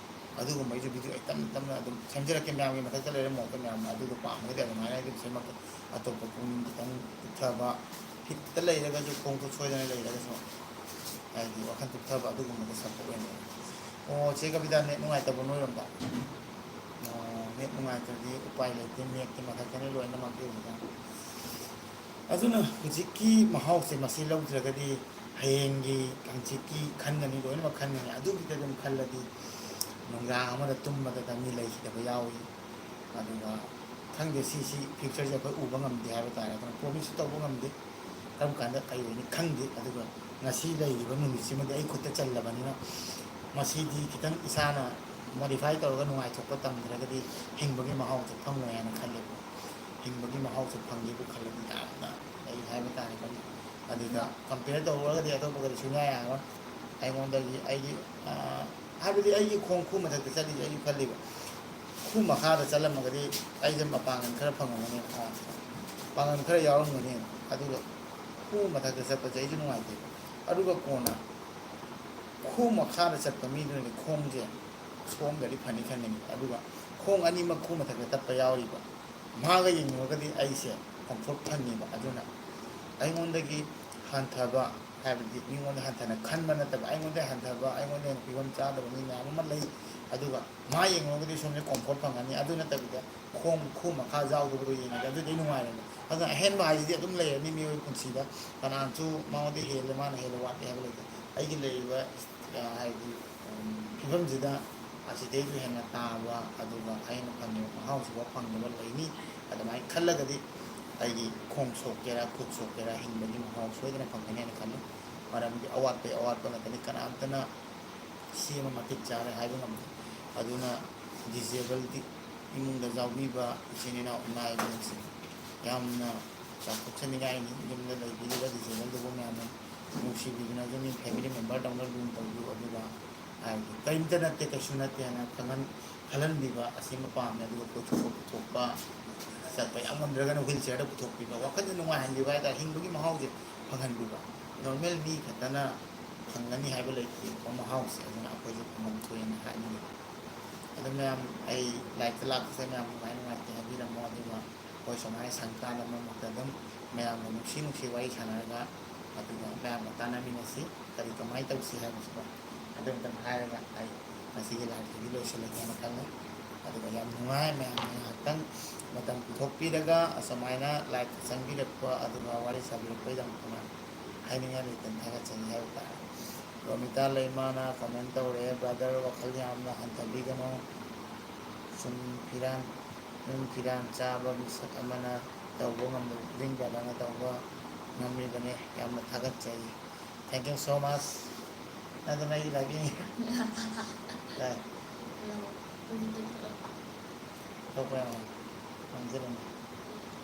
ꯑꯗꯨꯒꯨꯝꯕꯩꯁꯨ ꯚꯤꯗꯤꯑꯣ ꯑꯩ ꯇꯞꯅ ꯇꯞꯅ ꯑꯗꯨꯝ ꯁꯦꯝꯖꯔꯛꯀꯦ ꯃꯌꯥꯝꯒꯤ ꯃꯊꯛꯇ ꯂꯩꯔꯝꯃꯣ꯫ ꯑꯩꯈꯣꯏ ꯃꯌꯥꯝꯅ ꯑꯗꯨꯗꯣ ꯄꯥꯝꯃꯒꯗꯤ ꯑꯗꯨꯃꯥꯏꯅ ꯑꯗꯨꯝ ꯁꯦꯝꯃꯛꯀꯦ꯫ ꯑꯇꯣꯞꯄ ꯄꯨꯛꯅꯤꯡ ꯈꯤꯇꯪ ꯄꯤꯛꯊꯕ, ꯐꯤꯠꯇ ꯂꯩꯔꯒꯁꯨ, ꯈꯣꯡ ꯈꯨꯠ ꯁꯣꯏꯗꯅ ꯂꯩꯔꯒꯁꯨ, ꯍꯥꯏꯗꯤ ꯋꯥꯈꯜ ꯄꯤꯛꯊꯕ ꯑꯗꯨꯒꯨꯝꯕꯗ ꯁꯞꯄꯣꯔꯠ ꯑꯣꯏꯅ꯫ ꯑꯣ, ꯆꯦ ꯀꯕꯤꯇꯥ, ꯅꯦꯠ ꯅꯨꯡꯉꯥꯏꯇꯕ ꯅꯣꯏꯔꯣꯝꯗ? ꯑꯣ, ꯅꯦꯠ ꯅꯨꯡꯉꯥꯏꯇ꯭ꯔꯗꯤ ꯎꯄꯥꯏ ꯂꯩꯇꯦ, ꯅꯦꯠꯀꯤ ꯃꯊꯛꯇꯅꯤ ꯂꯣꯏꯅꯃꯛꯀꯤ ꯑꯣꯏꯕ꯫ ꯑꯗꯨꯅ ꯍꯧꯖꯤꯛꯀꯤ ꯃꯍꯥꯎꯁꯦ ꯃꯁꯤ ꯂꯧꯗ꯭ꯔꯒꯗꯤ ꯍꯌꯦꯡꯒꯤ ꯍꯪꯆꯤꯠꯀꯤ ꯈꯟꯒꯅꯤ, ꯂꯣꯏꯅꯃꯛ ꯈꯟꯒꯅꯤ꯫ ꯑꯗꯨꯒꯤꯗ ꯑꯗꯨꯝ ꯈꯜꯂꯗꯤ ꯅꯨꯡꯗꯥꯡ ꯑꯃꯗ ꯇꯨꯝꯕꯗ ꯃꯤ ꯂꯩꯈꯤꯗꯕ ꯌꯥꯎꯏ꯫ ꯑꯗꯨꯒ ꯈꯪꯗꯦ, ꯁꯤꯁꯤ ꯐ꯭ꯌꯨꯆꯔꯁꯦ ꯑꯩꯈꯣꯏ ꯎꯕ ꯉꯝꯗꯦ ꯍꯥꯏꯕ ꯇꯥꯔꯦ꯫ ꯑꯗꯨꯅ ꯄ꯭ꯔꯣꯃꯤꯁꯁꯨ ꯇꯧꯕ ꯉꯝꯗꯦ, ꯀꯔꯝ ꯀꯥꯟꯗ ꯀꯔꯤ ꯑꯣꯏꯅꯤ ꯈꯪꯗꯦ꯫ ꯑꯗꯨꯒ ꯉꯁꯤ ꯂꯩꯔꯤꯕ ꯅꯨꯃꯤꯠꯁꯤꯃꯗꯤ ꯑꯩ ꯈꯨꯠꯇ ꯆꯜꯂꯕꯅꯤꯅ ꯃꯁꯤꯗꯤ ꯈꯤꯇꯪ ꯏꯁꯥꯅ ꯃꯣꯗꯤꯐꯥꯏ ꯇꯧꯔꯒ ꯅꯨꯡꯉꯥꯏꯊꯣꯛꯄ ꯇꯝꯗ꯭ꯔꯒꯗꯤ ꯍꯤꯡꯕꯒꯤ ꯃꯍꯥꯎꯁꯦ ꯐꯪꯉꯣꯏ ꯍꯥꯏꯅ ꯈꯜꯂꯦꯕ꯫ ꯍꯤꯡꯕꯒꯤ ꯃꯍꯥꯎꯁꯦ ꯐꯪꯒꯦꯕꯨ ꯈꯜꯂꯗꯤ ꯌꯥꯝꯅ ꯂꯩ ꯍꯥꯏꯕ ꯇꯥꯔꯦꯀꯣ꯫ ꯑꯗꯨꯗ ꯀꯝꯄꯤꯌꯔ ꯇꯧꯔꯨꯔꯒꯗꯤ ꯑꯇꯣꯞꯄꯒꯗꯤ ꯁꯨꯡꯌꯥ ꯌꯥꯔꯔꯣꯏ꯫ ꯑꯩꯉꯣꯟꯗꯒꯤ ꯑꯩꯒꯤ, ꯑ, ꯍꯥꯏꯕꯗꯤ ꯑꯩꯒꯤ ꯈꯣꯡ ꯈꯨ ꯃꯊꯛꯇ ꯆꯠꯂꯤꯁꯦ ꯑꯩꯁꯨ ꯈꯜꯂꯤꯕ꯫ ꯈꯨ ꯃꯈꯥꯗ ꯆꯠꯂꯝꯃꯒꯗꯤ ꯑꯩꯁꯦ ꯃꯄꯥꯡꯒꯜ ꯈꯔ ꯐꯪꯉꯝꯒꯅꯤ, ꯑ, ꯄꯥꯡꯒꯜ ꯈꯔ ꯌꯥꯎꯔꯝꯒꯅꯤ꯫ ꯑꯗꯨꯒ ꯈꯨ ꯃꯊꯛꯇ ꯆꯠꯄꯁꯦ ꯑꯩꯁꯨ ꯅꯨꯡꯉꯥꯏꯇꯦꯕ꯫ ꯑꯗꯨꯒ ꯀꯣꯟꯅ ꯈꯨ ꯃꯈꯥꯗ ꯆꯠꯄ ꯃꯤꯗꯨꯅꯗꯤ ꯈꯣꯡꯁꯦ ꯁꯣꯝꯗꯗꯤ ꯐꯅꯤ ꯈꯟꯒꯅꯤ, ꯑꯗꯨꯒ ꯈꯣꯡ ꯑꯅꯤꯃꯛ ꯈꯨ ꯃꯊꯛꯇ ꯇꯠꯄ ꯌꯥꯎꯔꯤꯕ ꯃꯥꯒ ꯌꯦꯡꯅꯔꯨꯔꯒꯗꯤ ꯑꯩꯁꯦ ꯀꯝꯐꯣꯔꯠ ꯐꯪꯉꯦꯕ꯫ ꯑꯗꯨꯅ ꯑꯩꯉꯣꯟꯗꯒꯤ ꯍꯟꯊꯕ ꯍꯥꯏꯕꯗꯤ ꯃꯤꯉꯣꯟꯗ ꯍꯟꯊꯅ ꯈꯟꯕ ꯅꯠꯇꯕ, ꯑꯩꯉꯣꯟꯗ ꯍꯟꯊꯕ, ꯑꯩꯉꯣꯟꯗ ꯍꯦꯟꯅ ꯐꯤꯕꯝ ꯆꯥꯗꯕ ꯃꯤ ꯃꯌꯥꯝ ꯑꯃ ꯂꯩ꯫ ꯑꯗꯨꯒ ꯃꯥ ꯌꯦꯡꯉꯨꯔꯒꯗꯤ ꯁꯣꯝꯗ ꯀꯣꯝꯐꯣꯔꯠ ꯐꯪꯒꯅꯤ꯫ ꯑꯗꯨ ꯅꯠꯇꯕꯤꯗ ꯈꯣꯡ ꯈꯨ ꯃꯈꯥ ꯌꯥꯎꯗꯕꯗꯣ ꯌꯦꯡꯉꯗꯤ ꯑꯗꯨꯗꯤ ꯑꯩ ꯅꯨꯡꯉꯥꯏꯔꯦꯅ꯫ ꯑꯗꯨꯅ ꯑꯍꯦꯟꯕ ꯍꯥꯏꯁꯤꯗꯤ ꯑꯗꯨꯝ ꯂꯩꯔꯅꯤ ꯃꯤꯑꯣꯏꯕ ꯄꯨꯟꯁꯤꯗ꯫ ꯀꯅꯥꯅꯁꯨ ꯃꯉꯣꯟꯗ ꯍꯦꯜꯂꯦ, ꯃꯥꯅ ꯍꯦꯜꯂꯦ, ꯋꯥꯠꯂꯦ ꯍꯥꯏꯕ ꯂꯩꯇꯦ꯫ ꯑꯩꯒꯤ ꯂꯩꯔꯤꯕ, ꯑ, ꯍꯥꯏꯗꯤ, ꯎꯝ, ꯐꯤꯕꯝꯁꯤꯗ ꯑꯁꯤꯗꯩꯁꯨ ꯍꯦꯟꯅ ꯇꯥꯕ, ꯑꯗꯨꯒ ꯑꯩꯅ ꯐꯪꯉꯤꯕ ꯃꯍꯥꯎꯁꯤꯐꯥꯎ ꯐꯪꯗꯕ ꯂꯩꯅꯤ꯫ ꯑꯗꯨꯃꯥꯏꯅ ꯈꯜꯂꯒꯗꯤ ꯑꯩꯒꯤ ꯈꯣꯡ ꯁꯣꯛꯀꯦꯔꯥ, ꯈꯨꯠ ꯁꯣꯛꯀꯦꯔꯥ, ꯍꯤꯡꯕꯒꯤ ꯃꯍꯥꯎ ꯁꯣꯏꯗꯅ ꯐꯪꯒꯅꯤ ꯍꯥꯏꯅ ꯈꯜꯂꯤ꯫ ꯃꯔꯝꯗꯤ ꯑꯋꯥꯠꯄꯒꯤ ꯑꯋꯥꯠꯄ ꯉꯥꯛꯇꯅꯤ, ꯀꯅꯥꯝꯇꯅ ꯁꯤ ꯑꯃ ꯃꯇꯤꯛ ꯆꯥꯔꯦ ꯍꯥꯏꯕ ꯉꯝꯗꯦ꯫ ꯑꯗꯨꯅ ꯗꯤꯁꯦꯕꯜꯗꯤ ꯏꯃꯨꯡꯗ ꯌꯥꯎꯕꯤꯕ ꯏꯆꯤꯟ ꯏꯅꯥꯎ ꯏꯃꯥ ꯏꯕꯦꯟꯁꯤꯡ ꯌꯥꯝꯅ ꯆꯥꯎꯊꯣꯛꯆꯅꯤꯡꯉꯥꯏꯅꯤ꯫ ꯌꯨꯝꯗ ꯂꯩꯕꯤꯔꯤꯕ ꯗꯤꯁꯦꯕꯜꯗꯨꯕꯨ ꯃꯌꯥꯝꯅ ꯅꯨꯡꯁꯤꯕꯤꯗꯨꯅ ꯑꯗꯨꯝ ꯐꯦꯃꯤꯂꯤ ꯃꯦꯝꯕꯔꯗꯧꯅ ꯂꯨꯅ ꯇꯧꯕꯤꯌꯨ꯫ ꯑꯗꯨꯒ ꯍꯥꯏꯕꯗꯤ ꯀꯔꯤꯝꯇ ꯅꯠꯇꯦ, ꯀꯩꯁꯨ ꯅꯠꯇꯦ ꯍꯥꯏꯅ ꯈꯪꯍꯟ-, ꯈꯜꯍꯟꯕꯤꯕ ꯑꯁꯤꯃ ꯄꯥꯝꯃꯦ꯫ ꯑꯗꯨꯒ ꯀꯣꯏꯊꯣꯛꯄ ꯄꯨꯊꯣꯛꯄ, ꯆꯠꯄ ꯌꯥꯝ ꯉꯝꯗ꯭ꯔꯒꯅ ꯋꯤꯜ ꯆꯤꯌꯔꯗ ꯄꯨꯊꯣꯛꯄꯤꯕ, ꯋꯥꯈꯜꯗ ꯅꯨꯡꯉꯥꯏꯍꯟꯕꯤꯕ ꯍꯥꯏꯇꯥꯔꯦ, ꯍꯤꯡꯕꯒꯤ ꯃꯍꯥꯎꯁꯦ ꯐꯪꯍꯟꯕꯤꯕ꯫ ꯅꯣꯔꯃꯦꯜ ꯃꯤ ꯈꯛꯇꯅ ꯐꯪꯒꯅꯤ ꯍꯥꯏꯕ ꯂꯩꯇꯦꯀꯣ ꯃꯍꯥꯎꯁꯦ꯫ ꯑꯗꯨꯅ ꯑꯩꯈꯣꯏꯁꯨ ꯐꯪꯐꯝ ꯊꯣꯛꯑꯦꯅ ꯍꯥꯏꯅꯤꯡꯉꯤ꯫ ꯑꯗꯨ ꯃꯌꯥꯝ, ꯑꯩ ꯂꯥꯏꯐꯇ ꯂꯥꯛꯄꯁꯦ ꯃꯌꯥꯝ ꯅꯨꯡꯉꯥꯏ ꯅꯨꯡꯉꯥꯏꯇꯦ ꯍꯥꯏꯕꯤꯔꯝꯃꯣ꯫ ꯑꯗꯨꯒ ꯑꯩꯈꯣꯏ ꯁꯨꯃꯥꯏꯅ ꯁꯪꯀꯥꯟꯗ ꯃꯔꯛ ꯃꯔꯛꯇ ꯑꯗꯨꯝ ꯃꯌꯥꯝꯒ ꯅꯨꯡꯁꯤ ꯅꯨꯡꯁꯤ ꯋꯥꯔꯤ ꯁꯥꯟꯅꯔꯒ, ꯑꯗꯨꯒ ꯃꯌꯥꯝꯒ ꯇꯥꯟꯅꯃꯤꯟꯅꯁꯤ, ꯀꯔꯤ ꯀꯃꯥꯏꯅ ꯇꯧꯁꯤ ꯍꯥꯏꯕꯁꯤꯀꯣ꯫ ꯑꯗꯨ ꯑꯝꯇꯪ ꯍꯥꯏꯔꯒ ꯑꯩ ꯉꯁꯤꯒꯤ ꯂꯥꯏꯐꯁꯤꯗꯤ ꯂꯣꯏꯁꯤꯜꯂꯒꯦꯅ ꯈꯜꯂꯦ꯫ ꯑꯗꯨꯒ ꯌꯥꯝ ꯅꯨꯡꯉꯥꯏ ꯃꯌꯥꯝꯅ ꯉꯥꯏꯍꯥꯛꯇꯪ ꯃꯇꯝ ꯄꯨꯊꯣꯛꯄꯤꯔꯒ ꯑꯁꯨꯃꯥꯏꯅ ꯂꯥꯏꯐꯇ ꯆꯪꯕꯤꯔꯛꯄ, ꯑꯗꯨꯒ ꯋꯥꯔꯤ ꯁꯥꯕꯤꯔꯛꯄꯒꯤꯗꯃꯛꯇ ꯍꯥꯏꯅꯤꯡꯉꯥꯏ ꯂꯩꯇꯅ ꯊꯥꯒꯠꯆꯔꯤ ꯍꯥꯏꯕ ꯇꯥꯔꯦ꯫ ꯔꯣꯃꯤꯇꯥ ꯂꯩꯃꯥꯅ ꯀꯃꯦꯟ ꯇꯧꯔꯛꯑꯦ, "ꯕ꯭ꯔꯗꯔ, ꯋꯥꯈꯜ ꯌꯥꯝꯅ ꯍꯟꯊꯕꯤꯒꯅꯨ꯫ ꯁꯨꯝ ꯐꯤꯔꯥꯟ, ꯌꯨꯝ ꯐꯤꯔꯥꯟ ꯆꯥꯕ ꯃꯤꯁꯛ ꯑꯃꯅ ꯇꯧꯕ ꯉꯝꯗꯕ ꯈꯨꯗꯤꯡ ꯕ꯭ꯔꯗꯔꯅ ꯇꯧꯕ ꯉꯝꯂꯤꯕꯅꯤ꯫ ꯌꯥꯝꯅ ꯊꯥꯒꯠꯆꯔꯤ꯫ Thank you so much." ꯑꯗꯨꯅ ꯑꯩ ꯂꯥꯏꯕꯤ꯫ ꯂꯥꯏ꯫ ꯑꯇꯣꯞꯄ ꯌꯥꯝ ꯉꯥꯡꯖꯔꯝꯃꯤ꯫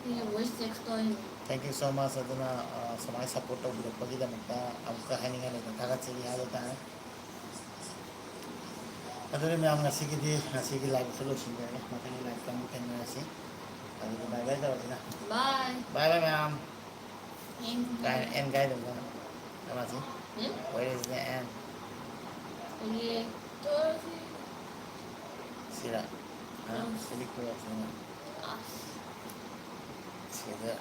ꯑꯩꯅ voice text ꯇꯧꯔꯤꯅꯦ꯫ Thank you so much꯫ ꯑꯗꯨꯅ, ꯑ, ꯁꯨꯃꯥꯏꯅ support ꯇꯧꯕꯤꯔꯛꯄꯒꯤꯗꯃꯛꯇ ꯑꯃꯨꯛꯀ ꯍꯥꯏꯅꯤꯡꯉꯥꯏ ꯂꯩꯇꯅ ꯊꯥꯒꯠꯆꯔꯤ ꯍꯥꯏꯕ ꯇꯥꯔꯦ꯫ ꯑꯗꯨꯗꯤ ꯃꯌꯥꯝ ꯉꯁꯤꯒꯤꯗꯤ, ꯉꯁꯤꯒꯤ live ꯁꯦ ꯂꯣꯏꯁꯤꯟꯖꯔꯒꯦ꯫ ꯃꯊꯪꯒꯤ live ꯇ ꯑꯃꯨꯛ ꯊꯦꯡꯅꯔꯁꯤ꯫ ꯑꯗꯨꯒ bye bye ꯇꯧꯔꯁꯤꯅ꯫ Bye꯫ Bye bye ꯃꯌꯥꯝ꯫ End꯫ ꯀꯥꯏ, end ꯀꯥꯏꯗꯅꯣ? ꯀꯅꯥꯁꯤ? ꯎꯝ? Where is the end? ꯍꯧꯖꯤꯛ꯫ ꯁꯤꯔ? ꯍꯥ? ꯎꯝ꯫ ꯁꯤꯗꯤ ꯀꯣꯏꯔꯛꯁꯤꯅ꯫ ꯑꯁ꯫ ꯁꯤꯗ꯫